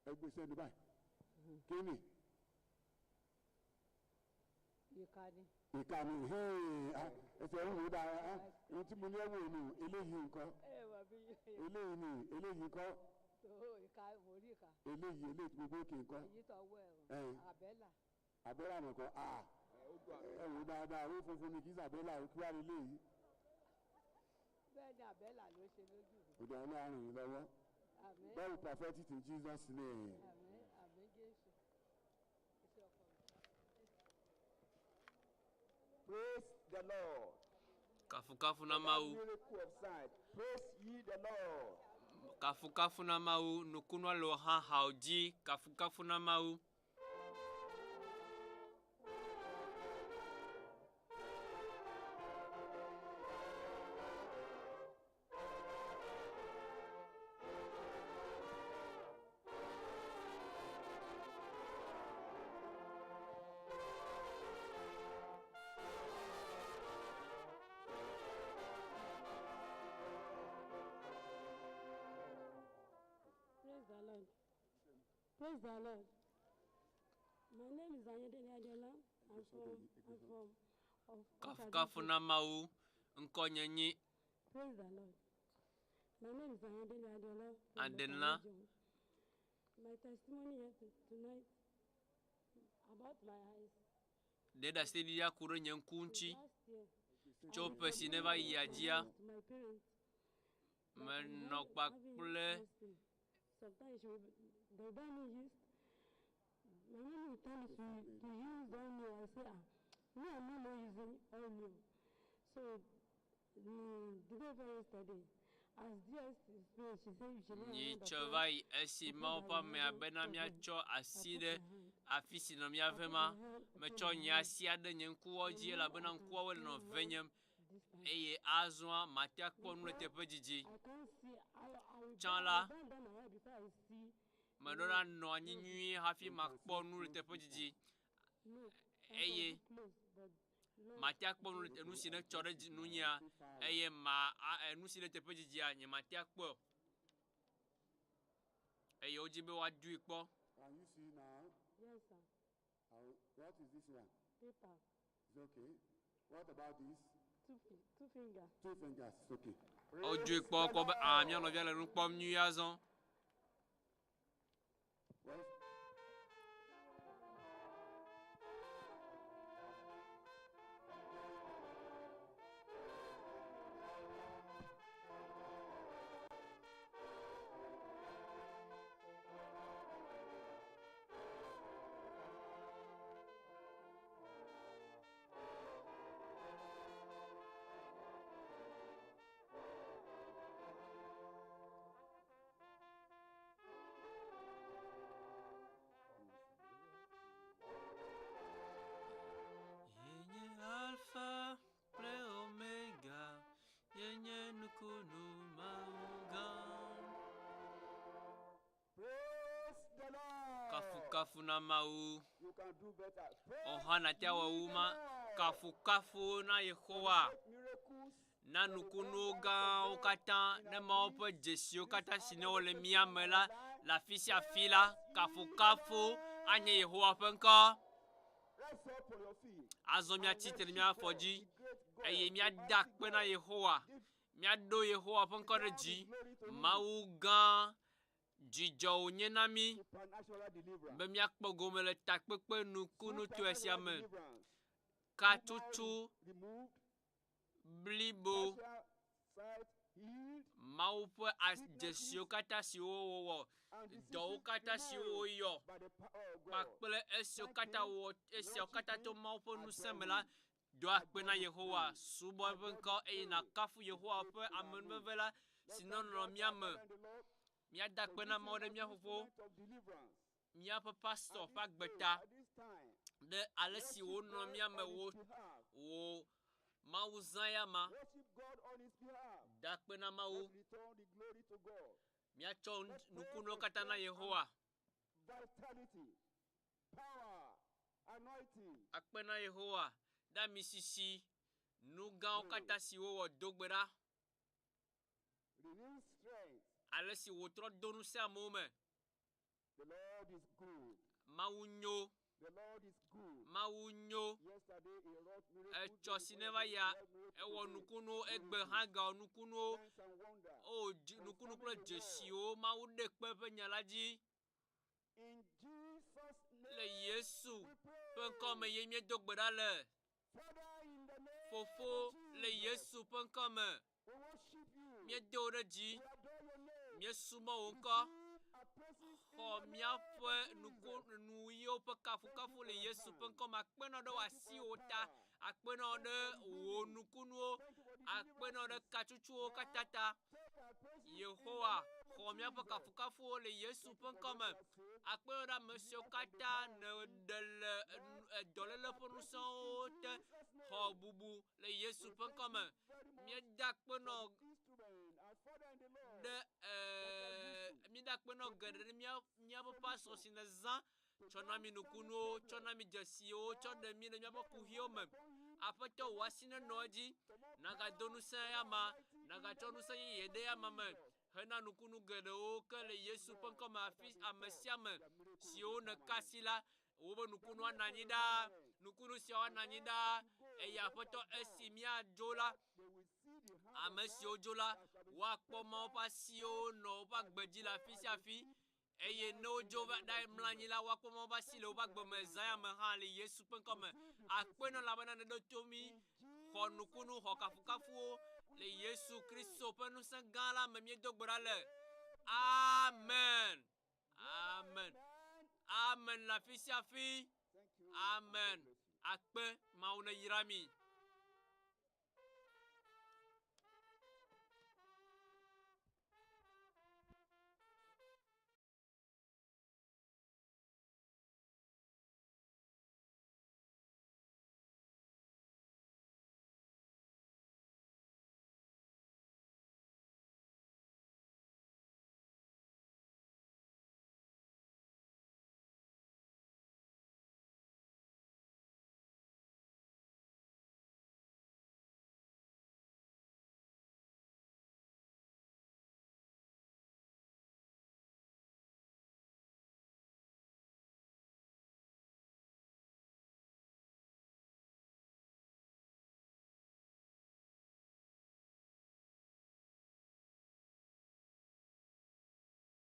Ẹ gbé sẹ́nu báyìí. Kí ni? Ìka ni. Ìka ni ẹsẹ̀ ń wò dáa ohun tí mo ní ẹ wò nù eléyìí nǹkan Ẹ wà bí eléyìí ni eléyìí nǹkan tó ìka mo rí ìka. eléyìí eléyìí tí mo gbé òkè nǹkan. Èyí tó wọ Ẹ. ẹ̀rùn àbẹ́là. Àbẹ́là nìkan ẹ wò dáadáa owó funfun ni kì í sàbẹ́là kí wàá leléyìí. Bẹ́ẹ̀ ni àbẹ́là ló ṣe lójú mi. Òdà Ọlọ́run ràn yín lọ́wọ́. Àmín. God will perfect it in Jesus' name. Àmín àmín Jésù. Ẹ ṣé ọkọ mi. Praise the Lord. Kafukafu na That Mawu. miracle of sight. Praise ye the Lord. Kafukafu na Mawu nukunua le wò hã hawo dzi. Kafukafu na Mawu. Praise the Lord. Praise the Lord. My name is Ayodele Adeola. I'm from of Kafukafu na Mawu. Ŋkɔnye nyi Praise the Lord. My name is Ayodele Adeola. from Adenla. Ọ̀tà region. My testimony here tonight about my eyes. Ɖe ɖaseɖiɖia ku ɖe nye ŋku ŋuti. Tso ƒe si neva yia dzia, menɔ kpakple Sometimes she will, they buy me yeast. My mommy will tell me to use onion. I say, ah, me, I'm not more using onion. So, the day before yesterday, as DS is praying, she said, you should not Nyitsɔ va yi esi Mawu ƒe amea bena míatsɔ asi ɖe afi si nɔ mía vema, metsɔ nye asia ɖe nye ŋkuwo dzi elabena ŋkuawoe nɔ venyem eye azɔa mate akpɔ nu le teƒe didi. Tsã la, meɖo la nɔ anyi nyuie hafi makpɔ nu le teƒe didi eye mate akpɔ nu le nu si ne tsɔ ɖe dzi nunyea eye ma a, nu si le teƒe didia nye mate akpɔe o. Eye wodzi be woadoe kpɔ. Can you see now? Yes, sir. What is this one? Paper. It's okay. What about this? Two fingers. Two fingers. It's okay. Wodoe kpɔ kpɔ be a mía nɔvia le nu kpɔm nyuie azɔ. Well, Yenye Alpha kple Omega, yenye nukunu Mawu gã. Praise the Lord. Kafukafu na Mawu. You can do better. Oha nàte awɔ wu ma. Kafukafu na Yehowa. Na nukunuwo gãwo katã, ne Mawu ƒe dzesiwo katã si ne wole mía me la, le afi sia afi la, kafukafu anye Yehowa ƒe ŋkɔ. Rise up on your feet. Azɔ míatsi tre ɖe mía afɔ dzi eye míada akpe na Yehowa. Míaɖo Yehowa ƒe ŋkɔ ɖe dzi. Mawu gã, dzidzɔ wònye na mí Supernatural deliverance. be míakpɔ gome le takpekpe nukunutɔe sia me. Katutu Removed. blibo Partial sight healed. Mawu ƒe dzesiwo katã siwo wowɔ, dɔwo katã siwo woyɔ By the power of God. kpakple esiwo katã wɔ esiawo katã to Mawu ƒe ŋusẽ me la, do akpe na Yehowa, subɔ eƒe ŋkɔ eye nàkafu Yehowa ƒe amenuveve la si nenɔ mía me. Míada akpe na Mawu ɖe mía fofo, míaƒe pastor ƒe agbe ta ɖe ale si wònɔ mía me wo wò Mawu zã ya ma. Worship God on his behalf. Da akpe na Mawu. Let's return the glory to God. Míatsɔ nukunuwo katã na Yehowa. Vitality, power, anointing. Akpe na Yehowa ɖe ami sisi nu gãwo katã si wowɔ do gbe ɖa. Renew strength. Ale si wòtrɔ do ŋusẽ amewo me. The Lord is good. Mawu nyo. The Lord is good. Mawu nyo. Yesterday he wrought miracles. Etsɔ si ne va ya ewɔ nukunuwo egbe hã gawɔ nukunuwo. Signs and wonders. O dzi nukunu kple dzesiwo Mawu ɖe kpe eƒe nya la dzi. In Jesus' name. Le Yesu ƒe ŋkɔ me ye míedo gbe ɖa le. Father, in the name Fofo le Yesu ƒe ŋkɔ me. we worship you. Míedo wò ɖe dzi. We adore your name. Míesubɔ wò ŋkɔ. Our praises in Xɔ the míaƒe name of nuku Jesus. nuyiwo ƒe kafukafu le Yesu ƒe ŋkɔ me. Akpe na wò ɖe wò asiwò ta. Akpe na wò ɖe wò nukunuwo. Akpe na wò ɖe katsutsuwo katã ta. Yehowa, xɔ míaƒe kafukafuwo le Yesu ƒe ŋkɔ me. Akpe na wò ɖe ame siwo katã nèɖe le dɔléle ƒe ŋusẽwo te. Xɔ bubu le Yesu ƒe ŋkɔ me. Míeda akpe na wò Instrument, our Father in the Lord. ɖe míeda akpe na wò geɖe ɖe míaƒe pastor si nèzã tsɔ na mí nukunuwo, tsɔ na mí dzesiwo, tsɔ ɖe mí le míaƒe kuxiwo me. Aƒetɔ wò asi nenɔ edzi, nàgado ŋusẽ ya ma, nàgatsɔ ŋusẽ yeye ɖe ya ma me hena nukunu geɖewo ke le Yesu ƒe ŋkɔ me afi ame sia ame siwo nèka asi la, wobe nukunu anɔ anyi ɖaa, nukunu siawo anɔ anyi ɖaa eye Aƒetɔ esi míadzo la, ame siwo dzo la, woakpɔ Mawu ƒe asiwo nɔ woƒe agbe dzi le afi sia afi. Eye ne wodzo va ɖa mlɔ anyi la, woakpɔ Mawu ƒe asi le woƒe agbe me zã ya me hã le Yesu ƒe ŋkɔ me. Akpe nɔ elabena nèɖo to mí, xɔ nukunu, xɔ kafukafuwo le Yesu Kristo ƒe ŋusẽ gã la me míedo gbe ɖa le. Amen. Amen. Amen le afi sia afi. Amen. Akpe Mawu neyra mi.